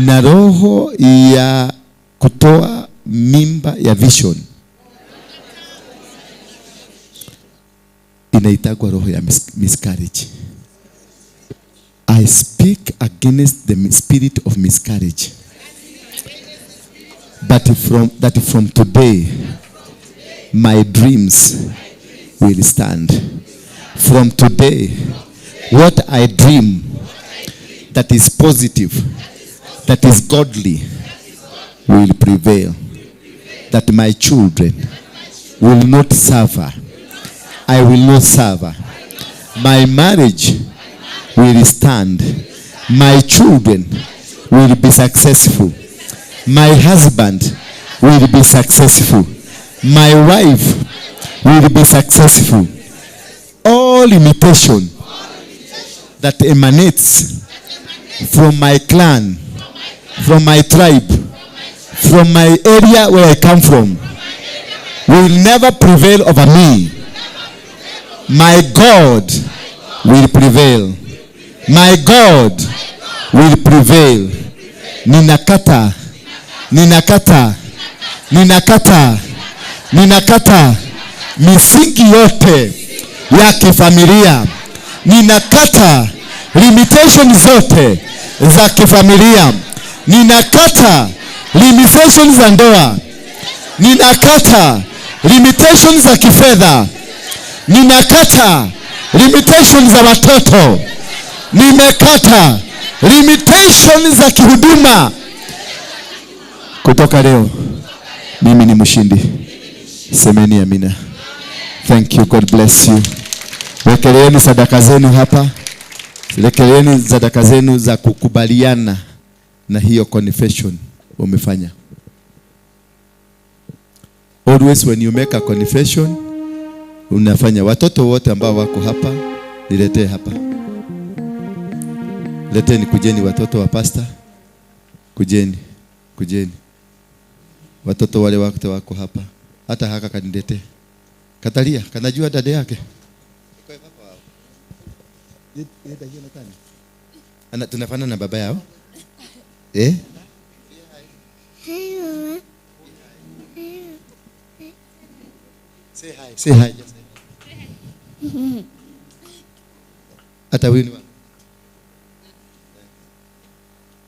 Speaker 3: na roho ya kutoa mimba ya vision. Inaitagwa roho ya miscarriage. I speak against the spirit of miscarriage. But from today, my dreams will stand. From today, what I dream that is positive, that is godly, will prevail. That my children will not suffer. I will not suffer. My marriage will stand. My children will be successful. My husband will be successful. My wife will be successful. All limitation that emanates from my clan, from my tribe, from my area where I come from, will never prevail over me. My God will prevail. My God will prevail. Ninakata Ninakata, ninakata, ninakata misingi yote ya kifamilia. Ninakata limitation zote za kifamilia. Ninakata limitation za ndoa. Ninakata limitation za kifedha. Ninakata limitation za watoto. Nimekata limitation za kihuduma. Kutoka leo mimi ni mshindi. Semeni amina. Thank you. God bless you. Wekeleeni sadaka zenu hapa. Wekeleeni sadaka zenu za kukubaliana na hiyo confession umefanya. Always when you make a confession, unafanya. Watoto wote ambao wako hapa, niletee hapa. Leteni, kujeni watoto wa pastor. Kujeni, kujeni. Watoto wale wote wako hapa. Hata haka kanilete. Katalia, kanajua dada yake. Ana tunafanana na baba yao? Eh?
Speaker 6: Hi, Mama.
Speaker 3: Say hi. Say hi. Just say hi. Hata huyu ni wa.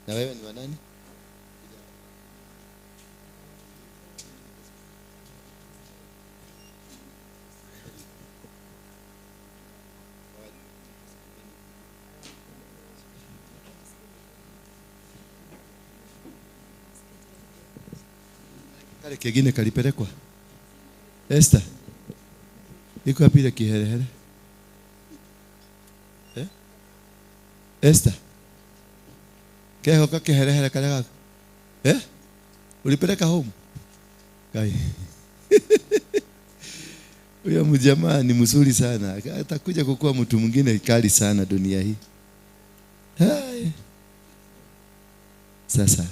Speaker 3: Na wewe ni wa nani? Kale kengine kalipelekwa. Esther. Iko wapi ile kiherehere? Eh? Esther. Keho ka kiherehere kale gako. Eh? Ulipeleka home? Kai. Huyo mjamaa ni mzuri sana. Atakuja kukua mtu mwingine kali sana dunia hii. Hai. Sasa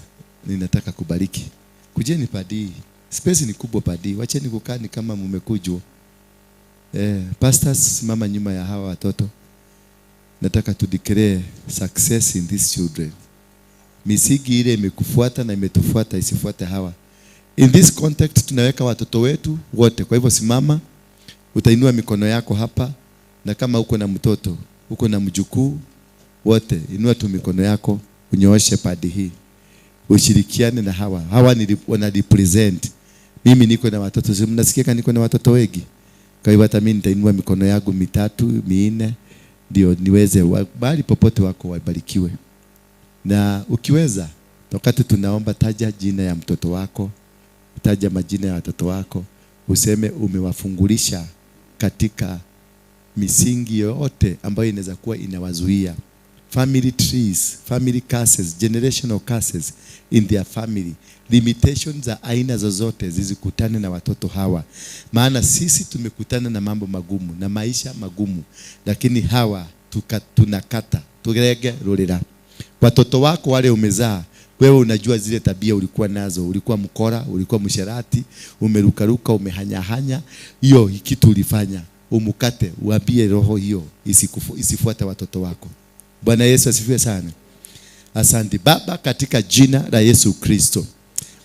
Speaker 3: ninataka kubariki. Kujeni padi. Space ni kubwa padi. Wacheni kukaa ni kama mmekujwa. Pastors, simama nyuma ya hawa watoto. Nataka to declare success in these children. Misingi ile imekufuata na imetufuata isifuate hawa. In this context tunaweka watoto wetu wote. Kwa hivyo simama, utainua mikono yako hapa, na kama uko na mtoto, uko na mjukuu, wote inua tu mikono yako, unyooshe padi hii. Ushirikiane na hawa. Hawa ni wana represent. Mimi niko na watoto, si mnasikia niko na watoto wengi. Kwa hivyo hata mimi nitainua mikono yangu 3, 4 ndio niweze bali popote wako wabarikiwe. Na ukiweza wakati tunaomba, taja jina ya mtoto wako, taja majina ya watoto wako, useme umewafungulisha katika misingi yote ambayo inaweza kuwa inawazuia. Family trees, family curses, generational curses in their family. Limitations za aina zozote zizikutane na watoto hawa. Maana sisi tumekutana na mambo magumu na maisha magumu, lakini hawa tunakata, turege rurira. Watoto wako wale umezaa, wewe unajua zile tabia ulikuwa nazo, ulikuwa mkora, ulikuwa msherati, umerukaruka, umehanyahanya, hiyo kitu ulifanya. Umukate, uambie roho hiyo isifuate watoto wako. Bwana Yesu asifiwe sana. Asante Baba, katika jina la Yesu Kristo.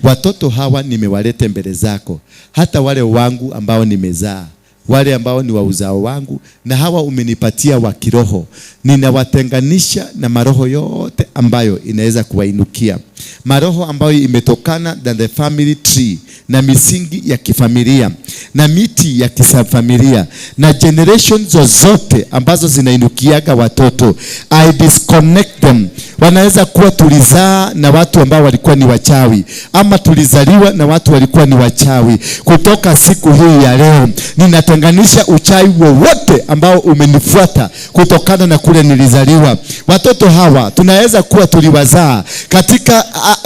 Speaker 3: Watoto hawa nimewalete mbele zako, hata wale wangu ambao nimezaa, wale ambao ni wa uzao wangu, na hawa umenipatia wa kiroho. Ninawatenganisha na maroho yote ambayo inaweza kuwainukia, maroho ambayo imetokana na the family tree, na misingi ya kifamilia, na miti ya kisafamilia, na generation zozote ambazo zinainukiaga watoto. I disconnect them. Wanaweza kuwa tulizaa na watu ambao walikuwa ni wachawi, ama tulizaliwa na watu walikuwa ni wachawi. Kutoka siku hii ya leo, ninatenganisha uchawi wowote ambao umenifuata kutokana na kule nilizaliwa. Watoto hawa tunaweza kuwa tuliwazaa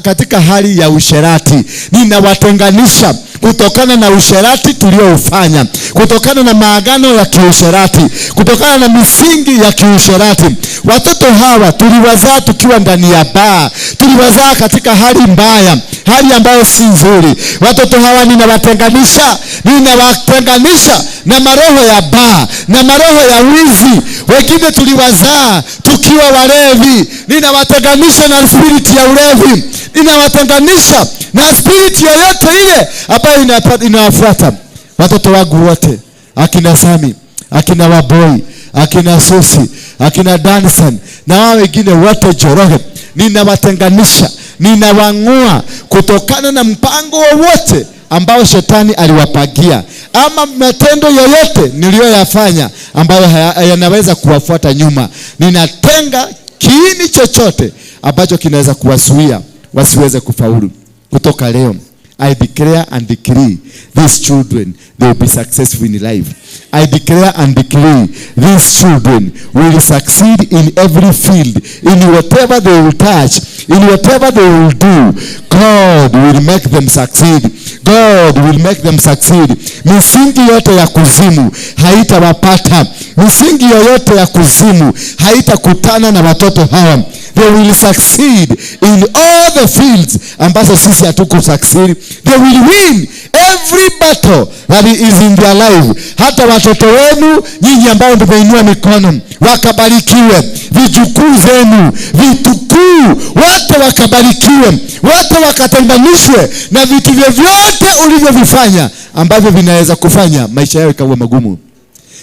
Speaker 3: katika hali ya usherati. Ninawatenganisha kutokana na usherati tulioufanya, kutokana na maagano ya kiusherati, kutokana na misingi ya kiusherati. Watoto hawa tuliwazaa tukiwa ndani ya baa, tuliwazaa katika hali mbaya, hali ambayo si nzuri. Watoto hawa ninawatenganisha, ninawatenganisha na maroho ya baa, na maroho ya wizi. Wengine tuliwazaa tukiwa walevi, ninawatenganisha na spirit ya ulevi, Ninawatenganisha na spirit yoyote ile ambayo inawafuata. Watoto wangu wote, akina Sami, akina Waboi, akina Susi, akina Danson na wao wengine wote Joroge, ninawatenganisha, ninawang'oa kutokana na mpango wowote ambao shetani aliwapagia, ama matendo yoyote niliyoyafanya ambayo yanaweza kuwafuata nyuma. Ninatenga kiini chochote ambacho kinaweza kuwazuia wasiweze kufaulu. Kutoka leo, I declare and decree these children, they will be successful in life. I declare and decree these children will succeed in every field, in whatever they will touch, in whatever they will do. God will make them succeed. God will make them succeed. Misingi yote ya kuzimu haitawapata. Misingi yoyote ya kuzimu haitakutana na watoto hawa. They will succeed in all the fields ambazo sisi hatuku succeed. They will win every battle that is in their life. Hata watoto wenu nyinyi ambao mmeinua mikono wakabarikiwe, vijukuu zenu, vitukuu wote wakabarikiwe, wote wakatenganishwe na vitu vyovyote ulivyovifanya ambavyo vinaweza kufanya maisha yao ikawa magumu.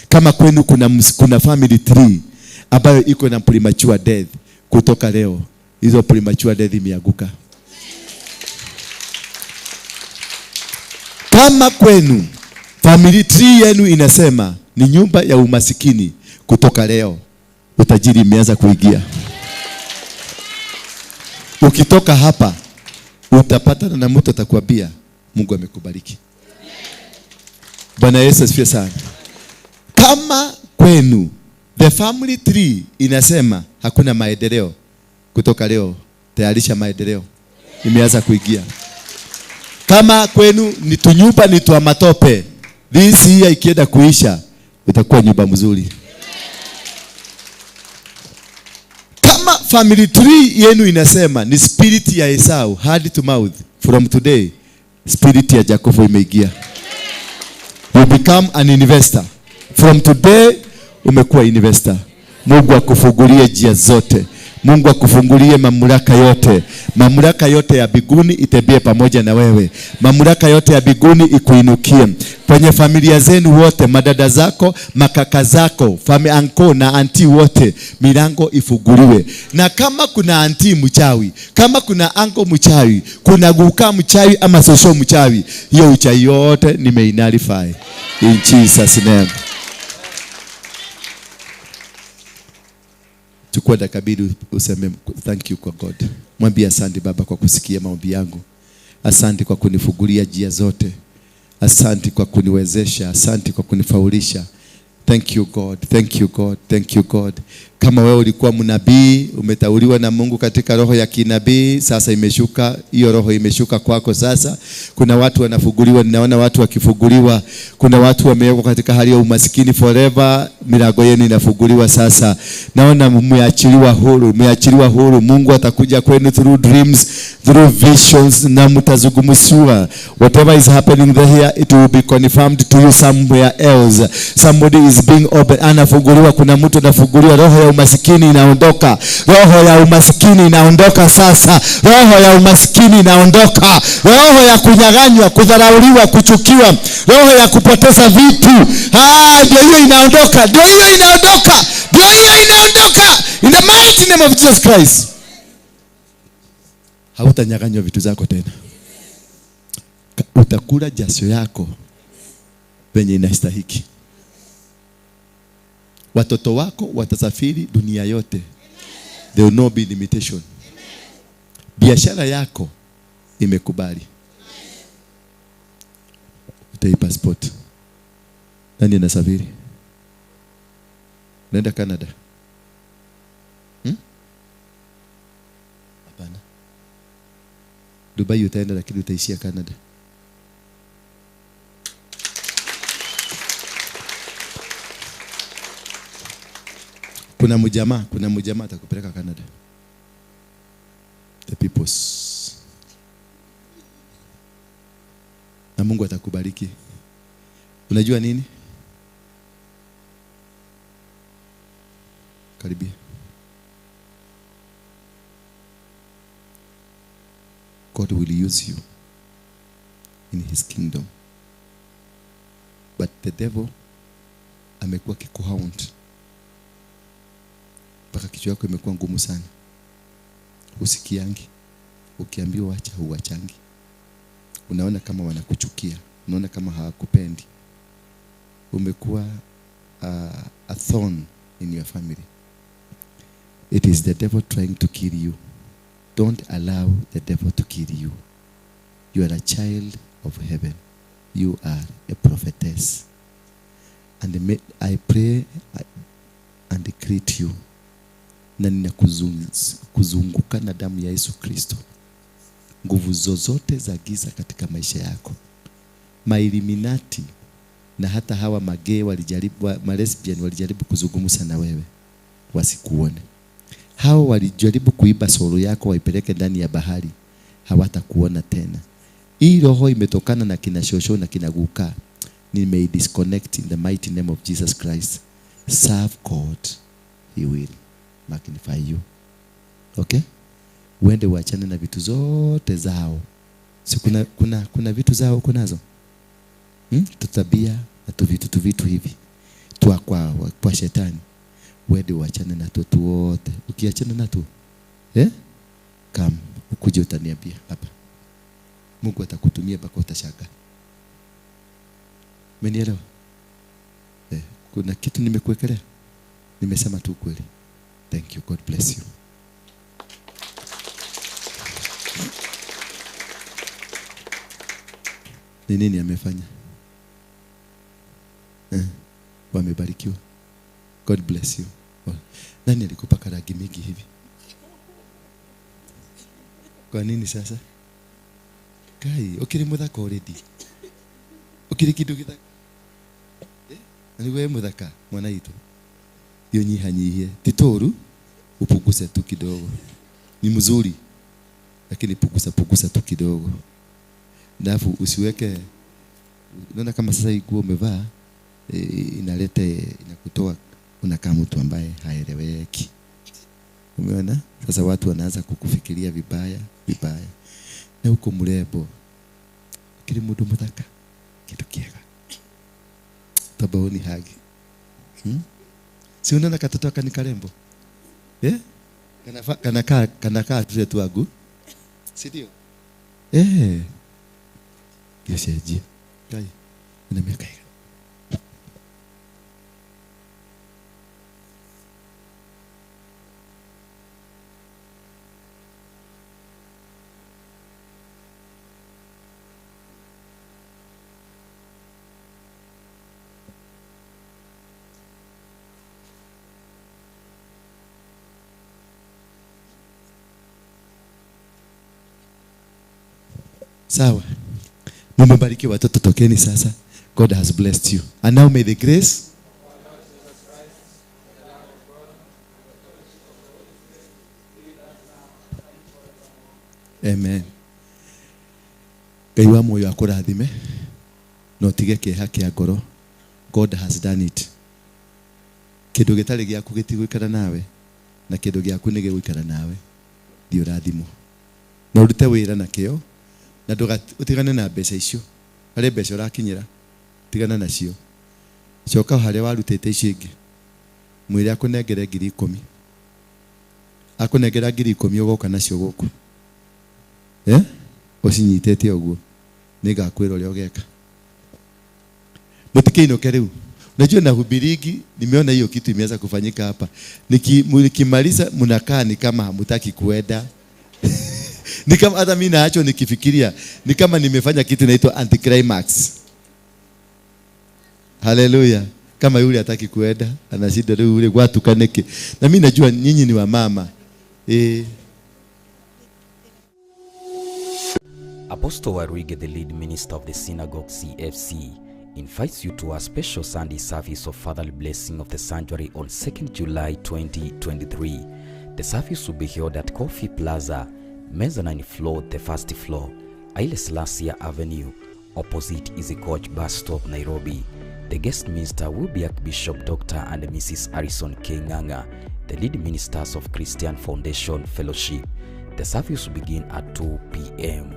Speaker 3: Kama kwenu kuna family tree ambayo iko na premature death, kutoka leo hizo premature death imeanguka. Kama kwenu family tree yenu inasema ni nyumba ya umasikini, kutoka leo utajiri imeanza kuingia. Ukitoka hapa utapatana na mtu atakwambia Mungu amekubariki. Bwana Yesu asifiwe sana. Kama kwenu the family tree inasema hakuna maendeleo, kutoka leo tayarisha maendeleo imeanza kuingia. Kama kwenu ni tunyumba ni twa matope, this year ikienda kuisha utakuwa nyumba mzuri. Kama family tree yenu inasema ni spirit ya Esau, hand to mouth, from today spirit ya Jacobo imeingia. You become an investor. From today umekuwa investor. Mungu akufungulie njia zote. Mungu akufungulie mamlaka yote. Mamlaka yote ya biguni itembee pamoja na wewe. Mamlaka yote ya biguni ikuinukie. Kwenye familia zenu wote, madada zako, makaka zako, uncle na auntie wote, milango ifunguliwe. Na kama kuna auntie mchawi, kama kuna uncle mchawi, kuna guka mchawi ama sosho mchawi, hiyo uchawi yote nimeinalify in Jesus name. Chukua dakika mbili useme thank you kwa God. Mwambie asante Baba kwa kusikia maombi yangu. Asante kwa kunifungulia njia zote. Asante kwa kuniwezesha. Asante kwa kunifaulisha. Thank you God. Thank you God. Thank you God. Kama wewe ulikuwa mnabii, umetauliwa na Mungu katika roho ya kinabii, sasa imeshuka, hiyo roho imeshuka kwako sasa. Kuna watu wanafunguliwa, ninaona watu wakifunguliwa. Kuna watu wamewekwa katika hali ya umasikini forever, milango yenu inafunguliwa sasa. Naona mmeachiliwa huru, mmeachiliwa huru. Mungu atakuja kwenu through dreams, through visions, na mtazungumziwa. Whatever is happening there, it will be confirmed to you somewhere else. Somebody is being open, anafunguliwa. Kuna mtu anafunguliwa, roho ya umasikini inaondoka. Roho ya umasikini inaondoka sasa. Roho ya umasikini inaondoka. Roho ya kunyang'anywa, kudharauliwa, kuchukiwa, roho ya kupoteza vitu, ndio hiyo inaondoka. Ndio hiyo inaondoka. Ndio hiyo inaondoka. In the mighty name of Jesus Christ. Hautanyang'anywa vitu zako tena. Utakula jasho yako venye inastahiki. Watoto wako watasafiri dunia yote. There will not be limitation. Biashara yako imekubali. Utai passport. Nani anasafiri? Naenda Canada. Hapana. Dubai utaenda, lakini utaishia Canada. Kuna mjamaa atakupeleka Canada. The peoples. Na Mungu atakubariki. Unajua nini? Karibia. God will use you in his kingdom. But the devil amekuwa akikuhound mpaka kichwa yako imekuwa ngumu sana. Usikiangi. Ukiambiwa acha huachangi. Unaona kama wanakuchukia, unaona kama hawakupendi. Umekuwa a thorn in your family. It is the devil trying to kill you. Don't allow the devil to kill you. You are a child of heaven. You are a prophetess. And I pray and greet you. Na ninakuzunguka na damu ya Yesu Kristo. Nguvu zozote za giza katika maisha yako, mailiminati na hata hawa magay walijaribu, malesbian walijaribu kuzungumza na wewe, wasikuone. Hao walijaribu kuiba soro yako waipeleke ndani ya bahari, hawatakuona tena. Hii roho imetokana na kina shosho na kina guka. Nime disconnect in the mighty name of Jesus Christ. Serve God, he will magnify you. Okay? Uende uachane na vitu zote zao. Si kuna vitu zao uko nazo? Tutabia na tuvitu hivi. Tua kwa shetani. Uende uachane na tu wote. Ukiachana na tu, Come, ukuje utaniambia hapa. Mungu atakutumia mpaka utashangaa. Umenielewa? Kuna kitu nimekuwekelea? Nimesema tu kweli. Thank you. God bless you. Ni nini amefanya? Wamebarikiwa. God bless you. Nani alikupaka rangi mingi hivi? Kwa nini sasa? Kai, ukiri muthaka already. Ukiri kindu githaka. Na niguo muthaka mwana itu. Hiyo nyihanyihie. Ti toru upuguse tu kidogo. Ni mzuri. Lakini pugusa tu kidogo. Alafu usiweke, unaona kama sasa hii nguo umevaa inaleta, inakutoa unakaa mtu ambaye haeleweki. Umeona? Sasa watu wanaanza kukufikiria vibaya vibaya. Na huko mrembo. Kile mtu mutaka kitu kiega. Tabaoni hagi. Si unaona katoto aka ni karembo? Kanakaa tule tu agu. Si ndio? Yosheji. Kai. Una miaka igana? Sawa. Mumebarikiwa watoto, tokeni sasa. God has blessed you. And now may the grace Amen. Ngai wa muoyo akũrathime na ũtige kĩeha kĩa ngoro. God has done it. Kĩndũ gĩtarĩ gĩaku gĩtigũikara nawe, na kĩndũ gĩaku nĩ gĩgũikara nawe. Thiĩ ũrathimwo. Na ũrute wĩra na kĩo, na ũtigane na mbeca icio. Harĩ mbeca ũrakinyĩra, tigana nacio. Coka harĩa warutĩte icio ingĩ. Mwĩre akũnengere 10,000. Akũnengera 10,000 ũgoka nacio gũkũ. Ũcinyitĩte ũguo. Nĩngakwĩra ũrĩa ũgeka. Mũtikĩinũke rĩu. Unajua na hubirigi, nimeona hiyo kitu imeanza kufanyika hapa. Nikimaliza mnakaa ni kama hamutaki kuenda. Ni kama hata mimi naacho nikifikiria, ni kama nimefanya kitu inaitwa anticlimax. Haleluya. Kama yule hataki kuenda, anashinda leo yule gwatukaneke. Na mimi najua nyinyi ni wamama.
Speaker 2: Apostle Waruinge, the lead minister of the Synagogue CFC, invites you to a special Sunday service of Fatherly Blessing of the Sanctuary on 2nd July 2023. The service will be held at Coffee Plaza, mezzanine floor, the first floor, Haile Selassie Avenue, opposite Easy Coach Bus Stop, Nairobi. The guest minister will be Archbishop Dr. and Mrs. Harrison K. Nganga, the lead ministers of Christian Foundation Fellowship. The service will begin at 2 p.m.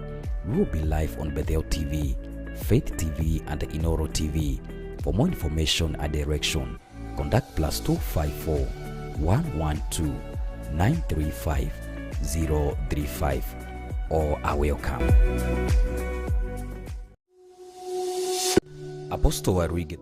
Speaker 2: We will be live on Bethel TV, Faith TV, and Inoro TV. For more information and direction, contact +254 112 935 035 or are welcome. Apostle Waruinge.